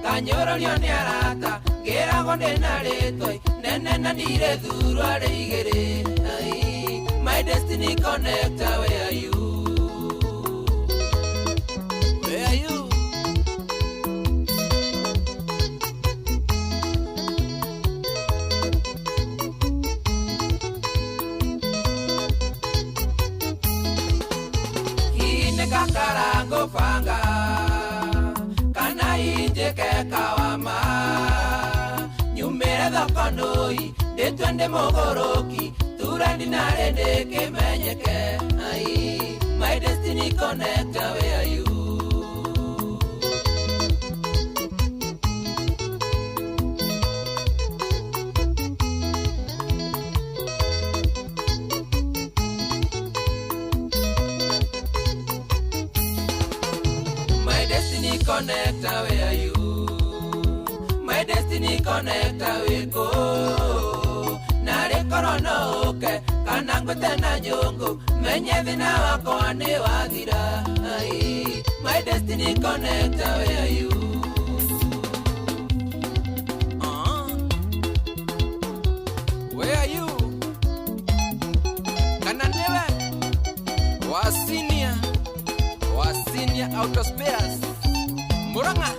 kanyũrũrio nĩ arata ngĩragwo ndĩna rĩtwa nene na ndirĩ thurwa rĩ igĩrĩ. Ai, My Destiny Connector, where are you? Where are you? Hihi nĩ kakara ngũbanga kana injĩke kawama nyumĩre thoko nũi ndĩtue ndĩ mũgũrũki tura ndinarĩ ndĩkĩmenyeke. Ai, My Destiny Connector, where are you? My Destiny Connector, where are you? My Destiny Connector, wĩkũ narĩ korwo no ũke kana ngwĩte na nyũngũ menye thĩna wakwa nĩ wathira. Ai, My Destiny Connector, where are you? Where are you? Kana nĩwe wa senior auto spares Murang'a.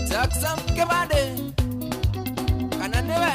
Jackson Kebade kana nĩwe?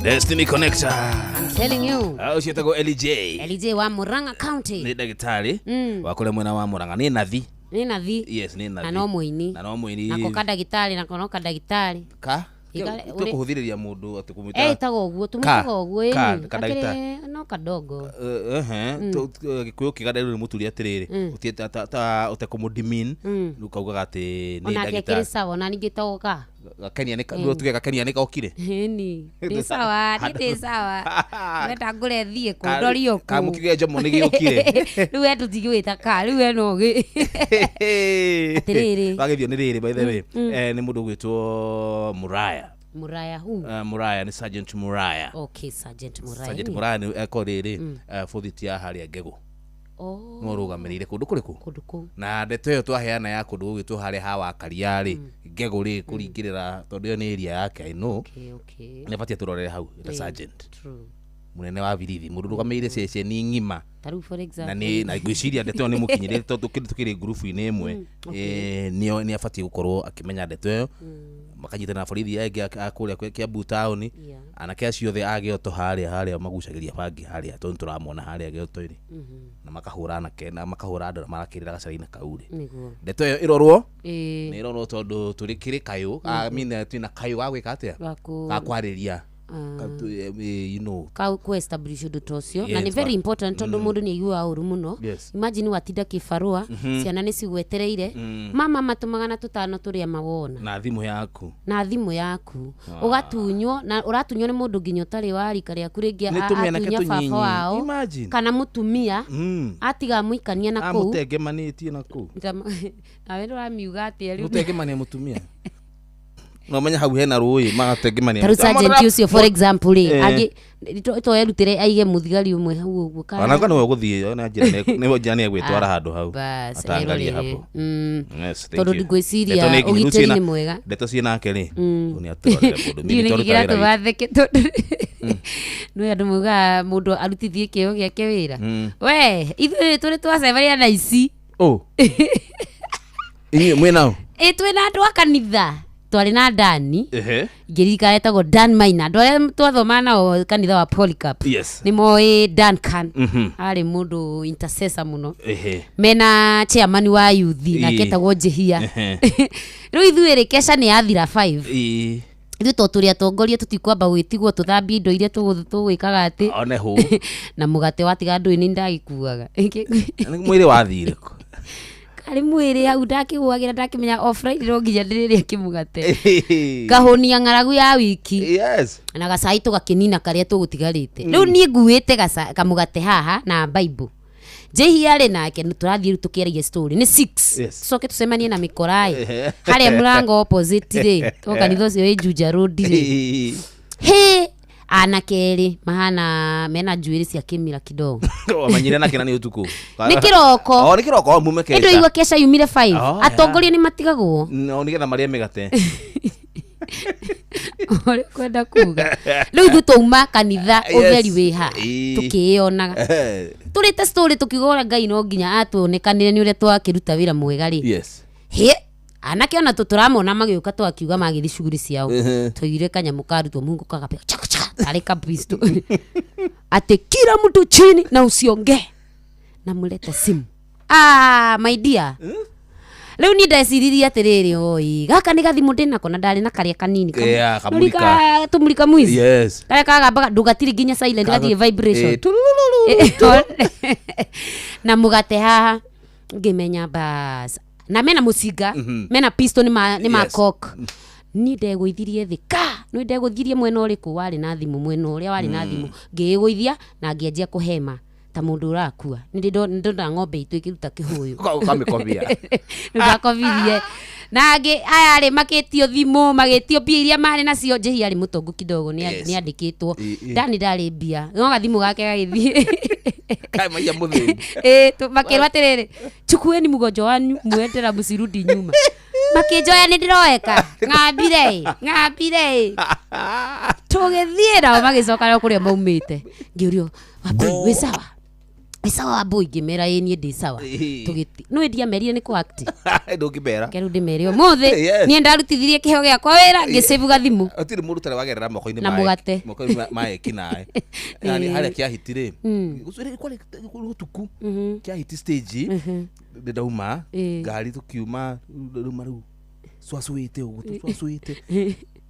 Destiny Connector. I'm telling you. Ũcio etagwo LJ. LJ wa Murang'a County. Nĩ ndagĩtarĩ wa kũrĩa mwena wa Murang'a. Nĩ nathi. Nĩ nathi. Yes, nĩ nathi. Na no mũini. Na no mũini. Nako kandagĩtarĩ nako no kandagĩtarĩ. Ka? Tũkũhũthĩrĩria mũndũ atĩ kũmwĩta. Ĩtagwo ũguo, tũmwĩtaga ũguo ĩni. Akĩrĩ no kadogo. Gĩkũyũ kĩganda rĩu nĩ mũturi atĩrĩrĩ. Ta ũtekũmũdimin rĩu kaugaga atĩ nĩ Onake akĩrĩ ndagĩtarĩ. sawa ona ningĩ tagwo ka. Gakenia nĩ tuge gakenia nĩ gokire. Ĩni. Ndĩ sawa, ndĩ sawa. Wenda ngũre thiĩ kũ ndorio kũ. Kamũkiuge njomo nĩ gĩũkire. Rĩu we tũtigĩwĩta ka, rĩu we no gĩ. Atĩrĩrĩ. Wagĩthio nĩ rĩrĩ by the way. Nĩ mũndũ ũgwĩtwo Muraya. Muraya who? Muraya nĩ Sergeant Muraya. Okay, Sergeant Muraya. Sergeant Muraya nĩ eko rĩrĩ bothiti ya harĩa Ngegũ. Oh. Nĩwe ũrũgamĩrĩire kũndũ kũrĩkũ? Kũndũ kũu. Na ndeto ĩyo twaheana ya kũndũ gũgwĩtwo harĩa ha Wakaria rĩ, ngegũ rĩ, kũringĩrĩra tondũ ĩyo nĩ area yake, I know. Okay. Nĩ abatiĩ tũrorere hau ta Ĩĩ, sergeant. True. Mũnene wa birithi, mũndũ ũrũgamĩrĩire ceceni ng'ima. Ta rĩu for Na example. nĩ na ngwĩciria ndeto ĩyo nĩ mũkinyĩrĩre tondũ tũkĩrĩ ngurubu-inĩ ĩmwe. Okay. Nĩ abatiĩ gũkorwo akĩmenya ndeto ĩyo. Makanyitana na borithi aya angĩ a kũrĩa Kiambu taũni. Yeah. Anake acio othe a Gĩoto harĩa harĩa magucagĩria bangi harĩa tondũ nĩtũramona harĩa Gĩoto-inĩ. Na makahũra anake na makahũra andũ arĩa marakĩrĩra gacĩra-inĩ kau rĩ. Nĩguo. Ndeto ĩyo ĩrorwo. Ĩĩ. Nĩ ĩrorwo tondũ tũrĩ kĩrĩ kayũ. I mean, twĩna kayũ ga gwĩka atĩa? Ga kwarĩria. You know. Kau ku establish ũndũ ta ũcio na Yes, nĩ very important tondũ mũndũ nĩ aiguaga ũru mũno. Yes. Imagine watinda kĩbarũa, ciana nĩ cigwetereire, mama matũmaga na tũtano tũrĩa mawona Na thimũ yaku. Na thimũ yaku. Ũgatunywo na ũratunywo nĩ mũndũ nginya ũtarĩ wa rika rĩaku rĩngĩ Nĩ tũmĩanake atunya baba tũnyinyi. wao Imagine. kana mũtumia atiga amũikania na kũu. Amũtengemanĩtie na kũu. Nawe ndũramiuga atĩa rĩu? Mũtengemania mũtumia. No menya hau hena rũĩ magatengemania. Ta rĩu sergeant ũcio for example rĩ, Eh. angĩ to erutĩre aige mũthigari ũmwe hau ũguo kana Ona nĩwe ũgũthiĩ na njĩra nĩwe njĩra nĩ egwĩtwara Ah, handũ hau. bas, Atangarie erorere. hapo. Yes, thank Tondũ you. ngwĩciria Ndeto nĩ nginyu. Rĩu ũgitĩri ciĩna- nĩ mwega. Ndeto ciĩ nake rĩ. Ũyũ nĩ atũrorere mũndũ. Ndiũĩ Mimi nĩkĩ twarutaga wĩra kĩratũma theke tondũ nĩ andũ maugaga mũndũ arutithie kĩo gĩake wĩra. We ithuĩ tũrĩ twacemania na ici. Oh. Inyuĩ mwĩ nao? Ĩ twĩna andũ a kanitha twarĩ na Dani. Ehe. Ngĩririkana etagwo Dan Maina, andũ arĩa twathomaga nao kanitha wa Polycarp Yes. nĩ moĩ Duncan. Arĩ mũndũ intercessor mũno. Mena chairman wa youth nake etagwo Njĩhia. Rĩu ithuĩ rĩ, kesha nĩ yathira 5. Ithuĩ to tũrĩ atongoria tũtikwamba gwĩtigwo tũthambie indo iria tũgwĩkaga atĩ One hũ. Na mũgate watiga ndũĩ nĩ ndagĩkuaga. Mwĩrĩ wathire kũ? Karĩ mwĩrĩ hau ndakĩgũagĩra ndakĩmenya o Friday no nginya ndĩrĩrĩa kĩmũgate ngahũnia ng'aragu ya wiki. Yes. Na gacai tũgakĩnina karĩa tũgũtigarĩte. Rĩu niĩ nguĩte kamũgate haha na Bible, Njĩhia rĩ nake nĩ tũrathiĩ rĩu tũkĩaragia story nĩ 6. Yes. Tũcoke tũcemanie na mĩkoraĩ harĩa mũrango opposite rĩ to kanitha ũcio wĩ Juja Road rĩ, hĩ anake erĩ mahana mena njuĩrĩ cia kĩmira kidogo. Wamanyire nake na nĩ ũtukũ. Nĩ kĩroko. Oh, nĩ kĩroko mume kesha. Ĩndũ igua kesha yumire 5. Oh, Atongoria nĩ matigagwo. No nĩgetha marĩe mĩgate. Ũrĩa kwenda kuga rĩu ithuĩ twauma kanitha Yes. ũtheri wĩ ha Ĩĩ. tũkĩĩonaga tũrĩte story tũkiuga ũrĩa Ngai no nginya atuonekanĩre nĩ ũrĩa twakĩruta wĩra mwega rĩ. Yes. Hĩ anake ona tũramona magĩũka twakiuga magĩthiĩ shughuli ciao. Twaiguire kanyamũ karutwo mungu kagapea chaka chaka tarĩ kapisto atĩ kila mtu chini na usiongee na mulete simu. Ah, my dear, rĩu niĩ ndeciririe atĩrĩrĩ, oi gaka nĩ gathimũ ndĩnako na ndarĩ na karĩa kanini Yeah, kamurika. Tũmurika mwizi. Yes. Karĩa kagambaga ndũgatirĩ nginya silent gatirĩ vibration. Na mũgate haha ngĩmenya bas na mena mũcinga mena pistol nĩ ma nĩ ma cock. Niĩ ndegũithirie thĩ ka nĩ ndegũithirie mwena ũrĩkũ warĩ na thimũ, mwena ũrĩa warĩ na thimũ ngĩĩgũithia na ngĩanjia kũhema ta mũndũ ũrakua. Nĩ ndona ng'ombe itũ ĩkĩruta kĩhũyũ. Ũkamĩkobia. Nĩndakobithie na angĩ aya rĩ makĩtio thimũ magĩtio mbia iria marĩ nacio. Njĩhia arĩ mũtongu kidogo nĩ Yes. andĩkĩtwo. Ĩ. Ndani ndarĩ mbia no gathimũ gake gagĩthiĩ. Kaĩ maiya mũthĩni. Ĩ, makĩrwo atĩrĩrĩ, chukueni mgonjwa wanyu muende na msirudi nyuma. Makĩnjoya nĩ ndĩroeka ng'ambire ĩ ng'ambire ĩ tũgĩthiĩ nao magĩcoka nao kũrĩa maumĩte. Ngĩũrio, Wambui wĩ sawa, wĩ sawa Wambui? Ngĩmera ĩ niĩ ndĩ sawa. Tũgĩti nĩ ndiamerire nĩ kũ act. Ndũngĩmera. Reke rĩu ndĩmere ũmũthĩ Yes. niĩ ndarutithirie kĩheo gĩakwa wĩra ngĩcĩbu gathimũ. Gũtirĩ mũndũ ũtarĩ wagerera moko-inĩ Na mũgate. moko-inĩ ma ekinaĩ. Yani harĩa kĩahiti rĩ kwarĩ ũtukũ kĩahiti stage ndauma ngari tũkiuma ndauma rĩu cwacũĩte ũguo tũcwacũĩte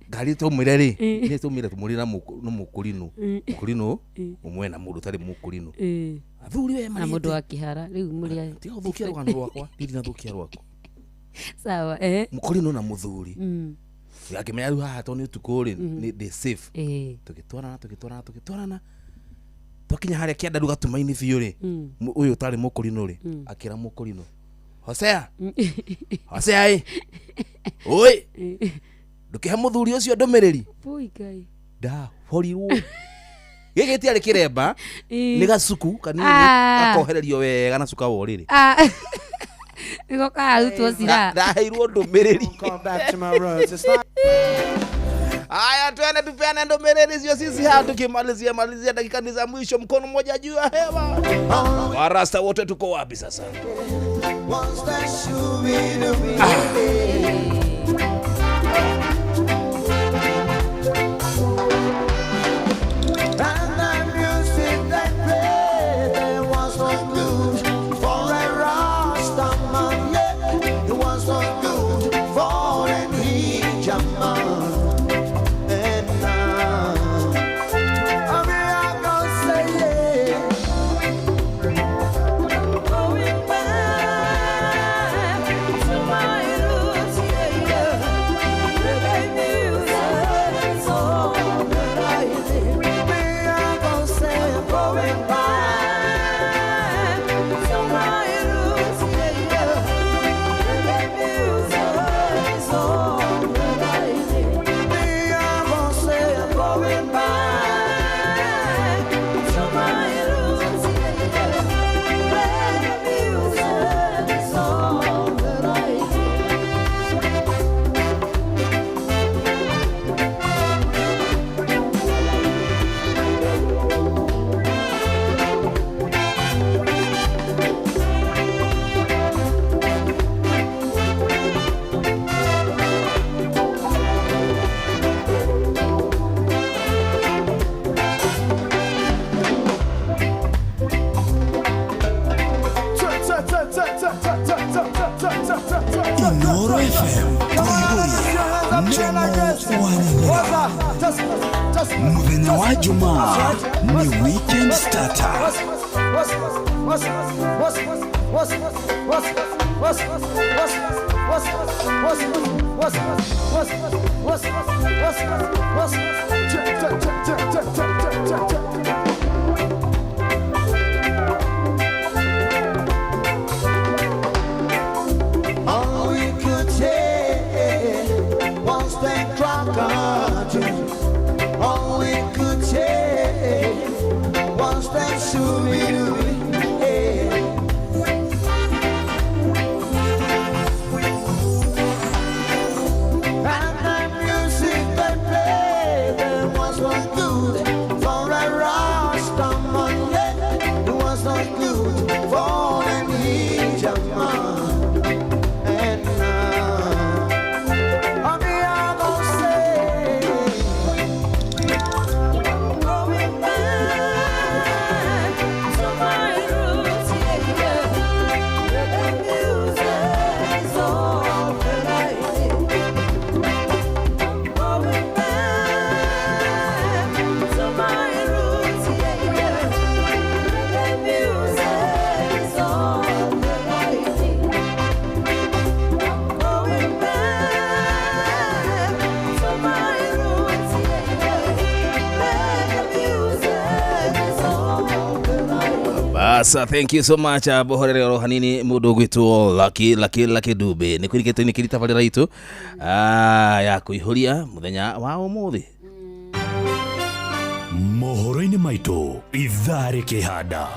ngari twaumire rĩ nĩ twaumire tũmũrĩ na mũkũrinũ mũkũrinũ ũmwe na mũndũ ũtarĩ mũkũrinũ athuri we na mũndũ wa kĩhara rĩu mũrĩ tiga gũthũkia rũgano rwakwa niĩ ndinathũkia rwaku. Sawa. Mũkũrinũ na mũthuri akĩmenya rĩu haha tondũ nĩ ũtukũ rĩ nĩ ndĩ safe. Tũgĩtwarana tũgĩtwarana tũgĩtwarana twakinya harĩa kĩandaru gatuma-inĩ biũ rĩ ũyũ ũtarĩ mũkũrinũ rĩ akĩra mũkũrinũ Hosea Hosea ĩ ũĩ ndũkĩhe mũthuri ũcio ndũmĩrĩri. Bui Ngai. Ndahorirwo. Gĩkĩ tiarĩ kĩremba, nĩ gacuku kanini Ah. gakohererio wega na cuka wa ũrĩrĩ. Ah. Nĩko karutwo cira. Ndaheirwo ndũmĩrĩri. Haya, twende tupeane ndũmĩrĩri sio sisi hapa, tukimalizia malizia dakika ni za mwisho, mkono mmoja juu ya hewa. Warasta wote tuko wapi sasa? And the music they played, they was no good for a Rasta man, yeah. It was no good for an Hijab man. And now, I mean, I gonna say, yeah. Going back to my roots, yeah, yeah. Reggae music is all that I need. Me, I gonna say, I'm going back to my roots, yeah, yeah. Reggae music is all that I need. Me, I gonna say, I'm Going back to my roots, yeah, yeah. Reggae music is all that I need. Inoro FM kuihuria njomo wa nyanyira muthenya wa jumaa ni weekend starter. All we could take was that crocodile. All we could take was that shooby-dooby. Hey. And the music they played, there was no good for a Rasta man. Yeah. It was no good for an Hijab man. And now, I'm here gonna say, Going back to my roots, yeah, yeah. Reggae music is all that I need. Going back to my roots, yeah, yeah. Reggae music is all that I need. Going back to my roots, yeah, yeah. Reggae music is all that I need. Basa, thank you so much bohorere oro hanini mundu gwitwo Lucky Lucky Lucky Dube nä kwä nä kä tabarä itå ya kå muthenya wa å mohoro-inĩ maitũ ithaa rĩkĩhanda.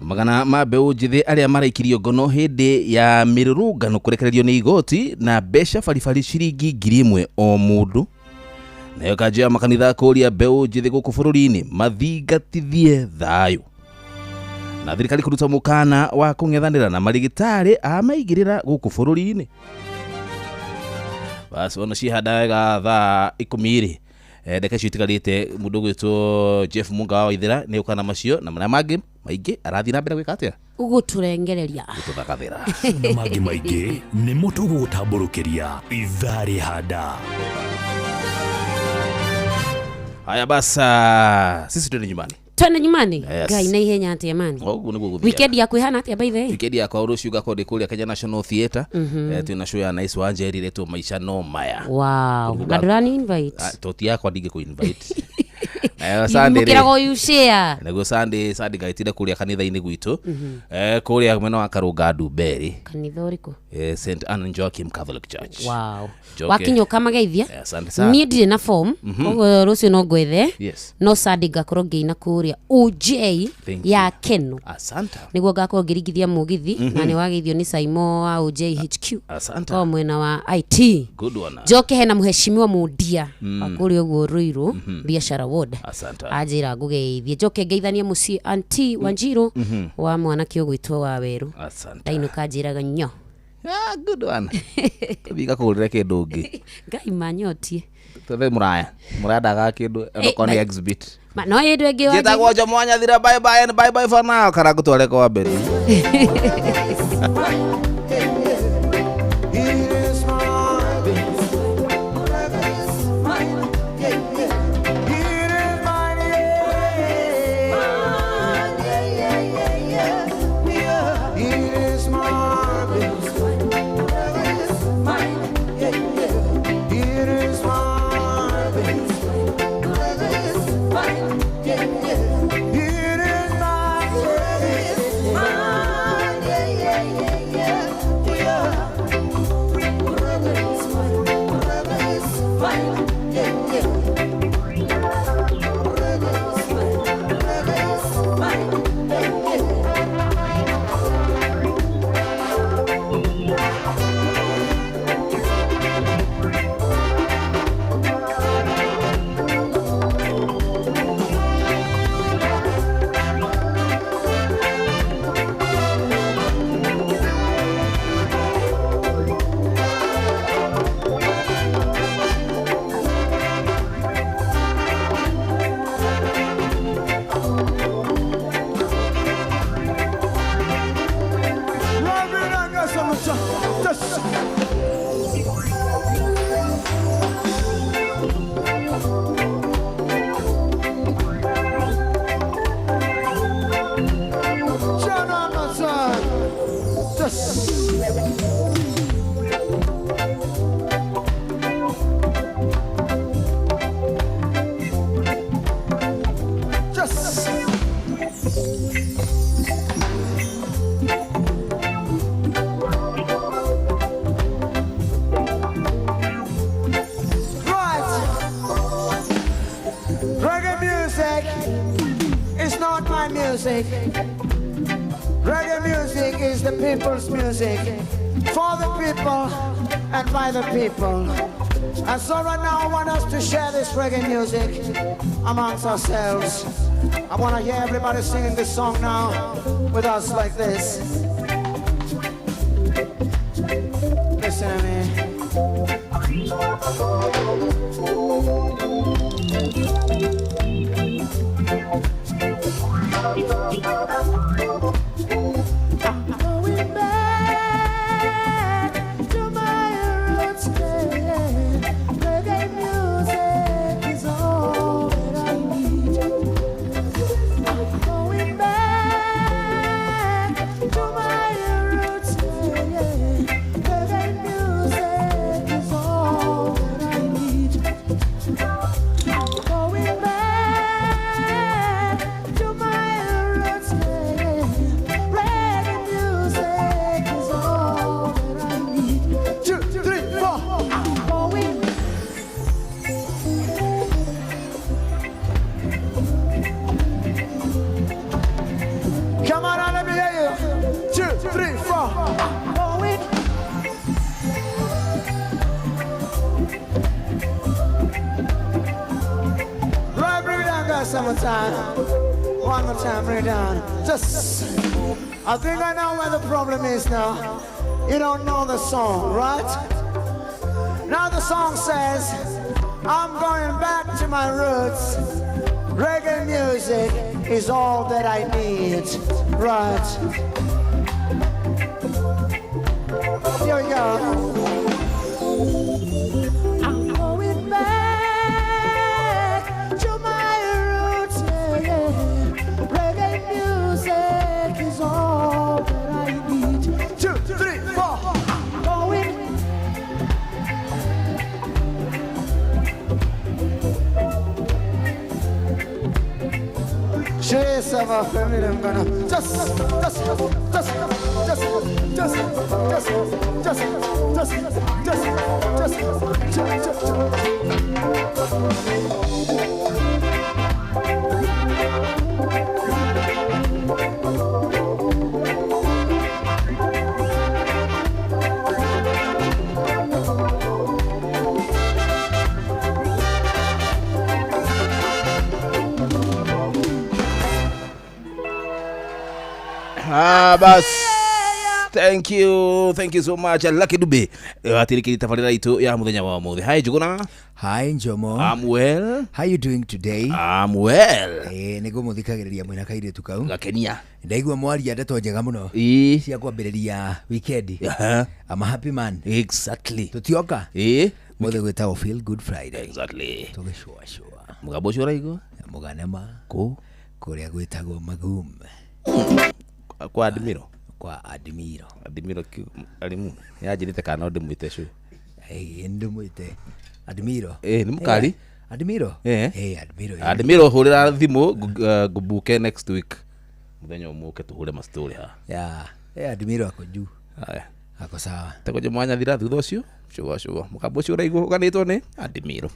Magana ma mbeũ njĩthĩ arĩa maraikirio ngono hĩndĩ ya mĩrũrũngano kũrekererio nĩ igoti na mbeca baribari ciringi 1000 o mũndũ. Nayo kanjũ ya makanitha kũria mbeũ njĩthĩ gũkũ bũrũri-inĩ mathingatithie thayũ. Na thirikari kũruta mũkana wa kũng'ethanĩra na marigitari a maigĩrĩra gũkũ bũrũri-inĩ. Basi ona cihanda wega thaa 10 rĩ, ndeka icio itigarĩte mũndũ ũgwĩtwo Jeff Munga wa Waithera nĩ ũka na macio na marĩa mangĩ maingĩ arathiĩ na mbere gwĩka atĩa? Gũtũrengereria. Gũtũthakathĩra. Na mangĩ maingĩ nĩmo tũgũgũtambũrũkĩria ithaa rĩhanda. Haya basa, sisi twende nyumbani. Twende nyumbani? Yes. Ngai na ihenya atia mani. Ũguo nĩguo gũthiaga. Weekend yaku ihana atia by the way? Weekend yakwa rũciũ ngakorwo ndĩ kũrĩa Kenya National Theatre. Twĩna show ya Nice Wanjeri ĩretwo Maisha no Maya. Wow. Kũrĩa Na ndũrani invite? Toti yakwa ndingĩkũ invite. Nayo Sunday rĩ, Mũkĩragwo you share. Nĩguo Sunday ngaitire kũrĩa kanitha-inĩ gwitũ, kũrĩa mwena wa Karũnga Ndumberi. Kanitha ũrĩkũ? St Anne Joachim Catholic Church. Wow. Njoke. Wakinya ũkamageithia. Asante sana. Niĩ ndirĩ na form, koguo rũciũ no ngwethe. Yes. No Sunday ngakorwo ngĩina kũrĩa OJ Thank ya Keno. Asante. Nĩguo ngakorwo ngĩringithia mũgithi, na nĩ wageithio nĩ Saimo wa OJ HQ. Asante. O mwena wa IT. Good one. Njoke hena mũheshimiwa Mundia wa kũrĩa ũguo Ruiru, biashara ward. Asante. Anjĩra ngũgeithie, njoke ngeithanie mũciĩ anti Wanjiru wa mwanake ũgwĩtwo wa Werũ. Asante. Ndainũka njĩraga nyo. Ah, good one. Tũthiĩ ngakũgũrĩre kĩndũ ũngĩ. Ngai manyotie. Tũthiĩ mũraya. Mũraya ndagaga kĩndũ onokorwo nĩ exhibit. Ma, no ĩndũ ĩngĩ wanjĩra. Njĩtagwo Jomo Wanyathira, bye bye and bye bye for now. Kana ngũtware kwa mbere. Reggae music is not my music. Reggae music is the people's music. For the people and by the people. And so right now I want us to share this reggae music amongst ourselves. I want to hear everybody singing this song now with us like this. Listen to me. Going back to my roots, yeah. Reggae music is all that I need. Going back to my roots, yeah. Reggae music is all that I need. Going back to my roots, yeah. Reggae music is all that I need. 2, 3, 4. Going. Come on, now, let me hear you. 2, 3, 4. Going. Right, bring it down, guys, one more time. One more time, bring it down. Just, I think I know where the problem is now. You don't know the song, right? Now the song says, I'm going back to my roots. Reggae music is all that I need, right? Here we go. I'm going back to my roots, yeah. Reggae music is all that I need. 2, 3, 4. Going. Them a family them gonna just just just just just just just just just just just Ah, bas. Thank you. Thank you so much. Lucky Dube. Watirikiri tabarĩra itũ ya mũthenya wa ũmũthĩ. Hi Njuguna. Hi Njomo. I'm well. How you doing today? I'm well. Eh, nĩguo mũthikagĩrĩria mwĩna kairĩtu kau. Gakenia. Ndaigua mwaria ndeto njega mũno. Ĩĩ. Cia kwambĩrĩria weekend. Uh-huh. I'm a happy man. Exactly. Tutioka. Ĩĩ. Mũthĩ gwĩtagwo Feel Good Friday. Exactly. Tũgĩcũacũa. Mũgambo ũcio ũraigua? Mũganema. Kũ? Kũrĩa gwĩtagwo Magum. Kwa Admiro. Kwa Admiro. Admiro arimu. Yanjĩrĩte kana no ndĩmwĩte cũ. Ĩĩ ndĩmwĩte. Admiro. Ĩĩ nĩ mũkari. Admiro. Ĩĩ. Ĩĩ Admiro. Admiro hũrĩra thimũ ngũbuke next week. Mũthenya ũmwe ũke tũhũre ma story haha. Yeah. Ĩĩ Admiro ako juu. Haya. Ako sawa. Tegoje mwanya thira thutha ũcio. Cũa cũa. Mũgambo ũcio ũraigua ũganĩtwo nĩ Admiro.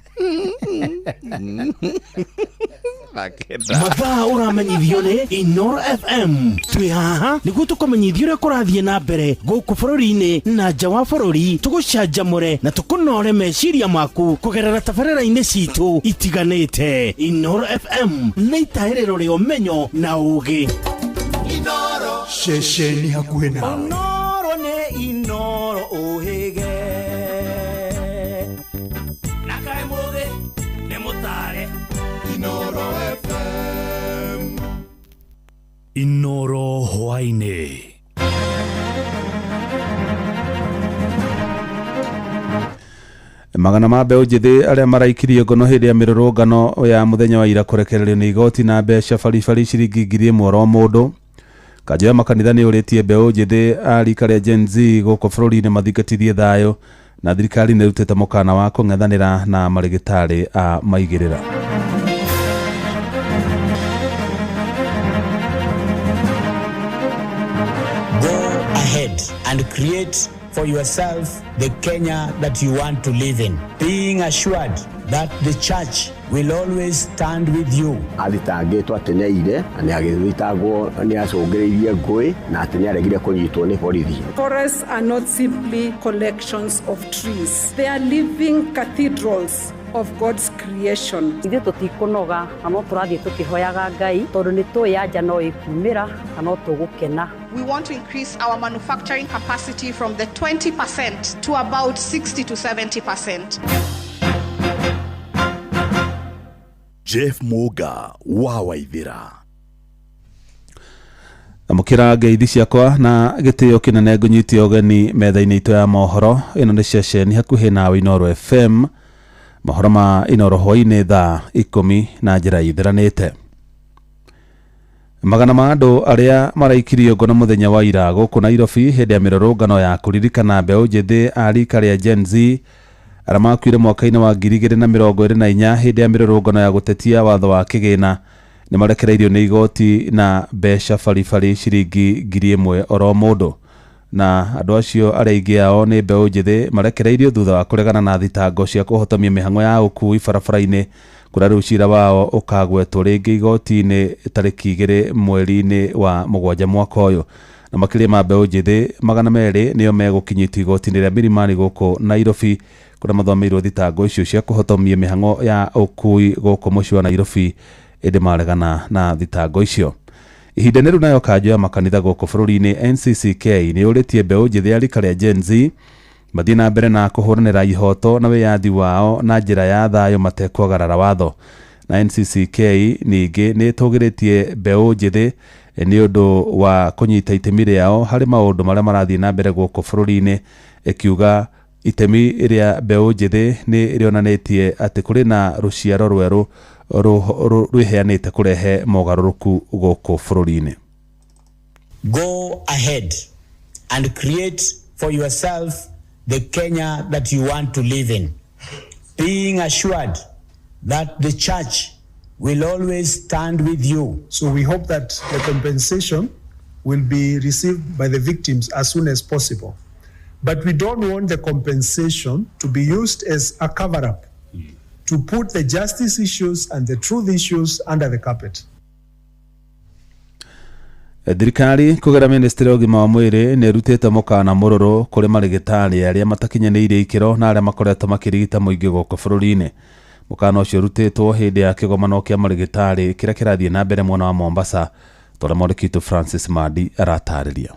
Mathaa ũramenyithio nĩ Inoro FM. Twĩ haha nĩguo tũkũmenyithia ũrĩa kũrathiĩ na mbere gũkũ bũrũri-inĩ na nja wa bũrũri, tũgũcanjamũre na tũkũnore meciria maku kũgerera tabarĩra-inĩ citũ itiganĩte. Inoro FM nĩ itahĩrĩro rĩa ũmenyo na ũũgĩ. Ceceni hakuhĩ nawe. Inoro nĩ Inoro ũhĩge na kaĩ mũthĩ nĩ mũtare. Inoro FM. Inoro hwaĩ-inĩ. Magana ma mbeũ njĩthĩ arĩa maraikirie ngono hĩndĩ ya mĩrũrũngano ya mũthenya wa ira kũrekererio nĩ igoti na mbeca baribari ciringi 1000 oro mũndũ. Kanjũ ya makanitha nĩ ũrĩtie mbeũ njĩthĩ a rika rĩa Gen Z gũkũ bũrũri-inĩ mathingatithie thayũ, na thirikari nĩ ĩrutĩte mũkana wa kũng'ethanĩra na marĩgĩtarĩ a maigĩrĩra. Go ahead and create for yourself the Kenya that you want to live in, being assured that the church will always stand with you. Athitangĩtwo atĩ nĩaiyire na nĩagĩthitangwo nĩacũngĩrĩirie ngũĩ na atĩ nĩaregire kũnyitwo nĩ borithi. Forests are not simply collections of trees. They are living cathedrals of God's creation. Ithuĩ tũtikũnoga na no tũrathiĩ tũkĩhoyaga Ngai tondũ nĩ tũĩ anja no ĩkumĩra na no tũgũkena. We want to increase our manufacturing capacity from the 20% to about 60 to 70%. Jeff Muga wa Waithira. Amũkĩra ngeithi ciakwa na gĩtĩo kĩnene ngũnyite ũgeni metha-inĩ itũ ya mohoro. Ĩno nĩ ceceni hakuhĩ nawe Inoro FM. Mohoro ma Inoro hwaĩ-inĩ thaa 10 na njĩra ithiranĩte. Magana ma andũ arĩa maraikirio ngono mũthenya wa ira gũkũ Nairobi hĩndĩ ya mĩrũrũngano ya kũririkana mbeũ njĩthĩ a rika rĩa Gen Z arĩa makuire mwaka-inĩ wa 2024 hĩndĩ ya mĩrũrũngano ya gũtetia watho wa kĩgĩna nĩ marekereirio nĩ igoti na mbeca baribari ciringi 1000 oro mũndũ. Na andũ acio arĩa aingĩ ao nĩ mbeũ njĩthĩ marekereirio thutha wa kũregana na thitango cia kũhotomia mĩhang'o ya ũkui barabara-inĩ kũrĩa rĩu cira wao ũkagwetwo rĩngĩ igoti-inĩ tarĩki 2 mweri-inĩ wa 7 mwaka ũyũ. Na makĩria ma mbeũ njĩthĩ 200 nĩo megũkinyĩtio igoti-inĩ rĩa Milimani gũkũ Nairobi kũrĩa mathomeirwo thitango icio cia kũhotomia mĩhang'o ya ũkui gũkũ mũciĩ wa Nairobi ĩndĩ maregana na thitango icio. Ihinda nĩ rĩu nayo kanjũ ya makanitha gũkũ bũrũri-inĩ NCCK nĩ ũrĩtie mbeũ njĩthĩ ya rika rĩa Gen Z mathiĩ na mbere na kũhũranĩra ihoto na wĩyathi wao na njĩra ya thayũ matekwagarara watho. Na NCCK ningĩ nĩ ĩtũgĩrĩtie mbeũ njĩthĩ nĩ ũndũ wa kũnyita itemi rĩao harĩ maũndũ marĩa marathiĩ na mbere gũkũ bũrũri-inĩ, ĩkiuga itemi rĩa mbeũ njĩthĩ nĩ rĩonanĩtie atĩ kũrĩ na rũciaro rwerũ rwĩheanĩte kũrehe mogarũrũku gũkũ bũrũri-inĩ. Go ahead and create for yourself the Kenya that you want to live in, being assured that the church will always stand with you. So we hope that the compensation will be received by the victims as soon as possible. But we don't want the compensation to be used as a cover up to put the justice issues and the truth issues under the carpet. Thirikari kũgerera ministry ya ũgima wa mwĩrĩ nĩ ĩrutĩte mũkana mũrũrũ kũrĩ marĩgĩtarĩ arĩa matakinyanĩirie ikĩro na arĩa makoretwo makĩrigita mũingĩ gũkũ bũrũri-inĩ. Mũkana ũcio ũrutĩtwo hĩndĩ ya kĩgomano kĩa marĩgĩtarĩ kĩrĩa kĩrathiĩ na mbere mwena wa Mombasa, ta ũrĩa mwandĩki witũ Francis Mandi aratarĩria.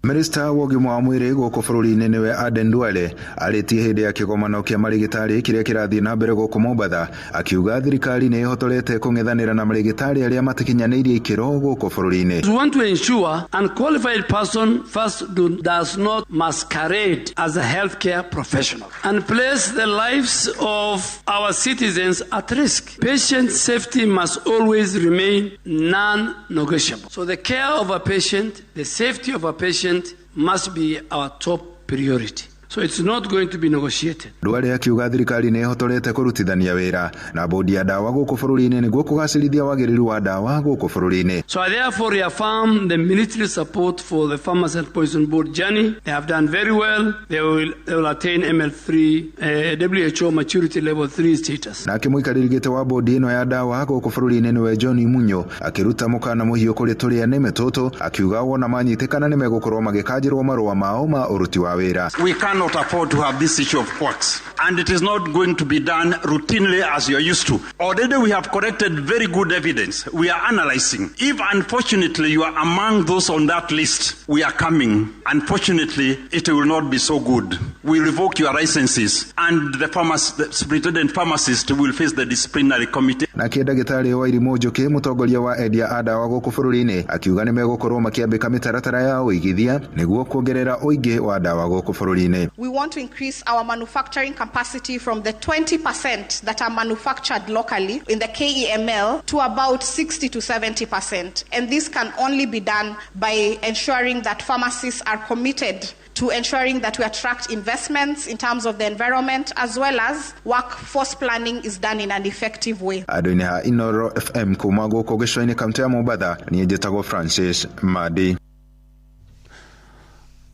Minista wa ũgima wa mwĩrĩ gũkũ bũrũri-inĩ nĩwe Aden Duale arĩtie hĩndĩ ya kĩgomano kĩa marĩgĩtarĩ kĩrĩa kĩrathiĩ na mbere gũkũ Mombatha, akiuga thirikari nĩ ĩhotorete kũng'ethanĩra na marĩgĩtarĩ arĩa matakinyanĩirie ikĩro gũkũ bũrũri-inĩ. We want to ensure unqualified person first does not masquerade as a healthcare professional and place the lives of our citizens at risk. Patient safety must always remain non-negotiable. So the care of a patient, the safety of a patient must be our top priority. So it's not going to be negotiated. Duale akiuga thirikari nĩ ĩhotorete kũrutithania wĩra na bodi ya ndawa gũkũ bũrũri-inĩ nĩguo kũgacĩrithia wagĩrĩru wa ndawa gũkũ bũrũri-inĩ. So I therefore reaffirm the military support for the Pharmacy and Poison Board journey. They have done very well. They will attain ML3, WHO maturity level 3 status. Nake mũikarĩri gĩtĩ wa bodi ĩno ya ndawa gũkũ bũrũri-inĩ nĩwe John Munyo akĩruta mũkana mũhiũ kũrĩ tũrĩa nĩme tũtũ, akiuga wona manyitĩkana nĩmegũkorwo magĩkanjĩrwo marũa mao ma ũruti wa wĩra. We cannot afford to have this issue of quacks, and it is not going to be done routinely as you are used to. Already we have collected very good evidence. We are analyzing. If unfortunately you are among those on that list, we are coming. Unfortunately, it will not be so good. We revoke your licenses, and the superintendent pharmacist will face the disciplinary committee. Nake ndagĩtarĩ Wairimu Njoki, mũtongoria wa endia a ndawa gũkũ bũrũri-inĩ, akiuga nĩmegũkorwo makĩambĩka mĩtaratara ya ũigithia nĩguo kuongerera ũingĩ wa ndawa gũkũ bũrũri-inĩ. We want to increase our manufacturing capacity from the 20% that are manufactured locally in the KEML to about 60 to 70%. And this can only be done by ensuring that pharmacists are committed to ensuring that we attract investments in terms of the environment, as well as workforce planning is done in an effective way. Andũ-inĩ ha Inoro FM kuma gũkũ gĩcũa-inĩ kaũntĩ ya Mombatha, niĩ njĩtagwo Francis Madi.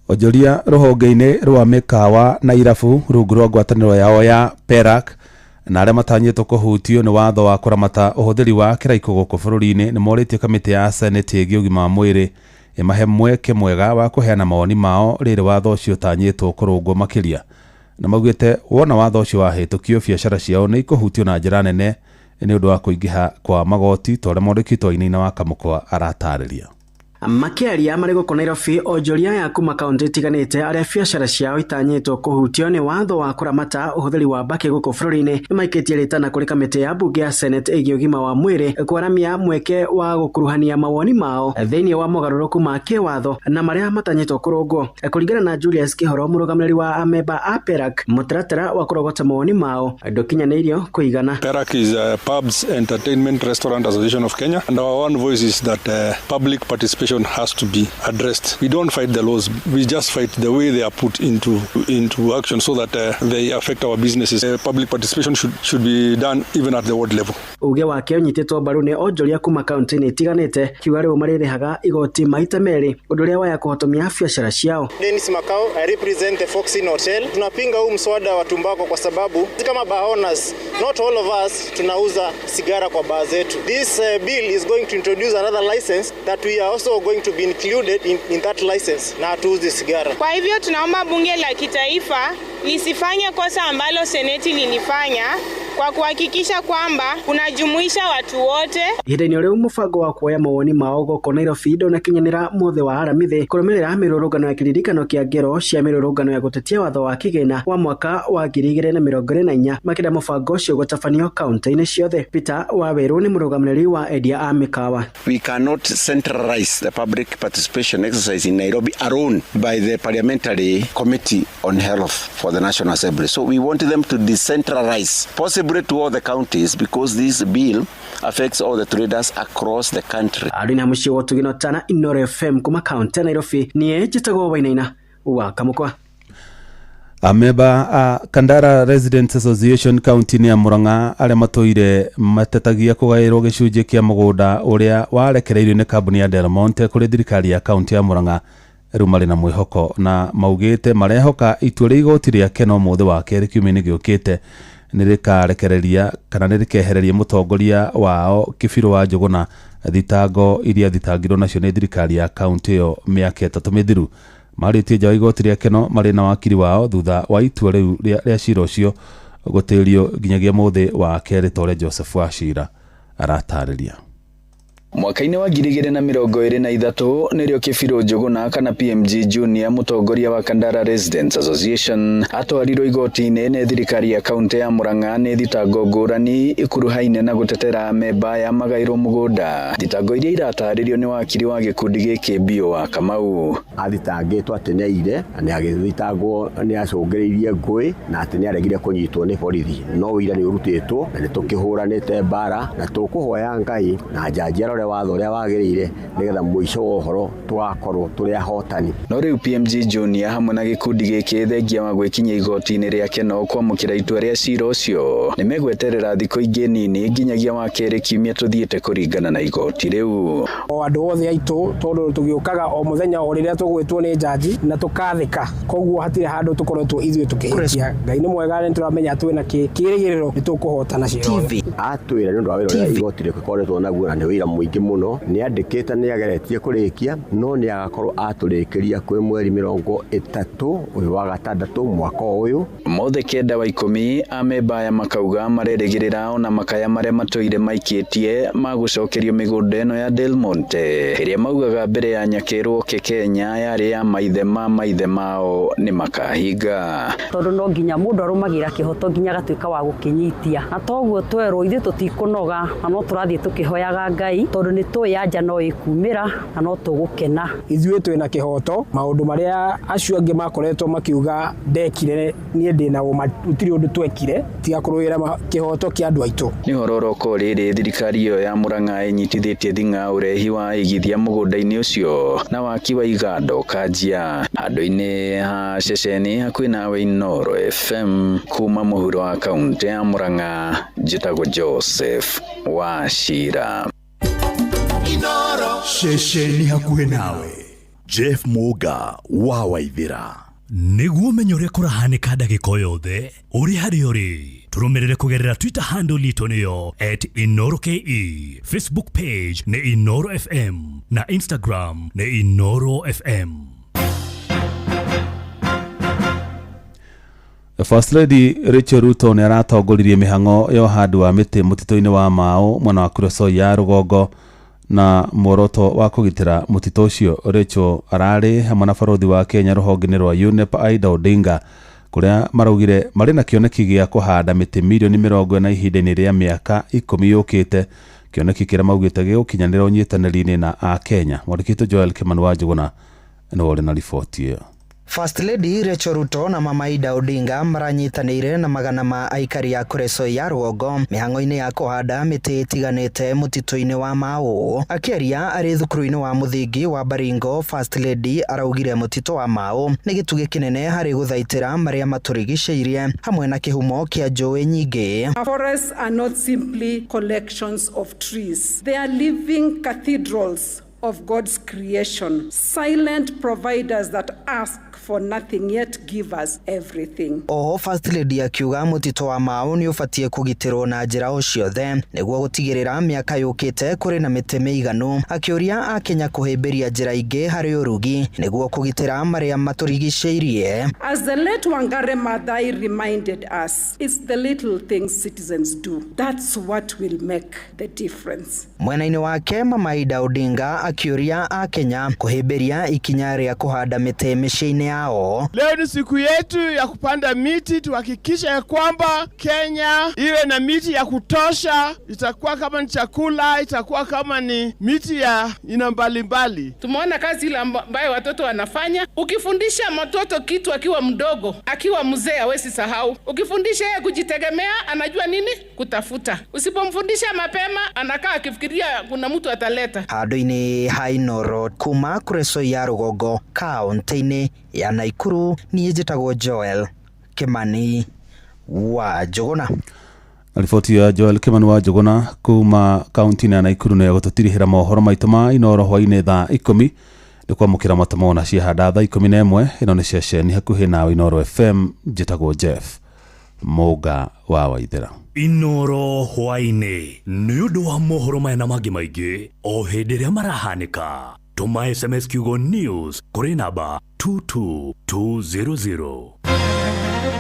Onjoria rũhonge-inĩ rwa mĩkawa na irabu rungu rwa ngwatanĩro yao ya PERAC na arĩa matanyĩtwo kũhutio nĩ watho wa kũramata ũhũthĩri wa kĩraikũ gũkũ bũrũri-inĩ nĩ morĩtie kamĩtĩ ya Senate ĩgiĩ ũgima wa mwĩrĩ ĩmahe mweke mwega wa kũheana mawoni mao rĩrĩ watho ũcio ũtanyĩtwo kũrũngwo makĩria, na maugĩte wona watho ũcio wahĩtũkio biacara ciao nĩ ikũhutio na njĩra nene nĩ ũndũ wa kũingĩha kwa magoti ta ũrĩa mwandĩki witũ Wainaina wa Kamũkwa aratarĩria. Makĩaria marĩ gũkũ Nairobi, onjoria ya kuma kaũntĩ itiganĩte arĩa biacara ciao itanyĩtwo kũhutio nĩ watho wa kũramata ũhũthĩri wa mbakĩ gũkũ bũrũri-inĩ nĩmaikĩtie rĩtana kũrĩ kamĩtĩ ya mbunge ya Senate ĩgiĩ ũgima wa mwĩrĩ kwaramia mweke wa gũkuruhania mawoni mao thĩinĩ wa mogarũrũku ma kĩwatho na marĩa matanyĩtwo kũrũngwo. Kũringana na Julius Kĩhoro, mũrũgamĩrĩri wa amemba a PERAC, mũtaratara wa kũrogota mawoni mao ndũkinyanĩirio kũigana. PERAC is a Pubs Entertainment Restaurant Association of Kenya, and our one voice is that public participation has to be addressed. We don't fight the laws, we just fight the way they are put into action so that they affect our businesses. Public participation should be done even at the ward level. Uge wake ũnyitĩtwo mbaru nĩ onjoria kuma kaũntĩ-inĩ itiganĩte kiuga rĩu marĩrĩhaga igoti maita merĩ ũndũ ũrĩa waya kũhotomia biacara ciao. Dennis Makau, I represent the Fox Inn Hotel. Tunapinga huu mswada wa tumbako kwa sababu kama bar owners, not all of us tunauza sigara kwa bar zetu. This bill is going to introduce another license that we are also going to be included in that license na hatuuzi sigara. Kwa hivyo tunaomba bunge la kitaifa lisifanye kosa ambalo seneti lilifanya kwa kuhakikisha kwamba kunajumuisha watu wote. Ihinda-inĩ rĩu mũbango wa kuoya mawoni mao gũkũ Nairobi ndũnakinyanĩra mũthĩ wa Aramithi kũrũmĩrĩra mĩrũrũngano ya kĩririkano kĩa ngero cia mĩrũrũngano ya gũtetia watho wa kĩgĩna wa mwaka wa 2024 makĩenda mũbango ũcio gũtabanio kaũntĩ-inĩ ciothe. Peter Waweru nĩ mũrũgamĩrĩri wa endia a mĩkawa. We cannot centralize the public participation exercise in Nairobi alone by the Parliamentary Committee on Health for the National Assembly. So we want them to decentralize, possibly to all the counties, because this bill affects all the traders across the country. Arina mũciĩ wa Ũtugino Tana, Inoro FM kuma kaũntĩ ya Nairobi, niĩ njĩtagwo Wainaina wa Kamũkwa. Amemba a Kandara Residents Association kaunti-inĩ ya Murang'a arĩa matũire matetagia kũgaĩrwo gĩcunjĩ kĩa mũgũnda ũrĩa warekereirio nĩ kambuni ya Del Monte kũrĩ thirikari ya kaunti ya Murang'a rĩu marĩ na mwĩhoko na maugĩte marehoka itua rĩa igoti rĩa Keno mũthĩ wa kerĩ kiumia-inĩ gĩũkĩte nĩ rĩkarekereria kana nĩ rĩkehereria mũtongoria wao Kĩbirũ wa Njũgũna thitango iria thitangirwo nacio nĩ thirikari ya kaunti ĩyo mĩaka 3 mĩthiru. Marĩtie nja wa igoti rĩa Keno marĩ na wakiri wao thutha wa itua rĩu rĩa cira ũcio gũtĩrio nginyagia mũthĩ wa kerĩ ta ũrĩa Joseph Wachira aratarĩria. Mwaka-inĩ wa 2023 nĩrĩo Kĩbirũ Njũgũna kana PMG Junior mũtongoria wa Kandara Residents Association atwarirwo igoti-inĩ nĩ thirikari ya kaunti ya Murang'a nĩ thitango ngũrani ikuruhaine na gũtetera amemba aya magairwo mũgũnda. Thitango iria iratarĩrio nĩ wakiri wa gĩkundi gĩkĩ Bio wa Kamau. Athitangĩtwo atĩ nĩ aire na nĩ agĩthitangwo nĩ acũngĩrĩirie ngũĩ na atĩ nĩ aregire kũnyitwo nĩ borithi, no ũira nĩ ũrutĩtwo na nĩ tũkĩhũranĩte mbara na tũkũhoya Ngai na njanji arore watho ũrĩa wagĩrĩire nĩgetha mũico wa ũhoro tũgakorwo tũrĩ ahotani. No rĩu PMG Junior hamwe na gĩkundi gĩkĩ thengia wa gwĩkinyia igoti-inĩ rĩa Keno kwamũkĩra itua rĩa cira ũcio nĩ megweterera thikũ ingĩ nini nginyagia wa kerĩ kiumia tũthiĩte kũringana na igoti rĩu. O andũ othe aitũ tondũ tũgĩũkaga o mũthenya o rĩrĩa tũgwĩtwo nĩ njanji na tũkathĩka, koguo hatirĩ handũ tũkoretwo ithuĩ tũkĩhĩtia. Ngai nĩ mwega, nĩ tũramenya twĩna kĩĩrĩgĩrĩro nĩ tũkũhotana cira ũyũ. Atwĩra nĩ ũndũ wa wĩra ũrĩa igoti rĩkoretwo naguo na nĩ wĩra mũingĩ mũno, nĩ andĩkĩte nĩ ageretie kũrĩkia no nĩ agakorwo atũrĩkĩria kwĩ mweri 30 ũyũ wa gatandatũ mwaka ũyũ. Mothe 9 wa 10 amemba aya makauga marerĩgĩrĩra ona makaya marĩa matũire maikĩtie magũcokerio mĩgũnda ĩno ya Del Monte ĩrĩa maugaga mbere ya Nyakerwo ke Kenya yarĩ ya maithe ma maithe mao nĩ makahinga. Tondũ no nginya mũndũ arũmagĩra kĩhoto nginya agatuĩka wa gũkĩnyitia, na toguo twerwo ithuĩ tũtikũnoga na no tũrathiĩ tũkĩhoyaga Ngai tondũ nĩ tũĩ anja no ĩkumĩra na no tũgũkena. Ithuĩ twĩna kĩhoto, maũndũ marĩa acio angĩ makoretwo makiuga ndekire niĩ ndĩna ũma gũtirĩ ũndũ twekire tiga kũrũĩra kĩhoto kĩa andũ aitũ. Nĩ ũhoro oroko rĩrĩ thirikari ĩyo ya Murang'a ĩnyitithĩtie thing'a ũrehi wa igithia mũgũnda-inĩ ũcio na waki wa iganda ũkanjia handũ-inĩ ha ceceni hakuhĩ nawe Inooro FM kuma mũhuro wa kaunti ya Murang'a. Njĩtagwo Joseph Wachira. Ceceni hakuhĩ nawe Jeff Muga wa Waithĩra. Nĩguo ũmenye ũrĩa kũrahanĩka ndagĩka o yothe ũrĩ harĩa ũrĩ, tũrũmĩrĩre kũgerera Twitter handle itũ nĩyo @InooroKE, Facebook page nĩ Inooro FM na Instagram nĩ Inooro FM. First Lady Rachel Ruto nĩ aratongoririe mĩhang'o ya ũhandi wa mĩtĩ mũtitũ-inĩ wa Mau mwena wa Kuresoi ya rũgongo na muoroto wa kũgitĩra mũtitũ ũcio. Rachel ararĩ hamwe na barothi wa Kenya rũhonge-inĩ rwa UNEP Aida Odinga kũrĩa maraugire marĩ na kĩoneki gĩa kũhanda mĩtĩ mirioni 40 ihinda-inĩ rĩa mĩaka 10 yũkĩte, kĩoneki kĩrĩa maugĩte gĩgũkinyanĩra ũnyitanĩri-inĩ na a Kenya. Mwandĩki witũ Joel Kimani wa Njũgũna nĩwe ũrĩ na riboti ĩyo. First Lady Rachel Ruto na Mama Ida Odinga maranyitanĩire na magana ma aikari a Kuresoi ya rũgongo mĩhang'o-inĩ ya kũhanda mĩtĩ ĩtiganĩte mũtitũ-inĩ wa Mau. Akĩaria arĩ thukuru-inĩ wa mũthingi wa Baringo, First Lady araugire mũtitũ wa Mau nĩ gĩtugĩ kĩnene harĩ gũthaitĩra marĩa matũrigicĩirie hamwe na kĩhumo kĩa njũĩ nyingĩ. Forests are not simply collections of trees. They are living cathedrals of God's creation, silent providers that ask for nothing yet give us everything. Oho First Lady akiuga mũtitũ wa Mau nĩ ũbatiĩ kũgitĩrwo na njĩra o ciothe nĩguo gũtigĩrĩra mĩaka yũkĩte kũrĩ na mĩtĩ mĩiganu. Akĩũria akenya kũhĩmbĩria njĩra ingĩ harĩ ũrugi nĩguo kũgitĩra marĩa matũrigicĩirie. As the late Wangari Maathai reminded us, it's the little things citizens do. That's what will make the difference. Mwena-inĩ wake Mama Ida Odinga akĩũria akenya kũhĩmbĩria ikinya rĩa kũhanda mĩtĩ mĩciĩ-inĩ yao. Leo ni siku yetu ya kupanda miti, tuhakikishe ya kwamba Kenya iwe na miti ya kutosha. Itakuwa kama ni chakula, itakuwa kama ni miti ya aina mbalimbali. Tumeona kazi ile ambayo watoto wanafanya. Ukifundisha mtoto kitu akiwa mdogo, akiwa mzee hawezi sahau. Ukifundisha yeye kujitegemea, anajua nini kutafuta. Usipomfundisha mapema, anakaa akifikiria kuna mtu ataleta. Handũ-inĩ ha Inooro kuma Kuresoi ya rũgongo kaunti-inĩ ya Nakuru, niĩ njĩtagwo Joel Kimani wa Njũgũna. Riboti ya Joel Kimani wa Njũgũna kuma kaunti-inĩ ya Naikuru nĩ gũtũtirihĩra mohoro maitũ ma Inoro hwainĩ thaa 10 nĩ kwamũkĩra matũmo na ciahanda thaa 11. Ĩno nĩ ceceni hakuhĩ nawe Inoro FM. Njĩtagwo Jeff Mũnga wa Waithĩra. Inoro hwainĩ nĩ ũndũ wa mohoro maya na mangĩ maingĩ o hĩndĩ ĩrĩa marahanĩka, tũma SMS kiugo news kũrĩ namba 22200.